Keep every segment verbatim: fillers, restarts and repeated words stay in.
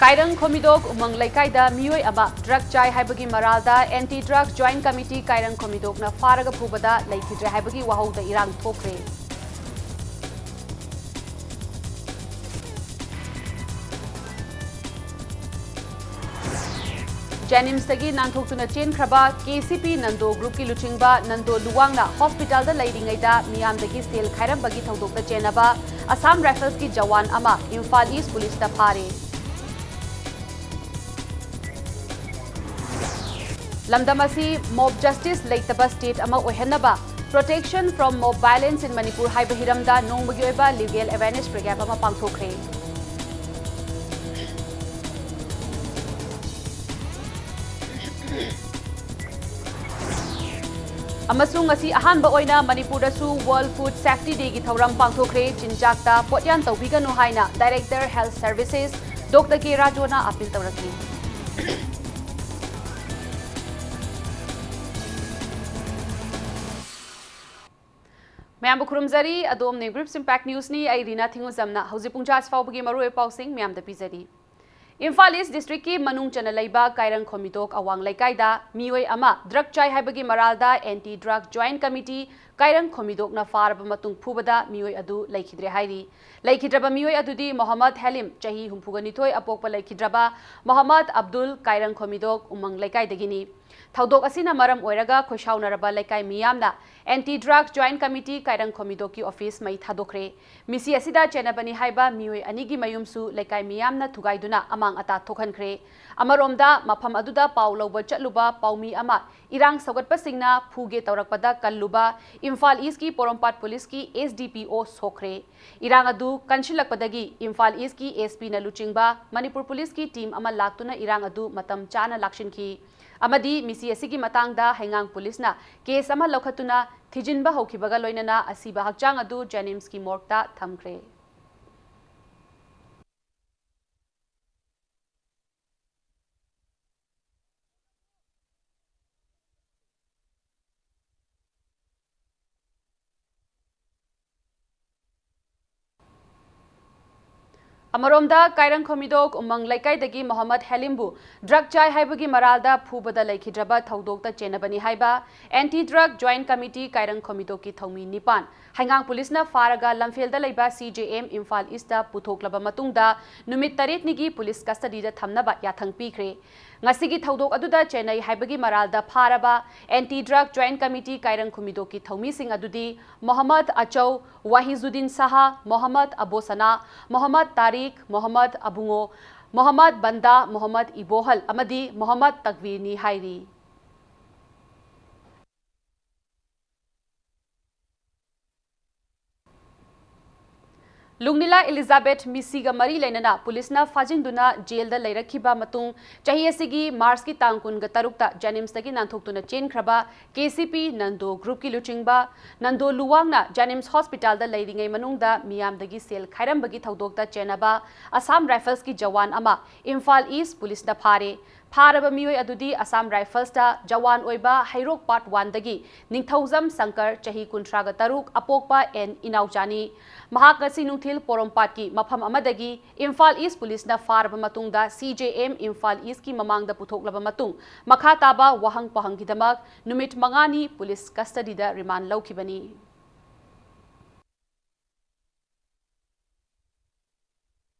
ꯀꯥꯏꯔꯪ ꯈꯣꯃꯤꯗꯣꯛ ꯎꯃꯪ ꯂꯩꯀꯥꯏꯗ ꯃꯤꯑꯣꯏ ꯑꯃ drug ꯆꯥꯏ ꯍꯥꯏꯕꯒꯤ ꯃꯔꯥꯜꯗ Anti Drug Joint Committee ꯀꯥꯏꯔꯪ ꯈꯣꯃꯤꯗꯣꯛꯅ ꯐꯥꯔꯒ ꯐꯨꯕꯗ ꯂꯩꯈꯤꯗ꯭ꯔꯦ ꯍꯥꯏꯕꯒꯤ ꯋꯥꯍꯧꯗ ꯏꯔꯥꯡ ꯊꯣꯛꯈ꯭ꯔꯦ꯫ ꯖꯦꯅꯤꯝꯁꯇꯒꯤ ꯅꯥꯟꯊꯣꯛꯇꯨꯅ ꯆꯦꯟꯈ꯭ꯔꯕ KCP ꯅꯟꯗꯣ group ꯀꯤ ꯂꯨꯆꯤꯡꯕ ꯅꯟꯗꯣ ꯂꯨꯋꯥꯡꯅ hospital ꯗ ꯂꯩꯔꯤꯉꯩꯗ ꯃꯤꯌꯥꯝꯗꯒꯤ ꯁꯦꯜ ꯈꯥꯏꯔꯝꯕꯒꯤ ꯊꯧꯗꯣꯛꯇ ꯆꯦꯟꯅꯕ Assam Rifles ꯀꯤ ꯖꯋꯥꯟ ꯑꯃ ꯏꯝꯐꯥꯜ East Police ꯇ ꯐꯥꯔꯦ꯫ ꯂꯝꯗꯝ ꯑꯁꯤ mob justice ꯂꯩꯇꯕ state ꯑꯃ ꯑꯣꯏꯍꯟꯅꯕ Protection from Mob Violence in Manipur ꯍꯥꯏꯕ ꯍꯤꯔꯝꯗ ꯅꯣꯡꯃꯒꯤ ꯑꯣꯏꯕ legal awareness program ꯑꯃ ꯄꯥꯡꯊꯣꯛꯈ꯭ꯔꯦ꯫ ꯑꯃꯁꯨꯡ ꯉꯁꯤ ꯑꯍꯥꯟꯕ ꯑꯣꯏꯅ ꯃꯅꯤꯄꯨꯔꯗꯁꯨ World Food Safety Day ꯒꯤ ꯊꯧꯔꯝ ꯄꯥꯡꯊꯣꯛꯈ꯭ꯔꯦ꯫ ꯆꯤꯟꯖꯥꯛꯇ ꯄꯣꯠꯌꯥꯟ ꯇꯧꯕꯤꯒꯅꯨ ꯍꯥꯏꯅ Director Health Services Doctor K ꯔꯥꯖꯨꯅ appeal ꯇꯧꯔꯛꯂꯤ꯫ ꯃꯌꯥꯝꯕꯨ ꯈꯨꯔꯨꯝꯖꯔꯤ꯫ ꯑꯗꯣꯝꯅ Grips Impact News ꯅꯤ꯫ ꯑꯩ ꯔꯤꯅꯥ ꯊꯤꯡꯉꯨꯖꯝꯅ ꯍꯧꯖꯤꯛ ꯄꯨꯡ ꯆꯥꯁꯤ ꯐꯥꯎꯕꯒꯤ ꯃꯔꯨꯑꯣꯏꯕ ꯄꯥꯎꯁꯤꯡ ꯃꯌꯥꯝꯗ ꯄꯤꯖꯔꯤ꯫ ꯏꯝꯐꯥꯜ East District ꯀꯤ ꯃꯅꯨꯡ ꯆꯟꯅ ꯂꯩꯕ ꯀꯥꯏꯔꯪ ꯈꯣꯃꯤꯗꯣꯛ ꯑꯋꯥꯡ ꯂꯩꯀꯥꯏꯗ ꯃꯤꯑꯣꯏ ꯑꯃ drug ꯆꯥꯏ ꯍꯥꯏꯕꯒꯤ ꯃꯔꯥꯜꯗ Anti Drug Joint Committee ꯀꯥꯏꯔꯪ ꯈꯣꯃꯤꯗꯣꯛꯅ ꯐꯥꯔꯕ ꯃꯇꯨꯡ ꯐꯨꯕꯗ ꯃꯤꯑꯣꯏ ꯑꯗꯨ ꯂꯩꯈꯤꯗ꯭ꯔꯦ ꯍꯥꯏꯔꯤ꯫ ꯂꯩꯈꯤꯗ꯭ꯔꯕ ꯃꯤꯑꯣꯏ ꯑꯗꯨꯗꯤ ꯃꯣꯍꯝꯃꯗ ꯍꯦꯂꯤꯝ, ꯆꯍꯤ ꯍꯨꯝꯐꯨꯒ ꯅꯤꯊꯣꯏ ꯑꯄꯣꯛꯄ ꯂꯩꯈꯤꯗ꯭ꯔꯕ ꯃꯣꯍꯝꯃꯗ ꯑꯕꯗꯨꯜ, ꯀꯥꯏꯔꯪ ꯈꯣꯃꯤꯗꯣꯛ ꯎꯃꯪ ꯂꯩꯀꯥꯏꯗꯒꯤꯅꯤ꯫ ꯊꯧꯗꯣꯛ ꯑꯁꯤꯅ ꯃꯔꯝ ꯑꯣꯏꯔꯒ ꯈꯣꯏꯁꯥꯎꯅꯔꯕ ꯂꯩꯀꯥꯏ ꯃꯤꯌꯥꯝꯅ Anti Drug Joint Committee ꯀꯥꯏꯔꯪ ꯈꯣꯃꯤꯗꯣꯛꯀꯤ office ꯃꯩ ꯊꯥꯗꯣꯛꯈ꯭ꯔꯦ꯫ ꯃꯤꯁꯤ ꯑꯁꯤꯗ ꯆꯦꯟꯅꯕꯅꯤ ꯍꯥꯏꯕ ꯃꯤꯑꯣꯏ ꯑꯅꯤꯒꯤ ꯃꯌꯨꯝꯁꯨ ꯂꯩꯀꯥꯏ ꯃꯤꯌꯥꯝꯅ ꯊꯨꯒꯥꯏꯗꯨꯅ ꯑꯃꯥꯡ ꯑꯇꯥ ꯊꯣꯛꯍꯟꯈ꯭ꯔꯦ꯫ ꯑꯃꯔꯣꯝꯗ, ꯃꯐꯝ ꯑꯗꯨꯗ ꯄꯥꯎ ꯂꯧꯕ ꯆꯠꯂꯨꯕ ꯄꯥꯎꯃꯤ ꯑꯃ ꯏꯔꯥꯡ ꯁꯧꯒꯠꯄꯁꯤꯡꯅ ꯐꯨꯒꯦ ꯇꯧꯔꯛꯄꯗ ꯀꯜꯂꯨꯕ ꯏꯝꯐꯥꯜ East ꯀꯤ ꯄꯣꯔꯣꯝꯄꯥꯠ Police ꯀꯤ S D P O ꯁꯣꯛꯈ꯭ꯔꯦ꯫ ꯏꯔꯥꯡ ꯑꯗꯨ ꯀꯟꯁꯤꯜꯂꯛꯄꯗꯒꯤ ꯏꯝꯐꯥꯜ East ꯀꯤ S P ꯅ ꯂꯨꯆꯤꯡꯕ ꯃꯅꯤꯄꯨꯔ Police ꯀꯤ team ꯑꯃ ꯂꯥꯛꯇꯨꯅ ꯏꯔꯥꯡ ꯑꯗꯨ ꯃꯇꯝ ꯆꯥꯅ ꯂꯥꯛꯁꯤꯟꯈꯤ꯫ ꯑꯃꯗꯤ ꯃꯤꯁꯤ ꯑꯁꯤꯒꯤ ꯃꯇꯥꯡꯗ ꯍꯩꯉꯥꯡ Police ꯅ case ꯑꯃ ꯂꯧꯈꯠꯇꯨꯅ ꯊꯤꯖꯤꯟꯕ ꯍꯧꯈꯤꯕꯒ ꯂꯣꯏꯅꯅ ꯑꯁꯤꯕ ꯍꯛꯆꯥꯡ ꯑꯗꯨ ꯖꯦꯅꯤꯝꯁꯀꯤ morgue ꯇ ꯊꯝꯈ꯭ꯔꯦ꯫ ꯑꯃꯔꯣꯝꯗ, ꯀꯥꯏꯔꯪ ꯈꯣꯃꯤꯗꯣꯛ ꯎꯃꯪ ꯂꯩꯀꯥꯏꯗꯒꯤ ꯃꯣꯍꯝꯃꯗ ꯍꯦꯂꯤꯝꯕꯨ drug ꯆꯥꯏ ꯍꯥꯏꯕꯒꯤ ꯃꯔꯥꯜꯗ ꯐꯨꯕꯗ ꯂꯩꯈꯤꯗ꯭ꯔꯕ ꯊꯧꯗꯣꯛꯇ ꯆꯦꯟꯅꯕꯅꯤ ꯍꯥꯏꯕ Anti Drug Joint Committee ꯀꯥꯏꯔꯪ ꯈꯣꯃꯤꯗꯣꯛꯀꯤ ꯊꯧꯃꯤ ꯅꯤꯄꯥꯟ ꯍꯩꯉꯥꯡ ꯄꯨꯂꯤꯁꯅ ꯐꯥꯔꯒ ꯂꯝꯐꯦꯜꯗ ꯂꯩꯕ C J M Imphal east ꯄꯨꯊꯣꯛꯂꯕ ꯃꯇꯨꯡꯗ ꯅꯨꯃꯤꯠ ꯇꯔꯦꯠꯅꯤꯒꯤ ꯄꯨꯂꯤꯁ custody ꯗ ꯊꯝꯅꯕ ꯌꯥꯊꯪ ꯄꯤꯈ꯭ꯔꯦ꯫ ꯉꯁꯤꯒꯤ ꯊꯧꯗꯣꯛ ꯑꯗꯨꯗ ꯆꯦꯟꯅꯩ ꯍꯥꯏꯕꯒꯤ ꯃꯔꯥꯜꯗ ꯐꯥꯔꯕ Anti Drug Joint Committee ꯀꯥꯏꯔꯪ ꯈꯨꯃꯤꯗꯣꯛꯀꯤ ꯊꯧꯃꯤꯁꯤꯡ ꯑꯗꯨꯗꯤ ꯃꯣꯍꯝꯃꯗ ꯑꯆꯧ, ꯋꯥꯍꯤꯖꯨꯗꯤꯟ ꯁꯥꯍ, ꯃꯣꯍꯝꯃꯗ ꯑꯕꯣꯁꯅꯥ, ꯃꯣꯍꯝꯃꯗ ꯇꯥꯔꯤꯛ, ꯃꯣꯍꯝꯃꯗ ꯑꯕꯨꯡꯉꯣ, ꯃꯣꯍꯝꯃꯗ ꯕꯟꯗꯥ, ꯃꯣꯍꯝꯃꯗ ꯏꯕꯣꯍꯜ ꯑꯃꯗꯤ ꯃꯣꯍꯝꯃꯗ ꯇꯛꯕꯤꯔꯅꯤ ꯍꯥꯏꯔꯤ꯫ ꯂꯨꯡꯅꯤꯂꯥ ꯏꯂꯤꯖꯥꯕꯦꯊ ꯃꯤꯁꯤꯒ ꯃꯔꯤ ꯂꯩꯅꯅ ꯄꯨꯂꯤꯁꯅ ꯐꯥꯖꯤꯟꯗꯨꯅ ꯖꯦꯜꯗ ꯂꯩꯔꯛꯈꯤꯕ ꯃꯇꯨꯡ, ꯆꯍꯤ ꯑꯁꯤꯒꯤ ꯃꯥꯔꯆꯀꯤ ꯇꯥꯡ ꯀꯨꯟꯒ ꯇꯔꯨꯛꯇ ꯖꯦꯅꯤꯝꯁꯇꯒꯤ ꯅꯥꯟꯊꯣꯛꯇꯨꯅ ꯆꯦꯟꯈ꯭ꯔꯕ K C P ꯅꯟꯗꯣ ꯒ꯭ꯔꯨꯞꯀꯤ ꯂꯨꯆꯤꯡꯕ ꯅꯟꯗꯣ ꯂꯨꯋꯥꯡꯅ ꯖꯦꯅꯤꯝꯁ ꯍꯣꯁꯄꯤꯇꯥꯜꯗ ꯂꯩꯔꯤꯉꯩ ꯃꯅꯨꯡꯗ ꯃꯤꯌꯥꯝꯗꯒꯤ ꯁꯦꯜ ꯈꯥꯏꯔꯝꯕꯒꯤ ꯊꯧꯗꯣꯛꯇ ꯆꯦꯟꯅꯕ ꯑꯁꯥꯝ ꯔꯥꯏꯐꯜꯁꯀꯤ ꯖꯋꯥꯟ ꯑꯃ ꯏꯝꯐꯥꯜ ꯏꯁ ꯄꯨꯂꯤꯁꯅ ꯐꯥꯔꯦ꯫ ꯐꯥꯔꯕ ꯃꯤꯑꯣꯏ ꯑꯗꯨꯗꯤ ꯑꯁꯥꯝ ꯔꯥꯏꯐꯜꯁꯇ ꯖꯋꯥꯟ ꯑꯣꯏꯕ ꯍꯩꯔꯣꯛ ꯄꯥꯔꯠ ꯋꯥꯟꯗꯒꯤ ꯅꯤꯡꯊꯧꯖꯝ ꯁꯪꯀꯔ, ꯆꯍꯤ ꯀꯨꯟꯊ꯭ꯔꯥꯒ ꯇꯔꯨꯛ, ꯑꯄꯣꯛꯄ ꯑꯦꯟ ꯏꯅꯥꯎꯆꯥꯅꯤ꯫ ꯃꯍꯥꯛ ꯉꯁꯤ ꯅꯨꯡꯊꯤꯜ ꯄꯣꯔꯣꯝꯄꯥꯠꯀꯤ ꯃꯐꯝ ꯑꯃꯗꯒꯤ ꯏꯝꯐꯥꯜ ꯏꯁ ꯄꯨꯂꯤꯁꯅ ꯐꯥꯔꯕ ꯃꯇꯨꯡꯗ C J M ꯏꯝꯐꯥꯜ ꯏꯁꯀꯤ ꯃꯃꯥꯡꯗ ꯄꯨꯊꯣꯛꯂꯕ ꯃꯇꯨꯡ, ꯃꯈꯥ ꯇꯥꯕ ꯋꯥꯍꯪ ꯄꯥꯎꯍꯪꯒꯤꯗꯃꯛ ꯅꯨꯃꯤꯠ ꯃꯉꯥꯅꯤ ꯄꯨꯂꯤꯁ ꯀꯁꯇꯗꯤꯗ ꯔꯤꯃꯥꯟ ꯂꯧꯈꯤꯕꯅꯤ꯫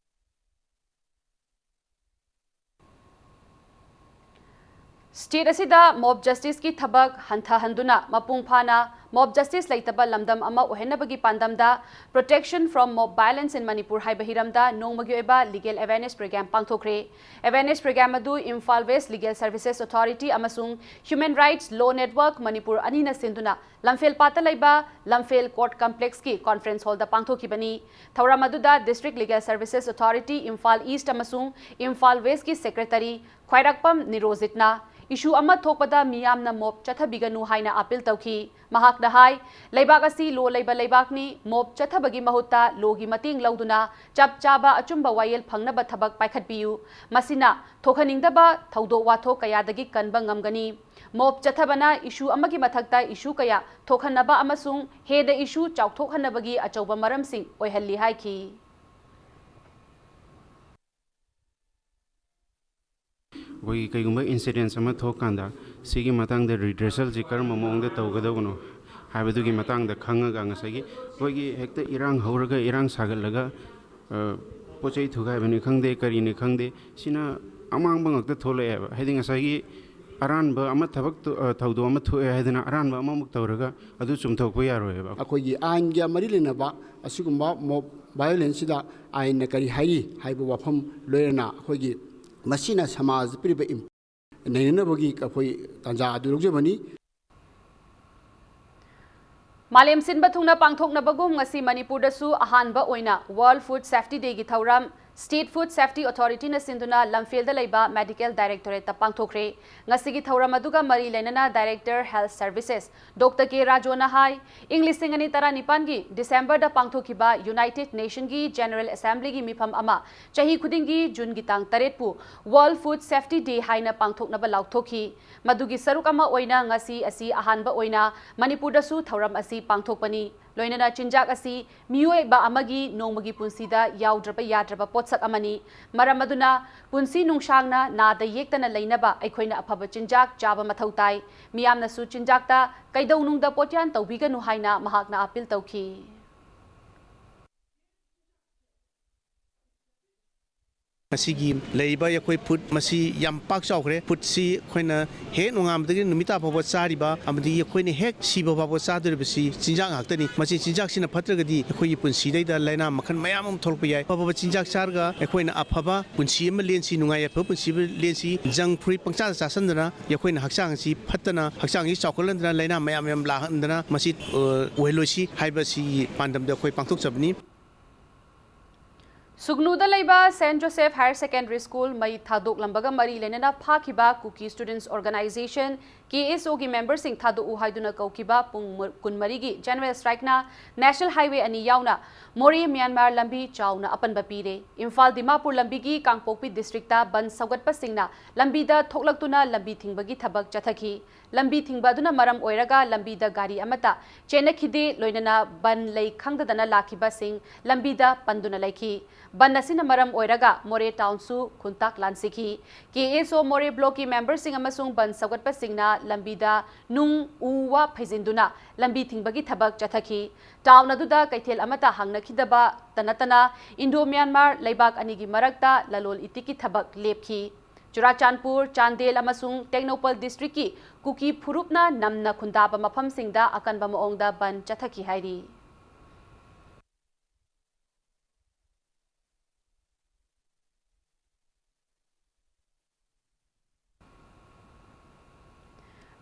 ꯁ꯭ꯇꯦꯠ ꯑꯁꯤꯗ ꯃꯣꯕ ꯖꯁꯇꯤꯁꯀꯤ ꯊꯕꯛ ꯍꯟꯊꯍꯟꯗꯨꯅ ꯃꯄꯨꯡ ꯐꯥꯅ ꯃꯣꯕ ꯖꯁꯇꯤꯁ ꯂꯩꯇꯕ ꯂꯝꯗꯝ ꯑꯃ ꯑꯣꯏꯍꯟꯅꯕꯒꯤ ꯄꯥꯟꯗꯝꯗ Protection from Mob Violence in Manipur ꯍꯥꯏꯕ ꯍꯤꯔꯝꯗ ꯅꯣꯡꯃꯒꯤ ꯑꯣꯏꯕ ꯂꯤꯒꯦꯜ ꯑꯦꯋꯦꯔꯅꯦꯁ ꯄ꯭ꯔꯣꯒ꯭ꯔꯥꯝ ꯄꯥꯡꯊꯣꯛꯈ꯭ꯔꯦ꯫ ꯑꯦꯋꯦꯔꯅꯦꯁ ꯄ꯭ꯔꯣꯒ꯭ꯔꯥꯝ ꯑꯗꯨ Imphal west legal services authority ꯑꯃꯁꯨꯡ human rights law network Manipur ꯑꯅꯤꯅ ꯁꯤꯟꯗꯨꯅ ꯂꯝꯐꯦꯜ ꯄꯥꯠꯇ ꯂꯩꯕ ꯂꯝꯐꯦꯜ ꯀꯣꯔꯠ ꯀꯝꯄ꯭ꯂꯦꯛꯁꯀꯤ ꯀꯣꯟꯐ꯭ꯔꯦꯟꯁ ꯍꯣꯜꯗ ꯄꯥꯡꯊꯣꯛꯈꯤꯕꯅꯤ꯫ ꯊꯧꯔꯝ ꯑꯗꯨꯗ district legal services authority Imphal east ꯑꯃꯁꯨꯡ ꯏꯝꯐꯥꯜ ꯋꯦꯁ꯭ꯠꯀꯤ ꯁꯦꯀ꯭ꯔꯦꯇꯔꯤ ꯈ꯭ꯋꯥꯏꯔꯥꯛꯄꯝ ꯅꯤꯔꯣꯖꯤꯠꯅ ꯏꯁꯨ ꯑꯃ ꯊꯣꯛꯄꯗ ꯃꯤꯌꯥꯝꯅ ꯃꯣꯞ ꯆꯠꯊꯕꯤꯒꯅꯨ ꯍꯥꯏꯅ ꯑꯥꯄꯤꯜ ꯇꯧꯈꯤ꯫ ꯃꯍꯥꯛꯅ ꯍꯥꯏ, ꯂꯩꯕꯥꯛ ꯑꯁꯤ ꯂꯣ ꯂꯩꯕ ꯂꯩꯕꯥꯛꯅꯤ, ꯃꯣꯞ ꯆꯠꯊꯕꯒꯤ ꯃꯍꯨꯠꯇ ꯂꯣꯒꯤ ꯃꯇꯦꯡ ꯂꯧꯗꯨꯅ ꯆꯞ ꯆꯥꯕ ꯑꯆꯨꯝꯕ ꯋꯥꯌꯦꯜ ꯐꯪꯅꯕ ꯊꯕꯛ ꯄꯥꯏꯈꯠꯄꯤꯌꯨ꯫ ꯃꯁꯤꯅ ꯊꯣꯛꯍꯟꯅꯤꯡꯗꯕ ꯊꯧꯗꯣꯛ ꯋꯥꯊꯣꯛ ꯀꯌꯥꯗꯒꯤ ꯀꯟꯕ ꯉꯝꯒꯅꯤ꯫ ꯃꯣꯞ ꯆꯠꯊꯕꯅ ꯏꯁꯨ ꯑꯃꯒꯤ ꯃꯊꯛꯇ ꯏꯁꯨ ꯀꯌꯥ ꯊꯣꯛꯍꯟꯅꯕ ꯑꯃꯁꯨꯡ ꯍꯦꯟꯅ ꯏꯁꯨ ꯆꯥꯎꯊꯣꯛꯍꯟꯅꯕꯒꯤ ꯑꯆꯧꯕ ꯃꯔꯝꯁꯤꯡ ꯑꯣꯏꯍꯜꯂꯤ ꯍꯥꯏꯈꯤ꯫ ꯑꯩꯈꯣꯏꯒꯤ ꯀꯩꯒꯨꯝꯕ ꯏꯟꯁꯤꯗꯦꯟꯁ ꯑꯃ ꯊꯣꯛꯀꯥꯟꯗ ꯁꯤꯒꯤ ꯃꯇꯥꯡꯗ ꯔꯤꯗ꯭ꯔꯦꯁꯦꯜꯁꯤ ꯀꯔꯝꯕ ꯃꯑꯣꯡꯗ ꯇꯧꯒꯗꯕꯅꯣ ꯍꯥꯏꯕꯗꯨꯒꯤ ꯃꯇꯥꯡꯗ ꯈꯪꯉꯒ, ꯉꯁꯥꯏꯒꯤ ꯑꯩꯈꯣꯏꯒꯤ ꯍꯦꯛꯇ ꯏꯔꯥꯡ ꯍꯧꯔꯒ, ꯏꯔꯥꯡ ꯁꯥꯒꯠꯂꯒ, ꯑ, ꯄꯣꯠ ꯆꯩ ꯊꯨꯒꯥꯏꯕꯅꯤ ꯈꯪꯗꯦ, ꯀꯔꯤꯅꯤ ꯈꯪꯗꯦ, ꯁꯤꯅ ꯑꯃꯥꯡꯕ ꯉꯥꯛꯇ ꯊꯣꯛꯂꯛꯑꯦꯕ꯫ ꯍꯥꯏꯗꯤ ꯉꯁꯥꯏꯒꯤ ꯑꯔꯥꯟꯕ ꯑꯃ ꯊꯕꯛ ꯇꯨ-, ꯑ, ꯊꯧꯗꯣꯛ ꯑꯃ ꯊꯣꯛꯑꯦ ꯍꯥꯏꯗꯅ ꯑꯔꯥꯟꯕ ꯑꯃꯃꯨꯛ ꯇꯧꯔꯒ ꯑꯗꯨ ꯆꯨꯝꯊꯣꯛꯄ ꯌꯥꯔꯣꯏꯕ꯫ ꯑꯩꯈꯣꯏꯒꯤ ꯑꯥꯏꯟꯒ ꯃꯔꯤ ꯂꯩꯅꯕ ꯑꯁꯤꯒꯨꯝꯕ ꯃꯣꯕ ꯚꯥꯏꯑꯣꯂꯦꯟꯁꯁꯤꯗ ꯑꯥꯏꯟꯅ ꯀꯔꯤ ꯍꯥꯏꯔꯤ ꯍꯥꯏꯕ ꯋꯥꯐꯝ ꯂꯣꯏꯅꯅ ꯑꯩꯈꯣꯏꯒꯤ ꯃꯁꯤꯅ ꯁꯃꯥꯖꯗ ꯄꯤꯔꯤꯕ ꯏꯝ-, ꯅꯩꯅꯅꯕꯒꯤ ꯑꯩꯈꯣꯏ ꯇꯥꯟꯖꯥ ꯑꯗꯨ ꯂꯧꯖꯕꯅꯤ꯫ ꯃꯥꯂꯦꯝ ꯁꯤꯟꯕ ꯊꯨꯡꯅ ꯄꯥꯡꯊꯣꯛꯅꯕꯒꯨꯝ ꯉꯁꯤ ꯃꯅꯤꯄꯨꯔꯗꯁꯨ ꯑꯍꯥꯟꯕ ꯑꯣꯏꯅ World Food Safety Dayꯒꯤ ꯊꯧꯔꯝ State Food Safety Authorityꯅ ꯁꯤꯟꯗꯨꯅ ꯂꯝꯐꯦꯜꯗ ꯂꯩꯕ Medical Directorateꯇ ꯄꯥꯡꯊꯣꯛꯈ꯭ꯔꯦ꯫ ꯉꯁꯤꯒꯤ ꯊꯧꯔꯝ ꯑꯗꯨꯒ ꯃꯔꯤ ꯂꯩꯅꯅ Director Health Services ꯗꯣꯛꯇꯔ ꯀꯦ ꯔꯥꯖꯣꯅ ꯍꯥꯏ, ꯏꯪ ꯂꯤꯁꯤꯡ ꯑꯅꯤ ꯇꯔꯥꯅꯤꯄꯥꯟꯒꯤ ꯗꯤꯁꯦꯝꯕꯔꯗ ꯄꯥꯡꯊꯣꯛꯈꯤꯕ United Nationꯒꯤ General Assemblyꯒꯤ ꯃꯤꯐꯝ ꯑꯃ ꯆꯍꯤ ꯈꯨꯗꯤꯡꯒꯤ ꯖꯨꯟꯒꯤ ꯇꯥꯡ ꯇꯔꯦꯠꯄꯨ World Food Safety Day ꯍꯥꯏꯅ ꯄꯥꯡꯊꯣꯛꯅꯕ ꯂꯥꯎꯊꯣꯛꯈꯤ꯫ ꯃꯗꯨꯒꯤ ꯁꯔꯨꯛ ꯑꯃ ꯑꯣꯏꯅ ꯉꯁꯤ ꯑꯁꯤ ꯑꯍꯥꯟꯕ ꯑꯣꯏꯅ ꯃꯅꯤꯄꯨꯔꯗꯁꯨ ꯊꯧꯔꯝ ꯑꯁꯤ ꯄꯥꯡꯊꯣꯛꯄꯅꯤ꯫ ꯂꯣꯏꯅꯅ ꯆꯤꯟꯖꯥꯛ ꯑꯁꯤ ꯃꯤꯑꯣꯏꯕ ꯑꯃꯒꯤ ꯅꯣꯡꯃꯒꯤ ꯄꯨꯟꯁꯤꯗ ꯌꯥꯎꯗ꯭ꯔꯕ ꯌꯥꯗ꯭ꯔꯕ ꯄꯣꯠꯁꯛ ꯑꯃꯅꯤ꯫ ꯃꯔꯝ ꯑꯗꯨꯅ ꯄꯨꯟꯁꯤ ꯅꯨꯡꯁꯥꯡꯅ ꯅꯥꯗ ꯌꯦꯛꯇꯅ ꯂꯩꯅꯕ ꯑꯩꯈꯣꯏꯅ ꯑꯐꯕ ꯆꯤꯟꯖꯥꯛ ꯆꯥꯕ ꯃꯊꯧ ꯇꯥꯏ꯫ ꯃꯤꯌꯥꯝꯅꯁꯨ ꯆꯤꯟꯖꯥꯛꯇ ꯀꯩꯗꯧꯅꯨꯡꯗ ꯄꯣꯠꯌꯥꯟ ꯇꯧꯕꯤꯒꯅꯨ ꯍꯥꯏꯅ ꯃꯍꯥꯛꯅ ꯑꯥꯄꯤꯜ ꯇꯧꯈꯤ꯫ ꯉꯁꯤꯒꯤ ꯂꯩꯔꯤꯕ ꯑꯩꯈꯣꯏ ꯐꯨꯗ ꯃꯁꯤ ꯌꯥꯝ ꯄꯥꯛ ꯆꯥꯎꯈ꯭ꯔꯦ꯫ ꯐꯨꯗꯁꯤ ꯑꯩꯈꯣꯏꯅ ꯍꯦꯛ ꯅꯣꯡꯉꯥꯟꯕꯗꯒꯤ ꯅꯨꯃꯤꯠ ꯇꯥ ꯐꯥꯎꯕ ꯆꯥꯔꯤꯕ ꯑꯃꯗꯤ ꯑꯩꯈꯣꯏꯅ ꯍꯦꯛ ꯁꯤꯕ ꯐꯥꯎꯕ ꯆꯥꯗꯣꯔꯤꯕꯁꯤ ꯆꯤꯟꯖꯥꯛ ꯉꯥꯛꯇꯅꯤ꯫ ꯃꯁꯤ ꯆꯤꯟꯖꯥꯛꯁꯤꯅ ꯐꯠꯇ꯭ꯔꯒꯗꯤ ꯑꯩꯈꯣꯏꯒꯤ ꯄꯨꯟꯁꯤꯗꯩꯗ ꯂꯥꯏꯅꯥ ꯃꯈꯜ ꯃꯌꯥꯝ ꯑꯃ ꯊꯣꯛꯂꯛꯄ ꯌꯥꯏ꯫ ꯑꯐꯕ ꯆꯤꯟꯖꯥꯛ ꯆꯥꯔꯒ ꯑꯩꯈꯣꯏꯅ ꯑꯐꯕ ꯄꯨꯟꯁꯤ ꯑꯃ ꯂꯦꯟꯁꯤ, ꯅꯨꯡꯉꯥꯏ ꯌꯥꯏꯐꯕ ꯄꯨꯟꯁꯤ ꯑꯃ ꯂꯦꯟꯁꯤ꯫ ꯖꯪ ꯐꯨꯗ ꯄꯪꯆꯥꯗ ꯆꯥꯁꯤꯟꯗꯅ ꯑꯩꯈꯣꯏꯅ ꯍꯛꯆꯥꯡ ꯑꯁꯤ ꯐꯠꯇꯅ, ꯍꯛꯆꯥꯡ ꯑꯁꯤ ꯆꯥꯎꯈꯠꯍꯟꯗꯅ, ꯂꯥꯏꯅꯥ ꯃꯌꯥꯝ ꯃꯌꯥꯝ ꯂꯥꯛꯍꯟꯗꯅ ꯃꯁꯤ, ꯑ, ꯑꯣꯏꯍꯜꯂꯣꯏꯁꯤ ꯍꯥꯏꯕꯁꯤꯒꯤ ꯄꯥꯟꯗꯝꯗ ꯑꯩꯈꯣꯏ ꯄꯥꯡꯊꯣꯛꯆꯕꯅꯤ꯫ ꯁꯨꯒꯅꯨꯗ ꯂꯩꯕ Saint Joseph Higher Secondary School ꯃꯩ ꯊꯥꯗꯣꯛꯂꯝꯕꯒ ꯃꯔꯤ ꯂꯩꯅꯅ ꯐꯥꯈꯤꯕ Kuki Students Organisation, KSOꯒꯤ memberꯁꯤꯡ ꯊꯥꯗꯣꯛꯎ ꯍꯥꯏꯗꯨꯅ ꯀꯧꯈꯤꯕ ꯄꯨꯡ ꯀꯨꯟꯃꯔꯤꯒꯤ general strikeꯅ National Highway ꯑꯅꯤ ꯌꯥꯎꯅ ꯃꯣꯔꯦ ꯃ꯭ꯌꯥꯟꯃꯥꯔ ꯂꯝꯕꯤ ꯆꯥꯎꯅ ꯑꯄꯟꯕ ꯄꯤꯔꯦ꯫ ꯏꯝꯐꯥꯜ ꯗꯤꯃꯥꯄꯨꯔ ꯂꯝꯕꯤꯒꯤ ꯀꯥꯡꯄꯣꯛꯄꯤ districtꯇ ꯕꯟ ꯁꯧꯒꯠꯄꯁꯤꯡꯅ ꯂꯝꯕꯤꯗ ꯊꯣꯛꯂꯛꯇꯨꯅ ꯂꯝꯕꯤ ꯊꯤꯡꯕꯒꯤ ꯊꯕꯛ ꯆꯠꯊꯈꯤ꯫ ꯂꯝꯕꯤ ꯊꯤꯡꯕ ꯑꯗꯨꯅ ꯃꯔꯝ ꯑꯣꯏꯔꯒ ꯂꯝꯕꯤꯗ ꯒꯥꯔꯤ ꯑꯃꯠꯇ ꯆꯦꯟꯅꯈꯤꯗꯦ, ꯂꯣꯏꯅꯅ ꯕꯟ ꯂꯩ ꯈꯪꯗꯗꯅ ꯂꯥꯛꯈꯤꯕꯁꯤꯡ ꯂꯝꯕꯤꯗ ꯄꯟꯗꯨꯅ ꯂꯩꯈꯤ꯫ ꯕꯟ ꯑꯁꯤꯅ ꯃꯔꯝ ꯑꯣꯏꯔꯒ ꯃꯣꯔꯦ ꯇꯥꯎꯟꯁꯨ ꯈꯨꯟꯇꯥꯛ ꯂꯥꯟꯁꯤꯈꯤ꯫ ꯀꯦ ꯑꯦꯁ ꯑꯣ ꯃꯣꯔꯦ ꯕ꯭ꯂꯣꯛꯀꯤ ꯃꯦꯝꯕꯔꯁꯤꯡ ꯑꯃꯁꯨꯡ ꯕꯟ ꯁꯧꯒꯠꯄꯁꯤꯡꯅ ꯂꯝꯕꯤꯗ ꯅꯨꯡ ꯎ ꯋꯥ ꯐꯩꯖꯤꯟꯗꯨꯅ ꯂꯝꯕꯤ ꯊꯤꯡꯕꯒꯤ ꯊꯕꯛ ꯆꯠꯊꯈꯤ꯫ ꯇꯥꯎꯟ ꯑꯗꯨꯗ ꯀꯩꯊꯦꯜ ꯑꯃꯠꯇ ꯍꯥꯡꯅꯈꯤꯗꯕꯇ ꯅꯠꯇꯅ ꯏꯟꯗꯣ ꯃ꯭ꯌꯥꯟꯃꯥꯔ ꯂꯩꯕꯥꯛ ꯑꯅꯤꯒꯤ ꯃꯔꯛꯇ ꯂꯂꯣꯜ ꯏꯇꯤꯛꯀꯤ ꯊꯕꯛ ꯂꯦꯞꯈꯤ꯫ ꯆꯨꯔꯥꯆꯥꯟꯄꯨꯔ, ꯆꯥꯟꯗꯦꯜ ꯑꯃꯁꯨꯡ ꯇꯦꯡꯅꯧꯄꯜ ꯗꯤꯁꯇ꯭ꯔꯤꯛꯀꯤ ꯀꯨꯀꯤ ꯐꯨꯔꯨꯞꯅ ꯅꯝꯅ ꯈꯨꯟꯗꯥꯕ ꯃꯐꯝꯁꯤꯡꯗ ꯑꯀꯟꯕ ꯃꯑꯣꯡꯗ ꯕꯟ ꯆꯠꯊꯈꯤ ꯍꯥꯏꯔꯤ꯫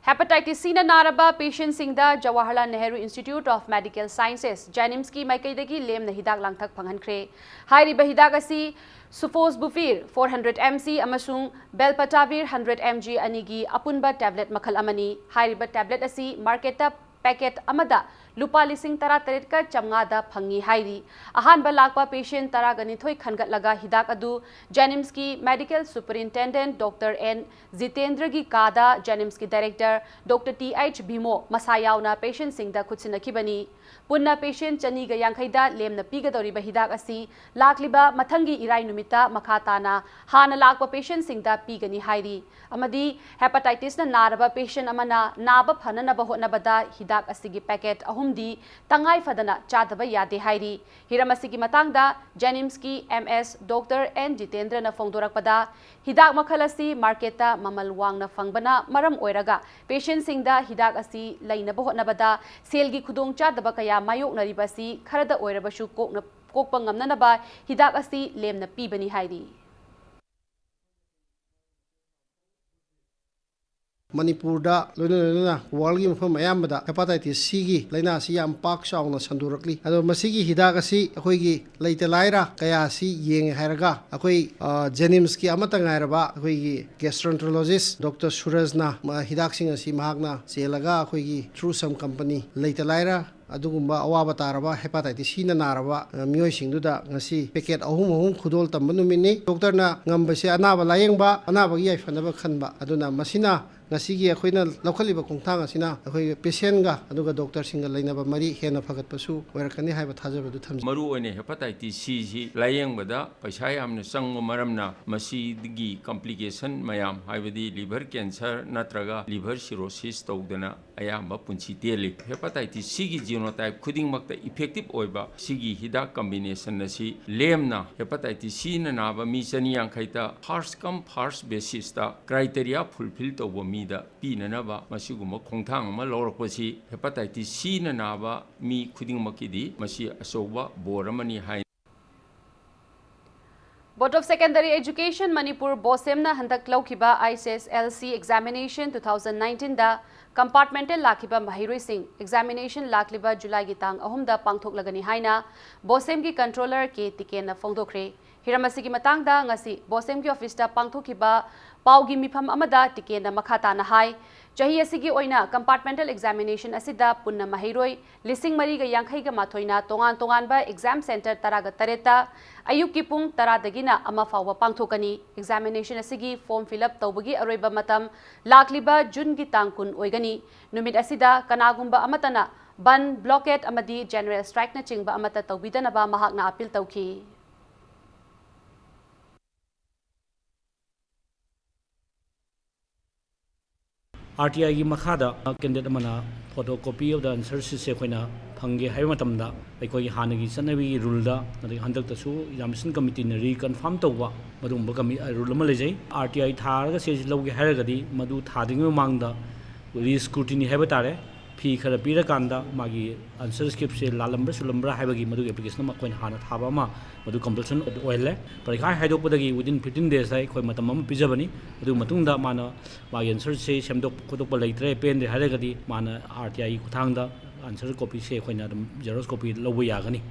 Hepatitis Cꯅ ꯅꯥꯔꯕ patientꯁꯤꯡꯗ Jawaharlal Nehru Institute of Medical Sciences, JNIMSꯀꯤ ꯃꯥꯏꯀꯩꯗꯒꯤ ꯂꯦꯝꯅ ꯍꯤꯗꯥꯛ ꯂꯥꯡꯊꯛ ꯐꯪꯍꯟꯈ꯭ꯔꯦ꯫ ꯍꯥꯏꯔꯤꯕ ꯍꯤꯗꯥꯛ ꯑꯁꯤ sofosbuvir four hundred M C ꯑꯃꯁꯨꯡ belpatavir hundred M G ꯑꯅꯤꯒꯤ ꯑꯄꯨꯟꯕ tablet ꯃꯈꯜ ꯑꯃꯅꯤ꯫ ꯍꯥꯏꯔꯤꯕ tablet ꯑꯁꯤ marketꯇ packet ꯑꯃꯗ ꯂꯨꯄꯥ ꯂꯤꯁꯤꯡ ꯇꯔꯥꯇꯔꯦꯠꯀ ꯆꯥꯝꯃꯉꯥꯗ ꯐꯪꯉꯤ ꯍꯥꯏꯔꯤ꯫ ꯑꯍꯥꯟꯕ ꯂꯥꯛꯄ patient ꯇꯔꯥꯒ ꯅꯤꯊꯣꯏ ꯈꯟꯒꯠꯂꯒ ꯍꯤꯗꯥꯛ ꯑꯗꯨ JNIMSꯀꯤ Medical Superintendent Doctor N ꯖꯤꯇꯦꯟꯗ꯭ꯔꯒꯤ ꯀꯥꯗ JNIMSꯀꯤ Director Doctor T H ꯚꯤꯃꯣ ꯃꯁꯥ ꯌꯥꯎꯅ patientꯁꯤꯡꯗ ꯈꯨꯠꯁꯤꯟꯅꯈꯤꯕꯅꯤ꯫ ꯄꯨꯟꯅ patient ꯆꯅꯤꯒ ꯌꯥꯡꯈꯩꯗ ꯂꯦꯝꯅ ꯄꯤꯒꯗꯧꯔꯤꯕ ꯍꯤꯗꯥꯛ ꯑꯁꯤ ꯂꯥꯛꯂꯤꯕ ꯃꯊꯪꯒꯤ ꯏꯔꯥꯏ ꯅꯨꯃꯤꯠꯇ ꯃꯈꯥ ꯇꯥꯅ ꯍꯥꯟꯅ ꯂꯥꯛꯄ patientꯁꯤꯡꯗ ꯄꯤꯒꯅꯤ ꯍꯥꯏꯔꯤ꯫ ꯑꯃꯗꯤ Hepatitisꯅ ꯅꯥꯔꯕ patient ꯑꯃꯅ ꯅꯥꯕ ꯐꯅꯅꯕ ꯍꯣꯠꯅꯕꯗ ꯍꯤꯗꯥꯛ ꯑꯁꯤꯒꯤ packet ꯑꯍꯨꯝꯗꯤ ꯇꯉꯥꯏ ꯐꯗꯅ ꯆꯥꯗꯕ ꯌꯥꯗꯦ ꯍꯥꯏꯔꯤ꯫ ꯍꯤꯔꯝ ꯑꯁꯤꯒꯤ ꯃꯇꯥꯡꯗ JNIMSꯀꯤ M S Doctor N ꯖꯤꯇꯦꯟꯗ꯭ꯔꯅ ꯐꯣꯡꯗꯣꯔꯛꯄꯗ, ꯍꯤꯗꯥꯛ ꯃꯈꯜ ꯑꯁꯤ marketꯇ ꯃꯃꯜ ꯋꯥꯡꯅ ꯐꯪꯕꯅ ꯃꯔꯝ ꯑꯣꯏꯔꯒ patientꯁꯤꯡꯗ ꯍꯤꯗꯥꯛ ꯑꯁꯤ ꯂꯩꯅꯕ ꯍꯣꯠꯅꯕꯗ ꯁꯦꯜꯒꯤ ꯈꯨꯗꯣꯡꯆꯥꯗꯕ ꯀꯌꯥ ꯃꯥꯌꯣꯛꯅꯔꯤꯕ ꯑꯁꯤ ꯈꯔꯗ ꯑꯣꯏꯔꯕꯁꯨ ꯀꯣꯛꯅ-, ꯀꯣꯛꯄ ꯉꯝꯅꯅꯕ ꯍꯤꯗꯥꯛ ꯑꯁꯤ ꯂꯦꯝꯅ ꯄꯤꯕꯅꯤ ꯍꯥꯏꯔꯤ꯫ ꯃꯅꯤꯄꯨꯔꯗ ꯂꯣꯏꯅ ꯂꯣꯏꯅꯅ worldꯀꯤ ꯃꯐꯝ ꯑꯌꯥꯝꯕꯗ Hepatitis Cꯒꯤ ꯂꯥꯏꯅꯥ ꯑꯁꯤ ꯌꯥꯝ ꯄꯥꯛ ꯆꯥꯎꯅ ꯁꯟꯗꯣꯔꯛꯂꯤ꯫ ꯑꯗꯣ ꯃꯁꯤꯒꯤ ꯍꯤꯗꯥꯛ ꯑꯁꯤ ꯑꯩꯈꯣꯏꯒꯤ ꯂꯩꯇ ꯂꯥꯏꯔ ꯀꯌꯥ ꯑꯁꯤ ꯌꯦꯡꯉꯦ ꯍꯥꯏꯔꯒ, ꯑꯩꯈꯣꯏ, ꯑ, JNIMSꯀꯤ ꯑꯃꯠꯇ ꯉꯥꯏꯔꯕ ꯑꯩꯈꯣꯏꯒꯤ gastroenterologist Doctor ꯁꯨꯔꯖꯅ, ꯃ-, ꯍꯤꯗꯥꯛꯁꯤꯡ ꯑꯁꯤ ꯃꯍꯥꯛꯅ ꯆꯦꯜꯂꯒ ꯑꯩꯈꯣꯏꯒꯤ Trusome Company ꯂꯩꯇ ꯂꯥꯏꯔ ꯑꯗꯨꯒꯨꯝꯕ ꯑꯋꯥꯕ ꯇꯥꯔꯕ Hepatitis Cꯅ ꯅꯥꯔꯕ, ꯑ, ꯃꯤꯑꯣꯏꯁꯤꯡꯗꯨꯗ ꯉꯁꯤ packet ꯑꯍꯨꯝ ꯑꯍꯨꯝ ꯈꯨꯗꯣꯜ ꯇꯝꯕ ꯅꯨꯃꯤꯠꯅꯤ꯫ Doctorꯅ ꯉꯝꯕꯁꯦ ꯑꯅꯥꯕ ꯂꯥꯌꯦꯡꯕ, ꯑꯅꯥꯕꯒꯤ ꯌꯥꯏꯐꯅꯕ ꯈꯟꯕ꯫ ꯑꯗꯨꯅ ꯃꯁꯤꯅ ꯉꯁꯤꯒꯤ ꯑꯩꯈꯣꯏꯅ ꯂꯧꯈꯠꯂꯤꯕ ꯈꯣꯡꯊꯥꯡ ꯑꯁꯤꯅ ꯑꯩꯈꯣꯏꯒꯤ ꯄꯦꯁꯦꯟꯒ ꯑꯗꯨꯒ ꯗꯣꯛꯇꯔꯁꯤꯡꯒ ꯂꯩꯅꯕ ꯃꯔꯤ ꯍꯦꯟꯅ ꯐꯒꯠꯄꯁꯨ ꯑꯣꯏꯔꯛꯀꯅꯤ ꯍꯥꯏꯕ ꯊꯥꯖꯕꯗꯨ ꯊꯝꯖꯩ꯫ ꯃꯔꯨꯑꯣꯏꯅ ꯍꯦꯄꯥꯇꯥꯏꯇꯤꯁ ꯁꯤꯁꯤ ꯂꯥꯌꯦꯡꯕꯗ ꯄꯩꯁꯥ ꯌꯥꯝꯅ ꯆꯪꯕ ꯃꯔꯝꯅ ꯃꯁꯤꯒꯤ ꯀꯝꯄ꯭ꯂꯤꯀꯦꯁꯟ ꯃꯌꯥꯝ, ꯍꯥꯏꯕꯗꯤ ꯂꯤꯚꯔ ꯀꯦꯟꯁꯔ ꯅꯠꯇ꯭ꯔꯒ ꯂꯤꯚꯔ ꯁꯤꯔꯣꯁꯤꯁ ꯇꯧꯗꯅ ꯑꯌꯥꯝꯕ ꯄꯨꯟꯁꯤ ꯇꯦꯜꯂꯤ꯫ ꯍꯦꯄꯥꯇꯥꯏꯇꯤꯁ ꯁꯤꯒꯤ ꯖꯤꯅꯣꯇꯥꯏꯞ ꯈꯨꯗꯤꯡꯃꯛꯇ ꯏꯐꯦꯛꯇꯤꯞ ꯑꯣꯏꯕ ꯁꯤꯒꯤ ꯍꯤꯗꯥꯛ ꯀꯝꯕꯤꯅꯦꯁꯟ ꯑꯁꯤ ꯂꯦꯝꯅ ꯍꯦꯄꯥꯇꯥꯏꯇꯤꯁ ꯁꯤꯅ ꯅꯥꯕ ꯃꯤ ꯆꯅꯤ ꯌꯥꯡꯈꯩꯗ ꯐꯥꯔꯁ ꯀꯝ ꯐꯥꯔꯁ ꯕꯦꯁꯤꯁꯇ ꯀ꯭ꯔꯥꯏꯇꯦꯔꯤꯌꯥ ꯐꯨꯜꯐꯤꯜ ꯇꯧꯕ ꯃꯤꯗ ꯄꯤꯅꯅꯕ ꯃꯁꯤꯒꯨꯝꯕ ꯈꯣꯡꯊꯥꯡ ꯑꯃ ꯂꯧꯔꯛꯄꯁꯤ ꯍꯦꯄꯥꯇꯥꯏꯇꯤꯁ ꯁꯤꯅ ꯅꯥꯕ ꯃꯤ ꯈꯨꯗꯤꯡꯃꯛꯀꯤꯗꯤ ꯃꯁꯤ ꯑꯆꯧꯕ ꯕꯣꯔ ꯑꯃꯅꯤ ꯍꯥꯏ꯫ Board of Secondary Education Manipur, ꯕꯣꯁꯦꯝꯅ ꯍꯟꯗꯛ ꯂꯧꯈꯤꯕ I C S L C examination two thousand ꯅꯥꯏꯟꯇꯤꯟꯗ ꯀꯝꯄꯥꯔꯠꯃꯦꯟꯇꯦꯜ ꯂꯥꯛꯈꯤꯕ ꯃꯍꯩꯔꯣꯏꯁꯤꯡ ꯑꯦꯛꯖꯥꯃꯤꯅꯦꯁꯟ ꯂꯥꯛꯂꯤꯕ ꯖꯨꯂꯥꯏꯒꯤ ꯇꯥꯡ ꯑꯍꯨꯝꯗ ꯄꯥꯡꯊꯣꯛꯂꯒꯅꯤ ꯍꯥꯏꯅ ꯕꯣꯁꯦꯝꯒꯤ ꯀꯟꯇ꯭ꯔꯣꯂꯔ ꯀꯦ ꯇꯤꯀꯦꯟꯅ ꯐꯣꯡꯗꯣꯛꯈ꯭ꯔꯦ꯫ ꯍꯤꯔꯝ ꯑꯁꯤꯒꯤ ꯃꯇꯥꯡꯗ ꯉꯁꯤ ꯕꯣꯁꯦꯝꯒꯤ ꯑꯣꯐꯤꯁꯇ ꯄꯥꯡꯊꯣꯛꯈꯤꯕ ꯄꯥꯎꯒꯤ ꯃꯤꯐꯝ ꯑꯃꯗ ꯇꯤꯀꯦꯟꯅ ꯃꯈꯥ ꯇꯥꯅ ꯍꯥꯏ, ꯆꯍꯤ ꯑꯁꯤꯒꯤ ꯑꯣꯏꯅ ꯀꯝꯄꯥꯔꯠꯃꯦꯟꯇꯦꯜ ꯑꯦꯛꯖꯥꯃꯤꯅꯦꯁꯟ ꯑꯁꯤꯗ ꯄꯨꯟꯅ ꯃꯍꯩꯔꯣꯏ ꯂꯤꯁꯤꯡ ꯃꯔꯤꯒ ꯌꯥꯡꯈꯩꯒ ꯃꯥꯊꯣꯏꯅ ꯇꯣꯉꯥꯟ ꯇꯣꯉꯥꯟꯕ ꯑꯦꯛꯖꯥꯝ ꯁꯦꯟꯇꯔ ꯇꯔꯥꯒ ꯇꯔꯦꯠꯇ ꯑꯌꯨꯛꯀꯤ ꯄꯨꯡ ꯇꯔꯥꯗꯒꯤꯅ ꯑꯃ ꯐꯥꯎꯕ ꯄꯥꯡꯊꯣꯛꯀꯅꯤ꯫ ꯑꯦꯛꯖꯥꯃꯤꯅꯦꯁꯟ ꯑꯁꯤꯒꯤ ꯐꯣꯔꯝ ꯐꯤꯜ ꯑꯞ ꯇꯧꯕꯒꯤ ꯑꯔꯣꯏꯕ ꯃꯇꯝ ꯂꯥꯛꯂꯤꯕ ꯖꯨꯟꯒꯤ ꯇꯥꯡ ꯀꯨꯟ ꯑꯣꯏꯒꯅꯤ꯫ ꯅꯨꯃꯤꯠ ꯑꯁꯤꯗ ꯀꯅꯥꯒꯨꯝꯕ ꯑꯃꯠꯇꯅ ꯕꯟ, ꯕ꯭ꯂꯣꯀꯦꯠ ꯑꯃꯗꯤ ꯖꯦꯅꯔꯦꯜ ꯁ꯭ꯇ꯭ꯔꯥꯏꯛꯅꯆꯤꯡꯕ ꯑꯃꯠꯇ ꯇꯧꯕꯤꯗꯅꯕ ꯃꯍꯥꯛꯅ ꯑꯥꯄꯤꯜ ꯇꯧꯈꯤ꯫ ꯑꯥꯔ ꯇꯤ ꯑꯥꯏꯒꯤ ꯃꯈꯥꯗ ꯀꯦꯟꯗꯤꯗꯦꯠ ꯑꯃꯅ photo copy of the answer sheetꯁꯦ ꯑꯩꯈꯣꯏꯅ ꯐꯪꯒꯦ ꯍꯥꯏꯕ ꯃꯇꯝꯗ, ꯑꯩꯈꯣꯏꯒꯤ ꯍꯥꯟꯅꯒꯤ ꯆꯠꯅꯕꯤꯒꯤ ꯔꯨꯜꯗ, ꯑꯗꯒꯤ ꯍꯟꯗꯛꯇꯁꯨ ꯑꯦꯛꯖꯥꯃꯤꯅꯦꯁꯟ ꯀꯃꯤꯇꯤꯅ ꯔꯤꯀꯟꯐꯥꯔꯝ ꯇꯧꯕ ꯃꯗꯨꯒꯨꯝꯕ ꯀꯃꯤ-, ꯔꯨꯜ ꯑꯃ ꯂꯩꯖꯩ꯫ ꯑꯥꯔ ꯇꯤ ꯑꯥꯏ ꯊꯥꯔꯒ ꯁꯦ ꯂꯧꯒꯦ ꯍꯥꯏꯔꯒꯗꯤ ꯃꯗꯨ ꯊꯥꯗ꯭ꯔꯤꯉꯩ ꯃꯃꯥꯡꯗ ꯔꯤꯁꯀ꯭ꯔꯨꯇꯤꯅꯤ ꯍꯥꯏꯕ ꯇꯥꯔꯦ, ꯐꯤ ꯈꯔ ꯄꯤꯔꯀꯥꯟꯗ ꯃꯥꯒꯤ ꯑꯟꯁꯔ ꯁ꯭ꯀ꯭ꯔꯤꯞꯁꯦ ꯂꯥꯜꯂꯝꯕ꯭ꯔꯥ ꯆꯨꯝꯂꯝꯕ꯭ꯔꯥ ꯍꯥꯏꯕꯒꯤ ꯃꯗꯨꯒꯤ ꯑꯦꯄ꯭ꯂꯤꯀꯦꯁꯟ ꯑꯃ ꯑꯩꯈꯣꯏꯅ ꯍꯥꯟꯅ ꯊꯥꯕ ꯑꯃ ꯃꯗꯨ ꯀꯝꯄꯜꯁꯟ ꯑꯣꯏꯍꯜꯂꯦ꯫ ꯄꯔꯤꯈꯥ ꯍꯥꯏꯗꯣꯛꯄꯗꯒꯤ within fifteen daysꯇ ꯑꯩꯈꯣꯏ ꯃꯇꯝ ꯑꯃ ꯄꯤꯖꯕꯅꯤ꯫ ꯑꯗꯨꯒꯤ ꯃꯇꯨꯡꯗ ꯃꯥꯅ ꯃꯥꯒꯤ ꯑꯟꯁꯔꯁꯦ ꯁꯦꯝꯗꯣꯛꯄ ꯈꯣꯠꯇꯣꯛꯄ ꯂꯩꯇ꯭ꯔꯦ, ꯄꯦꯟꯗ꯭ꯔꯦ ꯍꯥꯏꯔꯒꯗꯤ ꯃꯥꯅ ꯑꯥꯔ ꯇꯤ ꯑꯥꯏꯒꯤ ꯈꯨꯠꯊꯥꯡꯗ ꯑꯟꯁꯔ ꯀꯣꯄꯤꯁꯦ ꯑꯩꯈꯣꯏꯅ ꯑꯗꯨꯝ ꯖꯦꯔꯣꯛꯁ ꯀꯣꯄꯤ ꯂꯧꯕ ꯌꯥꯒꯅꯤ꯫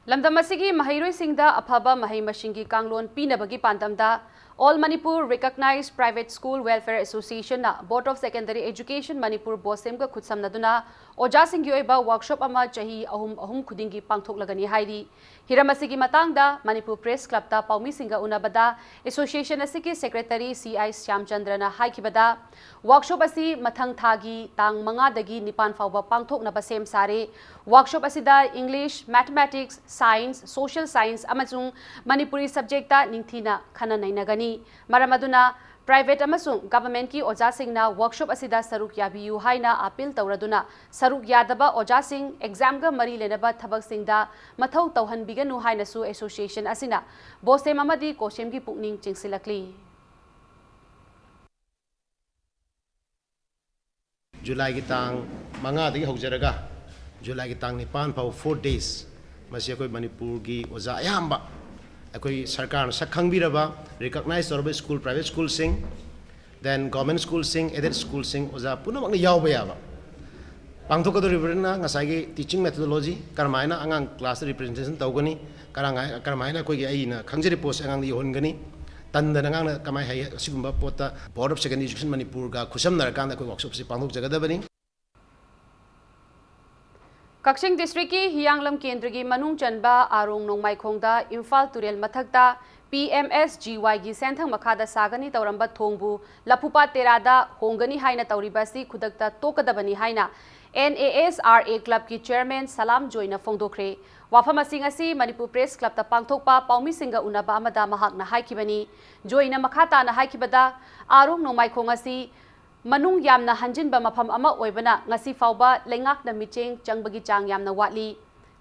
ꯂꯝꯗꯝ ꯑꯁꯤꯒꯤ ꯃꯍꯩꯔꯣꯏꯁꯤꯡꯗ ꯑꯐꯕ ꯃꯍꯩ ꯃꯁꯤꯡꯒꯤ ꯀꯥꯡꯂꯣꯟ ꯄꯤꯅꯕꯒꯤ ꯄꯥꯟꯗꯝꯗ All Manipur Recognized Private School Welfare Association ꯅ Board of Secondary Education Manipur ꯕꯣꯁꯦꯝꯒ ꯈꯨꯠꯁꯝꯅꯗꯨꯅ ꯑꯣꯖꯥꯁꯤꯡꯒꯤ ꯑꯣꯏꯕ ꯋꯥꯔꯛꯁꯣꯞ ꯑꯃ ꯆꯍꯤ ꯑꯍꯨꯝ ꯑꯍꯨꯝ ꯈꯨꯗꯤꯡꯒꯤ ꯄꯥꯡꯊꯣꯛꯂꯒꯅꯤ ꯍꯥꯏꯔꯤ꯫ ꯍꯤꯔꯝ ꯑꯁꯤꯒꯤ ꯃꯇꯥꯡꯗ ꯃꯅꯤꯄꯨꯔ ꯄ꯭ꯔꯦꯁ ꯀ꯭ꯂꯕꯇ ꯄꯥꯎꯃꯤꯁꯤꯡꯒ ꯎꯅꯕꯗ ꯑꯦꯁꯣꯁꯤꯌꯦꯁꯟ ꯑꯁꯤꯒꯤ ꯁꯦꯀ꯭ꯔꯦꯇꯔꯤ ꯁꯤ ꯑꯥꯏ ꯁ꯭ꯌꯥꯝꯆꯟꯗ꯭ꯔꯅ ꯍꯥꯏꯈꯤꯕꯗ, ꯋꯥꯔꯛꯁꯣꯞ ꯑꯁꯤ ꯃꯊꯪ ꯊꯥꯒꯤ ꯇꯥꯡ ꯃꯉꯥꯗꯒꯤ ꯅꯤꯄꯥꯟ ꯐꯥꯎꯕ ꯄꯥꯡꯊꯣꯛꯅꯕ ꯁꯦꯝ ꯁꯥꯔꯦ꯫ ꯋꯥꯔꯛꯁꯣꯞ ꯑꯁꯤꯗ English, Mathematics, Science, Social Science ꯑꯃꯁꯨꯡ ꯃꯅꯤꯄꯨꯔꯤ ꯁꯕꯖꯦꯛꯇ ꯅꯤꯡꯊꯤꯅ ꯈꯟꯅ ꯅꯩꯅꯒꯅꯤ꯫ ꯃꯔꯝ ꯑꯗꯨꯅ ꯄ꯭ꯔꯥꯏꯚꯦꯠ ꯑꯃꯁꯨꯡ ꯒꯚꯔꯟꯃꯦꯟꯠꯀꯤ ꯑꯣꯖꯥꯁꯤꯡꯅ ꯋꯥꯔꯛꯁꯣꯞ ꯑꯁꯤꯗ ꯁꯔꯨꯛ ꯌꯥꯕꯤꯌꯨ ꯍꯥꯏꯅ ꯑꯥꯄꯤꯜ ꯇꯧꯔꯗꯨꯅ, ꯁꯔꯨꯛ ꯌꯥꯗꯕ ꯑꯣꯖꯥꯁꯤꯡ ꯑꯦꯛꯖꯥꯝꯒ ꯃꯔꯤ ꯂꯩꯅꯕ ꯊꯕꯛꯁꯤꯡꯗ ꯃꯊꯧ ꯇꯧꯍꯟꯕꯤꯒꯅꯨ ꯍꯥꯏꯅꯁꯨ ꯑꯦꯁꯣꯁꯤꯌꯦꯁꯟ ꯑꯁꯤꯅ ꯕꯣꯁꯦꯝ ꯑꯃꯗꯤ ꯀꯣꯁꯦꯝꯒꯤ ꯄꯨꯛꯅꯤꯡ ꯆꯤꯡꯁꯤꯜꯂꯛꯂꯤ꯫ ꯖꯨꯂꯥꯏꯒꯤ ꯇꯥꯡ ꯃꯉꯥꯗꯒꯤ ꯍꯧꯖꯔꯒ ꯖꯨꯂꯥꯏꯒꯤ ꯇꯥꯡ ꯅꯤꯄꯥꯟ ꯐꯥꯎ four days, ꯃꯁꯤ ꯑꯩꯈꯣꯏ ꯃꯅꯤꯄꯨꯔꯒꯤ ꯑꯣꯖꯥ ꯑꯌꯥꯝꯕ, ꯑꯩꯈꯣꯏ ꯁꯔꯀꯥꯔꯅ ꯁꯛ ꯈꯪꯕꯤꯔꯕ, ꯔꯤꯀꯛꯅꯥꯏꯖ ꯇꯧꯔꯕ ꯁ꯭ꯀꯨꯜ, ꯄ꯭ꯔꯥꯏꯚꯦꯠ ꯁ꯭ꯀꯨꯜꯁꯤꯡ, then ꯒꯣꯔꯃꯦꯟ ꯁ꯭ꯀꯨꯜꯁꯤꯡ, ꯑꯦꯗꯦꯗ ꯁ꯭ꯀꯨꯜꯁꯤꯡ, ꯑꯣꯖꯥ ꯄꯨꯝꯅꯃꯛꯅ ꯌꯥꯎꯕ ꯌꯥꯕ ꯄꯥꯡꯊꯣꯛꯀꯗꯧꯔꯤꯕꯅꯤꯅ, ꯉꯁꯥꯏꯒꯤ teaching methodology, ꯀꯔꯝꯍꯥꯏꯅ ꯑꯉꯥꯡ ꯀ꯭ꯂꯥꯁꯇ ꯔꯤꯄ꯭ꯔꯖꯦꯟꯇꯦꯁꯟ ꯇꯧꯒꯅꯤ, ꯀꯔꯝꯍꯥꯏ-, ꯀꯔꯝꯍꯥꯏꯅ ꯑꯩꯈꯣꯏꯒꯤ ꯑꯩꯅ ꯈꯪꯖꯔꯤꯕ ꯄꯣꯠꯁꯦ ꯑꯉꯥꯡꯗ ꯌꯧꯍꯟꯒꯅꯤ, ꯇꯟꯗꯅ ꯑꯉꯥꯡꯅ ꯀꯃꯥꯏꯅ ꯍꯩ, ꯑꯁꯤꯒꯨꯝꯕ ꯄꯣꯠꯇ Board of Secondary Education ꯃꯅꯤꯄꯨꯔꯒ ꯈꯨꯠꯁꯝꯅꯔꯀꯥꯟꯗ ꯑꯩꯈꯣꯏ ꯋꯥꯔꯛꯁꯣꯞꯁꯤ ꯄꯥꯡꯊꯣꯛꯆꯒꯗꯕꯅꯤ꯫ ꯀꯛꯆꯤꯡ ꯗꯤꯁꯇ꯭ꯔꯤꯛꯀꯤ ꯍꯤꯌꯥꯡꯂꯝ ꯀꯦꯟꯗ꯭ꯔꯒꯤ ꯃꯅꯨꯡ ꯆꯟꯕ ꯑꯥꯔꯣꯡ ꯅꯣꯡꯃꯥꯏꯈꯣꯡꯗ ꯏꯝꯐꯥꯜ ꯇꯨꯔꯦꯜ ꯃꯊꯛꯇ ꯄꯤ ꯑꯦꯝ ꯑꯦꯁ ꯖꯤ ꯋꯥꯏꯒꯤ ꯁꯦꯟꯊꯪ ꯃꯈꯥꯗ ꯁꯥꯒꯅꯤ ꯇꯧꯔꯝꯕ ꯊꯣꯡꯕꯨ ꯂꯐꯨꯄꯥꯠ ꯇꯦꯔꯥꯗ ꯍꯣꯡꯒꯅꯤ ꯍꯥꯏꯅ ꯇꯧꯔꯤꯕ ꯑꯁꯤ ꯈꯨꯗꯛꯇ ꯇꯣꯛꯀꯗꯕꯅꯤ ꯍꯥꯏꯅ N A S R A ꯀ꯭ꯂꯕꯀꯤ ꯆꯦꯌꯔꯃꯦꯟ ꯁꯂꯥꯝ ꯖꯣꯏꯅ ꯐꯣꯡꯗꯣꯛꯈ꯭ꯔꯦ꯫ ꯋꯥꯐꯝ ꯑꯁꯤꯡ ꯑꯁꯤ ꯃꯅꯤꯄꯨꯔ ꯄ꯭ꯔꯦꯁ ꯀ꯭ꯂꯕꯇ ꯄꯥꯡꯊꯣꯛꯄ ꯄꯥꯎꯃꯤꯁꯤꯡꯒ ꯎꯅꯕ ꯑꯃꯗ ꯃꯍꯥꯛꯅ ꯍꯥꯏꯈꯤꯕꯅꯤ꯫ ꯖꯣꯏꯅ ꯃꯈꯥ ꯇꯥꯅ ꯍꯥꯏꯈꯤꯕꯗ, ꯑꯥꯔꯣꯡ ꯅꯣꯡꯃꯥꯏꯈꯣꯡ ꯑꯁꯤ ꯃꯅꯨꯡ ꯌꯥꯝꯅ ꯍꯟꯖꯤꯟꯕ ꯃꯐꯝ ꯑꯃ ꯑꯣꯏꯕꯅ ꯉꯁꯤ ꯐꯥꯎꯕ ꯂꯩꯉꯥꯛꯅ ꯃꯤꯠꯌꯦꯡ ꯆꯪꯕꯒꯤ ꯆꯥꯡ ꯌꯥꯝꯅ ꯋꯥꯠꯂꯤ꯫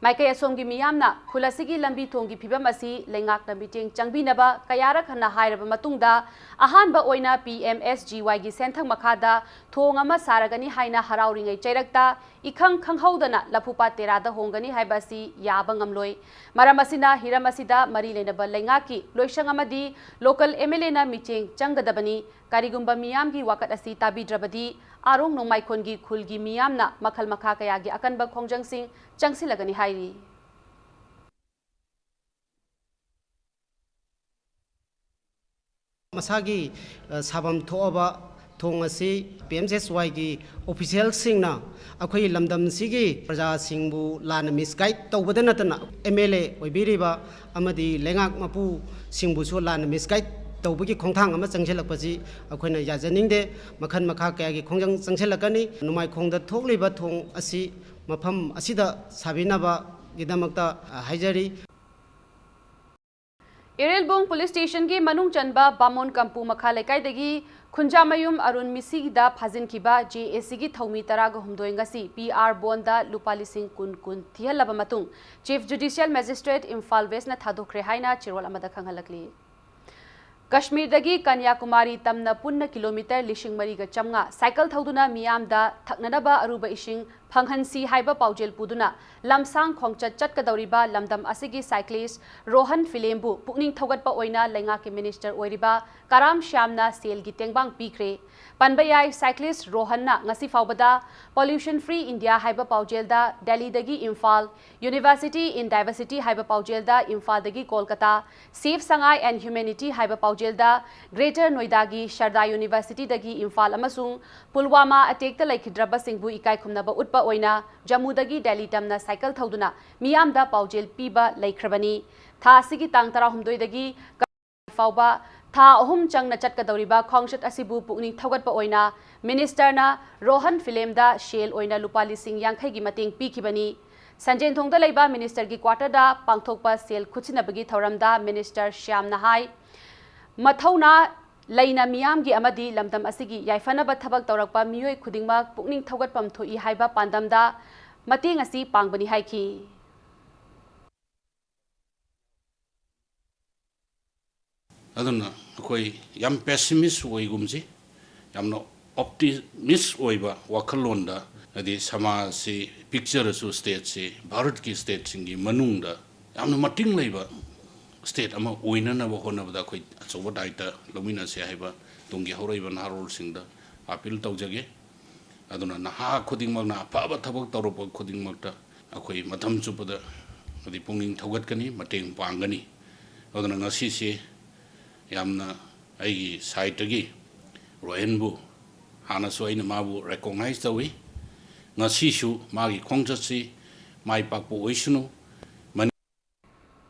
ꯃꯥꯏꯀꯩ ꯑꯁꯣꯝꯒꯤ ꯃꯤꯌꯥꯝꯅ ꯈꯨꯜ ꯑꯁꯤꯒꯤ ꯂꯝꯕꯤ ꯊꯣꯡꯒꯤ ꯐꯤꯕꯝ ꯑꯁꯤ ꯂꯩꯉꯥꯛꯅ ꯃꯤꯠꯌꯦꯡ ꯆꯪꯕꯤꯅꯕ ꯀꯌꯥꯔꯛ ꯍꯟꯅ ꯍꯥꯏꯔꯕ ꯃꯇꯨꯡꯗ, ꯑꯍꯥꯟꯕ ꯑꯣꯏꯅ ꯄꯤ ꯑꯦꯝ ꯑꯦꯁ ꯖꯤ ꯋꯥꯏꯒꯤ ꯁꯦꯟꯊꯪ ꯃꯈꯥꯗ ꯊꯣꯡ ꯑꯃ ꯁꯥꯔꯒꯅꯤ ꯍꯥꯏꯅ ꯍꯔꯥꯎꯔꯤꯉꯩ ꯆꯩꯔꯛꯇ, ꯏꯈꯪ ꯈꯪꯍꯧꯗꯅ ꯂꯐꯨꯄꯥꯠ ꯇꯦꯔꯥꯗ ꯍꯣꯡꯒꯅꯤ ꯍꯥꯏꯕ ꯑꯁꯤ ꯌꯥꯕ ꯉꯝꯂꯣꯏ꯫ ꯃꯔꯝ ꯑꯁꯤꯅ ꯍꯤꯔꯝ ꯑꯁꯤꯗ ꯃꯔꯤ ꯂꯩꯅꯕ ꯂꯩꯉꯥꯛꯀꯤ ꯂꯣꯏꯁꯪ ꯑꯃꯗꯤ ꯂꯣꯀꯦꯜ ꯑꯦꯝ ꯑꯦꯜ ꯑꯦꯅ ꯃꯤꯠꯌꯦꯡ ꯆꯪꯒꯗꯕꯅꯤ꯫ ꯀꯔꯤꯒꯨꯝꯕ ꯃꯤꯌꯥꯝꯒꯤ ꯋꯥꯀꯠ ꯑꯁꯤ ꯇꯥꯕꯤꯗ꯭ꯔꯕꯗꯤ, ꯑꯥꯔꯣꯡ ꯅꯣꯡꯃꯥꯏꯈꯣꯟꯒꯤ ꯈꯨꯜꯒꯤ ꯃꯤꯌꯥꯝꯅ ꯃꯈꯜ ꯃꯈꯥ ꯀꯌꯥꯒꯤ ꯑꯀꯟꯕ ꯈꯣꯡꯖꯪꯁꯤꯡ ꯆꯪꯁꯤꯜꯂꯒꯅꯤ ꯍꯥꯏꯔꯤ꯫ ꯃꯁꯥꯒꯤ, ꯑ, ꯁꯥꯐꯝ ꯊꯣꯛꯑꯕ ꯊꯣꯡ ꯑꯁꯤ ꯄꯤ ꯑꯦꯝ ꯁꯤ ꯑꯦꯁ ꯋꯥꯏꯒꯤ ꯑꯣꯐꯤꯁꯤꯌꯦꯜꯁꯤꯡꯅ ꯑꯩꯈꯣꯏꯒꯤ ꯂꯝꯗꯝꯁꯤꯒꯤ ꯄ꯭ꯔꯖꯥꯁꯤꯡꯕꯨ ꯂꯥꯟꯅ ꯃꯤꯁꯒꯥꯏꯗ ꯇꯧꯕꯗ ꯅꯠꯇꯅ ꯑꯦꯝ ꯑꯦꯜ ꯑꯦ ꯑꯣꯏꯕꯤꯔꯤꯕ ꯑꯃꯗꯤ ꯂꯩꯉꯥꯛ ꯃꯄꯨꯁꯤꯡꯕꯨꯁꯨ ꯂꯥꯟꯅ ꯃꯤꯁꯒꯥꯏꯗ ꯇꯧꯕꯒꯤ ꯈꯣꯡꯊꯥꯡ ꯑꯃ ꯆꯪꯁꯤꯜꯂꯛꯄꯁꯤ ꯑꯩꯈꯣꯏꯅ ꯌꯥꯖꯅꯤꯡꯗꯦ꯫ ꯃꯈꯜ ꯃꯈꯥ ꯀꯌꯥꯒꯤ ꯈꯣꯡꯖꯪ ꯆꯪꯁꯤꯜꯂꯛꯀꯅꯤ꯫ ꯅꯣꯡꯃꯥꯏꯈꯣꯡꯗ ꯊꯣꯛꯂꯤꯕ ꯊꯣꯡ ꯑꯁꯤ ꯃꯐꯝ ꯑꯁꯤꯗ ꯁꯥꯕꯤꯅꯕꯒꯤꯗꯃꯛꯇ, ꯑ, ꯍꯥꯏꯖꯔꯤ꯫ ꯏꯔꯦꯜꯕꯨꯡ ꯄꯨꯂꯤꯁ ꯁ꯭ꯇꯦꯁꯟꯒꯤ ꯃꯅꯨꯡ ꯆꯟꯕ ꯕꯥꯃꯣꯟ ꯀꯝꯄꯨ ꯃꯈꯥ ꯂꯩꯀꯥꯏꯗꯒꯤ ꯈꯨꯟꯖꯥꯃꯌꯨꯝ ꯑꯔꯨꯟ ꯃꯤꯁꯤꯗ ꯐꯥꯖꯤꯟꯈꯤꯕ ꯖꯦ ꯑꯦ ꯁꯤꯒꯤ ꯊꯧꯃꯤ ꯇꯔꯥꯒ ꯍꯨꯝꯗꯣꯏ ꯉꯁꯤ ꯄꯤ ꯑꯥꯔ ꯕꯣꯟꯗ ꯂꯨꯄꯥ ꯂꯤꯁꯤꯡ ꯀꯨꯟ ꯀꯨꯟ ꯊꯤꯍꯜꯂꯕ ꯃꯇꯨꯡ ꯆꯤꯐ ꯖꯨꯗꯤꯁꯤꯌꯦꯜ ꯃꯦꯖꯤꯁꯇ꯭ꯔꯦꯠ ꯏꯝꯐꯥꯜ ꯋꯦꯁꯅ ꯊꯥꯗꯣꯛꯈ꯭ꯔꯦ ꯍꯥꯏꯅ ꯆꯦꯔꯣꯜ ꯑꯃꯗ ꯈꯪꯍꯜꯂꯛꯂꯤ꯫ ꯀꯥꯁꯃꯤꯔꯗꯒꯤ ꯀꯟꯌꯥꯀꯨꯃꯥꯔꯤ ꯇꯝꯅ ꯄꯨꯟꯅ ꯀꯤꯂꯣꯃꯤꯇꯔ ꯂꯤꯁꯤꯡ ꯃꯔꯤꯒ ꯆꯥꯝꯃꯉꯥ ꯁꯥꯏꯀꯜ ꯊꯧꯗꯨꯅ ꯃꯤꯌꯥꯝꯗ ꯊꯛꯅꯅꯕ ꯑꯔꯨꯕ ꯏꯁꯤꯡ ꯐꯪꯍꯟꯁꯤ ꯍꯥꯏꯕ ꯄꯥꯎꯖꯦꯜ ꯄꯨꯗꯨꯅ ꯂꯝꯁꯥꯡ ꯈꯣꯡꯆꯠ ꯆꯠꯀꯗꯧꯔꯤꯕ ꯂꯝꯗꯝ ꯑꯁꯤꯒꯤ ꯁꯥꯏꯀ꯭ꯂꯤꯁ ꯔꯣꯍꯟ ꯐꯤꯂꯦꯝꯕꯨ ꯄꯨꯛꯅꯤꯡ ꯊꯧꯒꯠꯄ ꯑꯣꯏꯅ ꯂꯩꯉꯥꯛꯀꯤ ꯃꯤꯅꯤꯁꯇꯔ ꯑꯣꯏꯔꯤꯕ ꯀꯔꯥꯝ ꯁ꯭ꯌꯥꯝꯅ ꯁꯦꯜꯒꯤ ꯇꯦꯡꯕꯥꯡ ꯄꯤꯈ꯭ꯔꯦ꯫ ꯄꯟꯕ ꯌꯥꯏ, ꯁꯥꯏꯀ꯭ꯂꯤꯁ ꯔꯣꯍꯟꯅ ꯉꯁꯤ ꯐꯥꯎꯕꯗ Pollution Free India ꯍꯥꯏꯕ ꯄꯥꯎꯖꯦꯜꯗ ꯗꯦꯜꯂꯤꯗꯒꯤ ꯏꯝꯐꯥꯜ, University in Diversity ꯍꯥꯏꯕ ꯄꯥꯎꯖꯦꯜꯗ ꯏꯝꯐꯥꯜꯗꯒꯤ Kolkata, Save Sangai and Humanity ꯍꯥꯏꯕ ꯄꯥꯎꯖꯦꯜꯗ ꯒ꯭ꯔꯦꯇꯔ ꯅꯣꯏꯗꯥꯒꯤ ꯁꯔꯗꯥ ꯌꯨꯅꯤꯚꯔꯁꯤꯇꯤꯗꯒꯤ ꯏꯝꯐꯥꯜ ꯑꯃꯁꯨꯡ ꯄꯨꯜꯋꯥꯃꯥ ꯑꯦꯇꯦꯛꯇ ꯂꯩꯈꯤꯗ꯭ꯔꯕꯁꯤꯡꯕꯨ ꯏꯀꯥꯏ ꯈꯨꯝꯅꯕ ꯎꯠꯄ ꯑꯣꯏꯅ ꯖꯝꯃꯨꯗꯒꯤ ꯗꯦꯜꯂꯤ ꯇꯝꯅ ꯁꯥꯏꯀꯜ ꯊꯧꯗꯨꯅ ꯃꯤꯌꯥꯝꯗ ꯄꯥꯎꯖꯦꯜ ꯄꯤꯕ ꯂꯩꯈ꯭ꯔꯕꯅꯤ꯫ ꯊꯥ ꯑꯁꯤꯒꯤ ꯇꯥꯡ ꯇꯔꯥꯍꯨꯝꯗꯣꯏꯗꯒꯤ ꯐꯥꯎꯕ ꯊꯥ ꯑꯍꯨꯝ ꯆꯪꯅ ꯆꯠꯀꯗꯧꯔꯤꯕ ꯈꯣꯡꯆꯠ ꯑꯁꯤꯕꯨ ꯄꯨꯛꯅꯤꯡ ꯊꯧꯒꯠꯄ ꯑꯣꯏꯅ ꯃꯤꯅꯤꯁꯇꯔꯅ ꯔꯣꯍꯟ ꯐꯤꯂꯦꯝꯗ ꯁꯦꯜ ꯑꯣꯏꯅ ꯂꯨꯄꯥ ꯂꯤꯁꯤꯡ ꯌꯥꯡꯈꯩꯒꯤ ꯃꯇꯦꯡ ꯄꯤꯈꯤꯕꯅꯤ꯫ ꯁꯟꯖꯦꯟꯊꯣꯡꯗ ꯂꯩꯕ ꯃꯤꯅꯤꯁꯇꯔꯒꯤ ꯀ꯭ꯋꯥꯇꯔꯗ ꯄꯥꯡꯊꯣꯛꯄ ꯁꯦꯜ ꯈꯨꯠꯁꯤꯟꯅꯕꯒꯤ ꯊꯧꯔꯝꯗ ꯃꯤꯅꯤꯁꯇꯔ ꯁ꯭ꯌꯥꯝꯅ ꯍꯥꯏ, ꯃꯊꯧꯅꯥ ꯂꯩꯅ ꯃꯤꯌꯥꯝꯒꯤ ꯑꯃꯗꯤ ꯂꯝꯗꯝ ꯑꯁꯤꯒꯤ ꯌꯥꯏꯐꯅꯕ ꯊꯕꯛ ꯇꯧꯔꯛꯄ ꯃꯤꯑꯣꯏ ꯈꯨꯗꯤꯡꯃꯛ ꯄꯨꯛꯅꯤꯡ ꯊꯧꯒꯠꯐꯝ ꯊꯣꯛꯏ ꯍꯥꯏꯕ ꯄꯥꯟꯗꯝꯗ ꯃꯇꯦꯡ ꯑꯁꯤ ꯄꯥꯡꯕꯅꯤ ꯍꯥꯏꯈꯤ꯫ ꯑꯗꯨꯅ ꯑꯩꯈꯣꯏ ꯌꯥꯝ pessimist ꯑꯣꯏꯒꯨꯝꯁꯤ, ꯌꯥꯝꯅ optimist ꯑꯣꯏꯕ ꯋꯥꯈꯜꯂꯣꯟꯗ, ꯍꯥꯏꯗꯤ ꯁꯃꯥꯖꯁꯤ ꯄꯤꯛꯆꯔꯁꯨ stateꯁꯤ ꯚꯥꯔꯠꯀꯤ stateꯁꯤꯡꯒꯤ ꯃꯅꯨꯡꯗ ꯌꯥꯝꯅ ꯃꯇꯤꯡ ꯂꯩꯕ state ꯑꯃ ꯑꯣꯏꯅꯅꯕ ꯍꯣꯠꯅꯕꯗ ꯑꯩꯈꯣꯏ ꯑꯆꯧꯕ ꯗꯥꯏꯇ ꯂꯧꯃꯤꯟꯅꯁꯦ ꯍꯥꯏꯕ ꯇꯨꯡꯒꯤ ꯍꯧꯔꯛꯏꯕ ꯅꯍꯥꯔꯣꯜꯁꯤꯡꯗ appeal ꯇꯧꯖꯒꯦ꯫ ꯑꯗꯨꯅ ꯅꯍꯥ ꯈꯨꯗꯤꯡꯃꯛꯅ ꯑꯐꯕ ꯊꯕꯛ ꯇꯧꯔꯛꯄ ꯈꯨꯗꯤꯡꯃꯛꯇ ꯑꯩꯈꯣꯏ ꯃꯇꯝ ꯆꯨꯞꯄꯗ ꯍꯥꯏꯗꯤ ꯄꯨꯛꯅꯤꯡ ꯊꯧꯒꯠꯀꯅꯤ, ꯃꯇꯦꯡ ꯄꯥꯡꯒꯅꯤ꯫ ꯑꯗꯨꯅ ꯉꯁꯤꯁꯤ ꯌꯥꯝꯅ ꯑꯩꯒꯤ ꯁꯥꯏꯠꯇꯒꯤ ꯔꯣꯍꯟꯕꯨ ꯍꯥꯟꯅꯁꯨ ꯑꯩꯅ ꯃꯥꯕꯨ ꯔꯦꯀꯣꯛꯅꯥꯏꯖ ꯇꯧꯏ꯫ ꯉꯁꯤꯁꯨ ꯃꯥꯒꯤ ꯈꯣꯡꯆꯠꯁꯤ ꯃꯥꯏ ꯄꯥꯛꯄ ꯑꯣꯏꯁꯅꯨ꯫ ꯃꯅꯤ-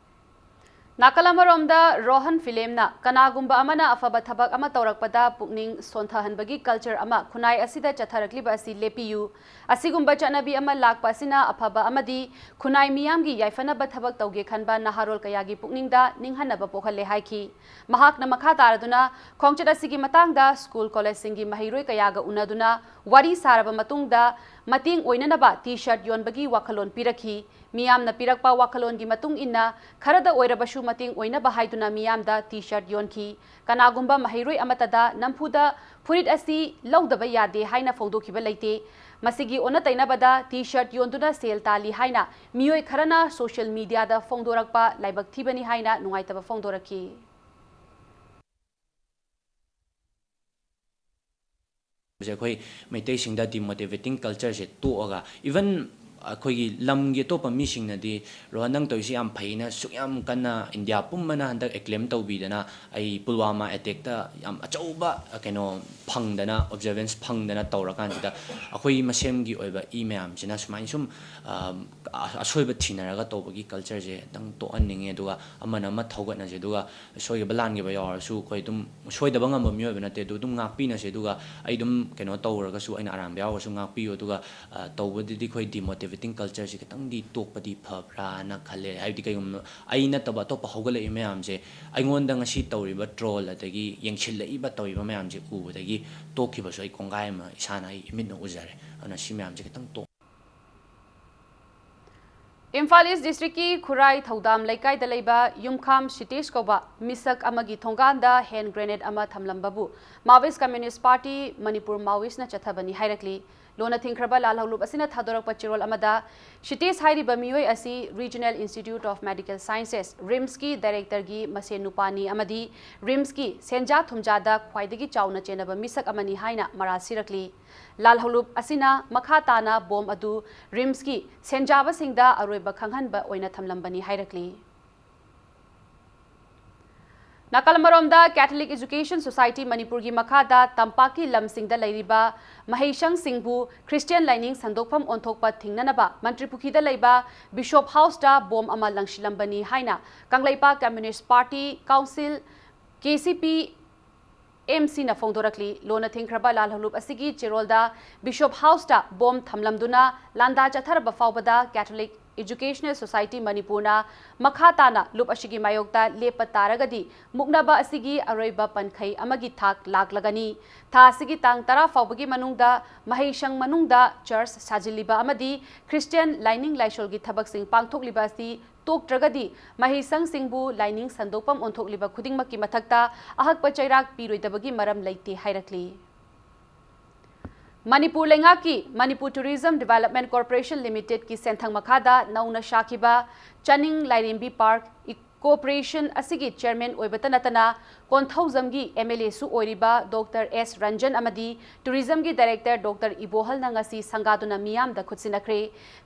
ꯅꯥꯀꯜ ꯑꯃꯔꯣꯝꯗ, ꯔꯣꯍꯟ ꯐꯤꯂꯦꯝꯅ ꯀꯅꯥꯒꯨꯝꯕ ꯑꯃꯅ ꯑꯐꯕ ꯊꯕꯛ ꯑꯃ ꯇꯧꯔꯛꯄꯗ ꯄꯨꯛꯅꯤꯡ ꯁꯣꯟꯊꯍꯟꯕꯒꯤ ꯀꯜꯆꯔ ꯑꯃ ꯈꯨꯟꯅꯥꯏ ꯑꯁꯤꯗ ꯆꯠꯊꯔꯛꯂꯤꯕ ꯑꯁꯤ ꯂꯦꯞꯄꯤꯌꯨ꯫ ꯑꯁꯤꯒꯨꯝꯕ ꯆꯠꯅꯕꯤ ꯑꯃ ꯂꯥꯛꯄ ꯑꯁꯤꯅ ꯑꯐꯕ ꯑꯃꯗꯤ ꯈꯨꯟꯅꯥꯏ ꯃꯤꯌꯥꯝꯒꯤ ꯌꯥꯏꯐꯅꯕ ꯊꯕꯛ ꯇꯧꯒꯦ ꯈꯟꯕ ꯅꯍꯥꯔꯣꯜ ꯀꯌꯥꯒꯤ ꯄꯨꯛꯅꯤꯡꯗ ꯅꯤꯡꯍꯟꯅꯕ ꯄꯣꯛꯍꯜꯂꯦ ꯍꯥꯏꯈꯤ꯫ ꯃꯍꯥꯛꯅ ꯃꯈꯥ ꯇꯥꯔꯗꯨꯅ ꯈꯣꯡꯆꯠ ꯑꯁꯤꯒꯤ ꯃꯇꯥꯡꯗ ꯁ꯭ꯀꯨꯜ ꯀꯣꯂꯦꯖꯁꯤꯡꯒꯤ ꯃꯍꯩꯔꯣꯏ ꯀꯌꯥꯒ ꯎꯅꯗꯨꯅ ꯋꯥꯔꯤ ꯁꯥꯔꯕ ꯃꯇꯨꯡꯗ ꯃꯇꯦꯡ ꯑꯣꯏꯅꯅꯕ ꯇꯤ ꯁꯔꯠ ꯌꯣꯟꯕꯒꯤ ꯋꯥꯈꯜꯂꯣꯟ ꯄꯤꯔꯛꯈꯤ꯫ ꯃꯤꯌꯥꯝꯅ ꯄꯤꯔꯛꯄ ꯋꯥꯈꯜꯂꯣꯟꯒꯤ ꯃꯇꯨꯡ ꯏꯟꯅ ꯈꯔꯗ ꯑꯣꯏꯔꯕꯁꯨ ꯃꯇꯦꯡ ꯑꯣꯏꯅꯕ ꯍꯥꯏꯗꯨꯅ ꯃꯤꯌꯥꯝꯗ ꯇꯤ ꯁꯔꯠ ꯌꯣꯟꯈꯤ꯫ ꯀꯅꯥꯒꯨꯝꯕ ꯃꯍꯩꯔꯣꯏ ꯑꯃꯠꯇꯗ ꯅꯝꯐꯨꯗ ꯐꯨꯔꯤꯠ ꯑꯁꯤ ꯂꯧꯗꯕ ꯌꯥꯗꯦ ꯍꯥꯏꯅ ꯐꯣꯡꯗꯣꯛꯈꯤꯕ ꯂꯩꯇꯦ꯫ ꯃꯁꯤꯒꯤ ꯑꯣꯟꯅ ꯇꯩꯅꯕꯗ ꯇꯤ ꯁꯔꯠ ꯌꯣꯟꯗꯨꯅ ꯁꯦꯜ ꯇꯥꯜꯂꯤ ꯍꯥꯏꯅ ꯃꯤꯑꯣꯏ ꯈꯔꯅ ꯁꯣꯁꯤꯌꯦꯜ ꯃꯤꯗꯤꯌꯥꯗ ꯐꯣꯡꯗꯣꯔꯛꯄ ꯂꯥꯏꯕꯛ ꯊꯤꯕꯅꯤ ꯍꯥꯏꯅ ꯅꯨꯡꯉꯥꯏꯇꯕ ꯐꯣꯡꯗꯣꯔꯛꯈꯤ꯫ ꯁꯦ ꯑꯩꯈꯣꯏ ꯃꯩꯇꯩꯁꯤꯡꯗ ꯗꯤꯃꯣꯇꯤꯚꯦꯇꯤꯡ ꯀꯜꯆꯔꯁꯦ ꯇꯣꯛꯑꯒ, ꯏꯚꯟ ꯑꯩꯈꯣꯏꯒꯤ ꯂꯝꯒꯤ ꯑꯇꯣꯞꯄ ꯃꯤꯁꯤꯡꯅꯗꯤ, "ꯔꯣꯍꯟ, ꯅꯪ ꯇꯧꯔꯤꯁꯤ ꯌꯥꯝ ꯐꯩꯅ", ꯁꯨꯛ ꯌꯥꯝ ꯀꯟꯅ ꯏꯟꯗꯤꯌꯥ ꯄꯨꯝꯕꯅ ꯍꯟꯗꯛ ꯑꯦꯀ꯭ꯂꯦꯝ ꯇꯧꯕꯤꯗꯅ, ꯑꯩ ꯄꯨꯜꯋꯥꯃꯥ ꯑꯦꯇꯦꯛꯇ ꯌꯥꯝ ꯑꯆꯧꯕ, ꯀꯩꯅꯣ, ꯐꯪꯗꯅ, ꯑꯣꯕꯖꯔꯕꯦꯟꯁ ꯐꯪꯗꯅ ꯇꯧꯔꯀꯥꯟꯁꯤꯗ, ꯑꯩꯈꯣꯏ ꯃꯁꯦꯝꯒꯤ ꯑꯣꯏꯕ ꯏ ꯃꯌꯥꯝꯁꯤꯅ ꯁꯨꯃꯥꯏꯅ ꯁꯨꯝ, ꯑ, ꯑꯁꯣꯏꯕ ꯊꯤꯅꯔꯒ ꯇꯧꯕꯒꯤ ꯀꯜꯆꯔꯁꯦ ꯈꯤꯇꯪ ꯇꯣꯛꯍꯟꯅꯤꯡꯉꯦ꯫ ꯑꯗꯨꯒ ꯑꯃꯅ ꯑꯃ ꯊꯧꯒꯠꯅꯁꯦ꯫ ꯑꯗꯨꯒ ꯁꯣꯏꯈꯤꯕ ꯂꯥꯟꯈꯤꯕ ꯌꯥꯎꯔꯁꯨ ꯑꯩꯈꯣꯏ ꯑꯗꯨꯝ, ꯁꯣꯏꯗꯕ ꯉꯝꯕ ꯃꯤꯑꯣꯏꯕ ꯅꯠꯇꯦ, ꯑꯗꯨ ꯑꯗꯨꯝ ꯉꯥꯛꯄꯤꯅꯁꯦ꯫ ꯑꯗꯨꯒ ꯑꯩ ꯑꯗꯨꯝ ꯀꯩꯅꯣ ꯇꯧꯔꯒꯁꯨ, ꯑꯩꯅ ꯑꯔꯥꯟꯕ ꯌꯥꯎꯔꯒꯁꯨ ꯉꯥꯛꯄꯤꯌꯨ꯫ ꯑꯗꯨꯒ, ꯑ, ꯇꯧꯕꯗꯗꯤ ꯑꯩꯈꯣꯏ ꯗꯤꯃꯣꯇꯤꯚꯦꯇꯤꯡ ꯀꯜꯆꯔꯁꯤ ꯈꯤꯇꯪꯗꯤ ꯇꯣꯛꯄꯗꯤ ꯐꯕ꯭ꯔꯥꯅ ꯈꯜꯂꯦ꯫ ꯍꯥꯏꯕꯗꯤ ꯀꯩꯒꯨꯝꯕ ꯑꯩ ꯅꯠꯇꯕ ꯑꯇꯣꯞꯄ ꯍꯧꯒꯠꯂꯛꯏ ꯃꯌꯥꯝꯁꯦ, ꯑꯩꯉꯣꯟꯗ ꯉꯁꯤ ꯇꯧꯔꯤꯕ ꯇ꯭ꯔꯣꯜ ꯑꯗꯒꯤ ꯌꯦꯡꯁꯤꯜꯂꯛꯏꯕ ꯇꯧꯔꯤꯕ ꯃꯌꯥꯝꯁꯦ ꯎꯕꯗꯒꯤ ꯇꯣꯛꯈꯤꯕꯁꯨ ꯑꯩ ꯀꯣꯡꯒꯥꯏ ꯑꯃ ꯏꯁꯥꯅ ꯑꯩ ꯏꯃꯤꯠꯅ ꯎꯖꯔꯦ꯫ ꯑꯗꯨꯅ ꯁꯤ ꯃꯌꯥꯝꯁꯦ ꯈꯤꯇꯪ ꯇꯣꯛ- ꯏꯝꯐꯥꯜ ꯏꯁ ꯗꯤꯁꯇ꯭ꯔꯤꯛꯀꯤ ꯈꯨꯔꯥꯏ ꯊꯧꯗꯥꯝ ꯂꯩꯀꯥꯏꯗ ꯂꯩꯕ ꯌꯨꯝꯈꯥꯝ ꯁꯤꯇꯦꯁ ꯀꯧꯕ ꯃꯤꯁꯛ ꯑꯃꯒꯤ ꯊꯣꯡꯒꯥꯟꯗ ꯍꯦꯟ ꯒ꯭ꯔꯦꯅꯦꯗ ꯑꯃ ꯊꯝꯂꯝꯕꯕꯨ ꯃꯥꯋꯤꯁ ꯀꯝꯃ꯭ꯌꯨꯅꯤꯁ ꯄꯥꯔꯇꯤ ꯃꯅꯤꯄꯨꯔ, ꯃꯥꯋꯤꯁꯅ ꯆꯠꯊꯕꯅꯤ ꯍꯥꯏꯔꯛꯂꯤ꯫ ꯂꯣꯟꯅ ꯊꯤꯡꯈ꯭ꯔꯕ ꯂꯥꯜꯍꯧꯂꯨꯞ ꯑꯁꯤꯅ ꯊꯥꯗꯣꯔꯛꯄ ꯆꯦꯔꯣꯜ ꯑꯃꯗ, ꯁꯤꯇꯦꯁ ꯍꯥꯏꯔꯤꯕ ꯃꯤꯑꯣꯏ ꯑꯁꯤ Regional Institute of Medical Sciences, ꯔꯤꯝꯁꯀꯤ ꯗꯥꯏꯔꯦꯛꯇꯔꯒꯤ ꯃꯁꯦꯟ ꯅꯨꯄꯥꯅꯤ ꯑꯃꯗꯤ ꯔꯤꯝꯁꯀꯤ ꯁꯦꯟꯖꯥ ꯊꯨꯝꯖꯥꯗ ꯈ꯭ꯋꯥꯏꯗꯒꯤ ꯆꯥꯎꯅ ꯆꯦꯟꯅꯕ ꯃꯤꯁꯛ ꯑꯃꯅꯤ ꯍꯥꯏꯅ ꯃꯔꯥꯜ ꯁꯤꯔꯛꯂꯤ꯫ ꯂꯥꯜꯍꯧꯂꯨꯞ ꯑꯁꯤꯅ ꯃꯈꯥ ꯇꯥꯅ ꯕꯣꯝ ꯑꯗꯨ ꯔꯤꯝꯁꯀꯤ ꯁꯦꯟꯖꯥꯕꯁꯤꯡꯗ ꯑꯔꯣꯏꯕ ꯈꯪꯍꯟꯕ ꯑꯣꯏꯅ ꯊꯝꯂꯝꯕꯅꯤ ꯍꯥꯏꯔꯛꯂꯤ꯫ ꯅꯥꯀꯜ ꯑꯃꯔꯣꯝꯗ, Catholic Education Society ꯃꯅꯤꯄꯨꯔꯒꯤ ꯃꯈꯥꯗ ꯇꯝꯄꯥꯛꯀꯤ ꯂꯝꯁꯤꯡꯗ ꯂꯩꯔꯤꯕ ꯃꯍꯩꯁꯪꯁꯤꯡꯕꯨ ꯈ꯭ꯔꯤꯁꯇꯤꯌꯥꯟ ꯂꯥꯏꯅꯤꯡ ꯁꯟꯗꯣꯛꯐꯝ ꯑꯣꯟꯊꯣꯛꯄ ꯊꯤꯡꯅꯅꯕ ꯃꯟꯇ꯭ꯔꯤꯄꯨꯈ꯭ꯔꯤꯗ ꯂꯩꯕ ꯕꯤꯁꯣꯞ ꯍꯥꯎꯁꯇ ꯕꯣꯝ ꯑꯃ ꯂꯪꯁꯤꯜꯂꯝꯕꯅꯤ ꯍꯥꯏꯅ Kangleipak communist party council, K C P M ꯁꯤꯅ ꯐꯣꯡꯗꯣꯔꯛꯂꯤ꯫ ꯂꯣꯟꯅ ꯊꯤꯡꯈ꯭ꯔꯕ ꯂꯥꯜꯍꯧꯂꯨꯞ ꯑꯁꯤꯒꯤ ꯆꯦꯔꯣꯜꯗ ꯕꯤꯁꯣꯞ ꯍꯥꯎꯁꯇ ꯕꯣꯝ ꯊꯝꯂꯝꯗꯨꯅ ꯂꯥꯟꯗꯥ ꯆꯠꯊꯔꯕ ꯐꯥꯎꯕꯗ Catholic Educational Society ꯃꯅꯤꯄꯨꯔꯅ ꯃꯈꯥ ꯇꯥꯅ ꯂꯨꯞ ꯑꯁꯤꯒꯤ ꯃꯥꯌꯣꯛꯇ ꯂꯦꯞꯄ ꯇꯥꯔꯒꯗꯤ ꯃꯨꯛꯅꯕ ꯑꯁꯤꯒꯤ ꯑꯔꯣꯏꯕ ꯄꯟꯈꯩ ꯑꯃꯒꯤ ꯊꯥꯛ ꯂꯥꯛꯂꯒꯅꯤ꯫ ꯊꯥ ꯑꯁꯤꯒꯤ ꯇꯥꯡ ꯇꯔꯥ ꯐꯥꯎꯕꯒꯤ ꯃꯅꯨꯡꯗ ꯃꯍꯩꯁꯪ ꯃꯅꯨꯡꯗ ꯆꯔꯆ ꯁꯥꯖꯤꯜꯂꯤꯕ ꯑꯃꯗꯤ ꯈ꯭ꯔꯤꯁꯇꯤꯌꯥꯟ ꯂꯥꯏꯅꯤꯡ ꯂꯥꯏꯁꯣꯜꯒꯤ ꯊꯕꯛꯁꯤꯡ ꯄꯥꯡꯊꯣꯛꯂꯤꯕ ꯑꯁꯤ ꯇꯣꯛꯇ꯭ꯔꯒꯗꯤ ꯃꯍꯩꯁꯪꯁꯤꯡꯕꯨ ꯂꯥꯏꯅꯤꯡ ꯁꯟꯗꯣꯛꯐꯝ ꯑꯣꯟꯊꯣꯛꯂꯤꯕ ꯈꯨꯗꯤꯡꯃꯛꯀꯤ ꯃꯊꯛꯇ ꯑꯍꯛꯄ ꯆꯩꯔꯥꯛ ꯄꯤꯔꯣꯏꯗꯕꯒꯤ ꯃꯔꯝ ꯂꯩꯇꯦ ꯍꯥꯏꯔꯛꯂꯤ꯫ ꯃꯅꯤꯄꯨꯔ ꯂꯩꯉꯥꯛꯀꯤ Manipur Tourism Development Corporation Limited ꯀꯤ ꯁꯦꯟꯊꯪ ꯃꯈꯥꯗ ꯅꯧꯅ ꯁꯥꯈꯤꯕ ꯆꯥꯅꯤꯡ ꯂꯥꯏꯔꯦꯝꯕꯤ ꯄꯥꯔꯛ ꯏꯀꯣ ꯀꯣꯔꯄꯣꯔꯦꯁꯟ ꯑꯁꯤꯒꯤ ꯆꯦꯌꯔꯃꯦꯟ ꯑꯣꯏꯕꯇ ꯅꯠꯇꯅ ꯀꯣꯟꯊꯧꯖꯝꯒꯤ ꯑꯦꯝ ꯑꯦꯜ ꯑꯦꯁꯨ ꯑꯣꯏꯔꯤꯕ ꯗꯣꯛꯇꯔ ꯑꯦꯁ ꯔꯟꯖꯟ ꯑꯃꯗꯤ ꯇꯨꯔꯤꯖꯝꯒꯤ ꯗꯥꯏꯔꯦꯛꯇꯔ ꯗꯣꯛꯇꯔ ꯏꯕꯣꯍꯜꯅ ꯉꯁꯤ ꯁꯪꯒꯥꯗꯨꯅ ꯃꯤꯌꯥꯝꯗ ꯈꯨꯠꯁꯤꯟꯅꯈ꯭ꯔꯦ꯫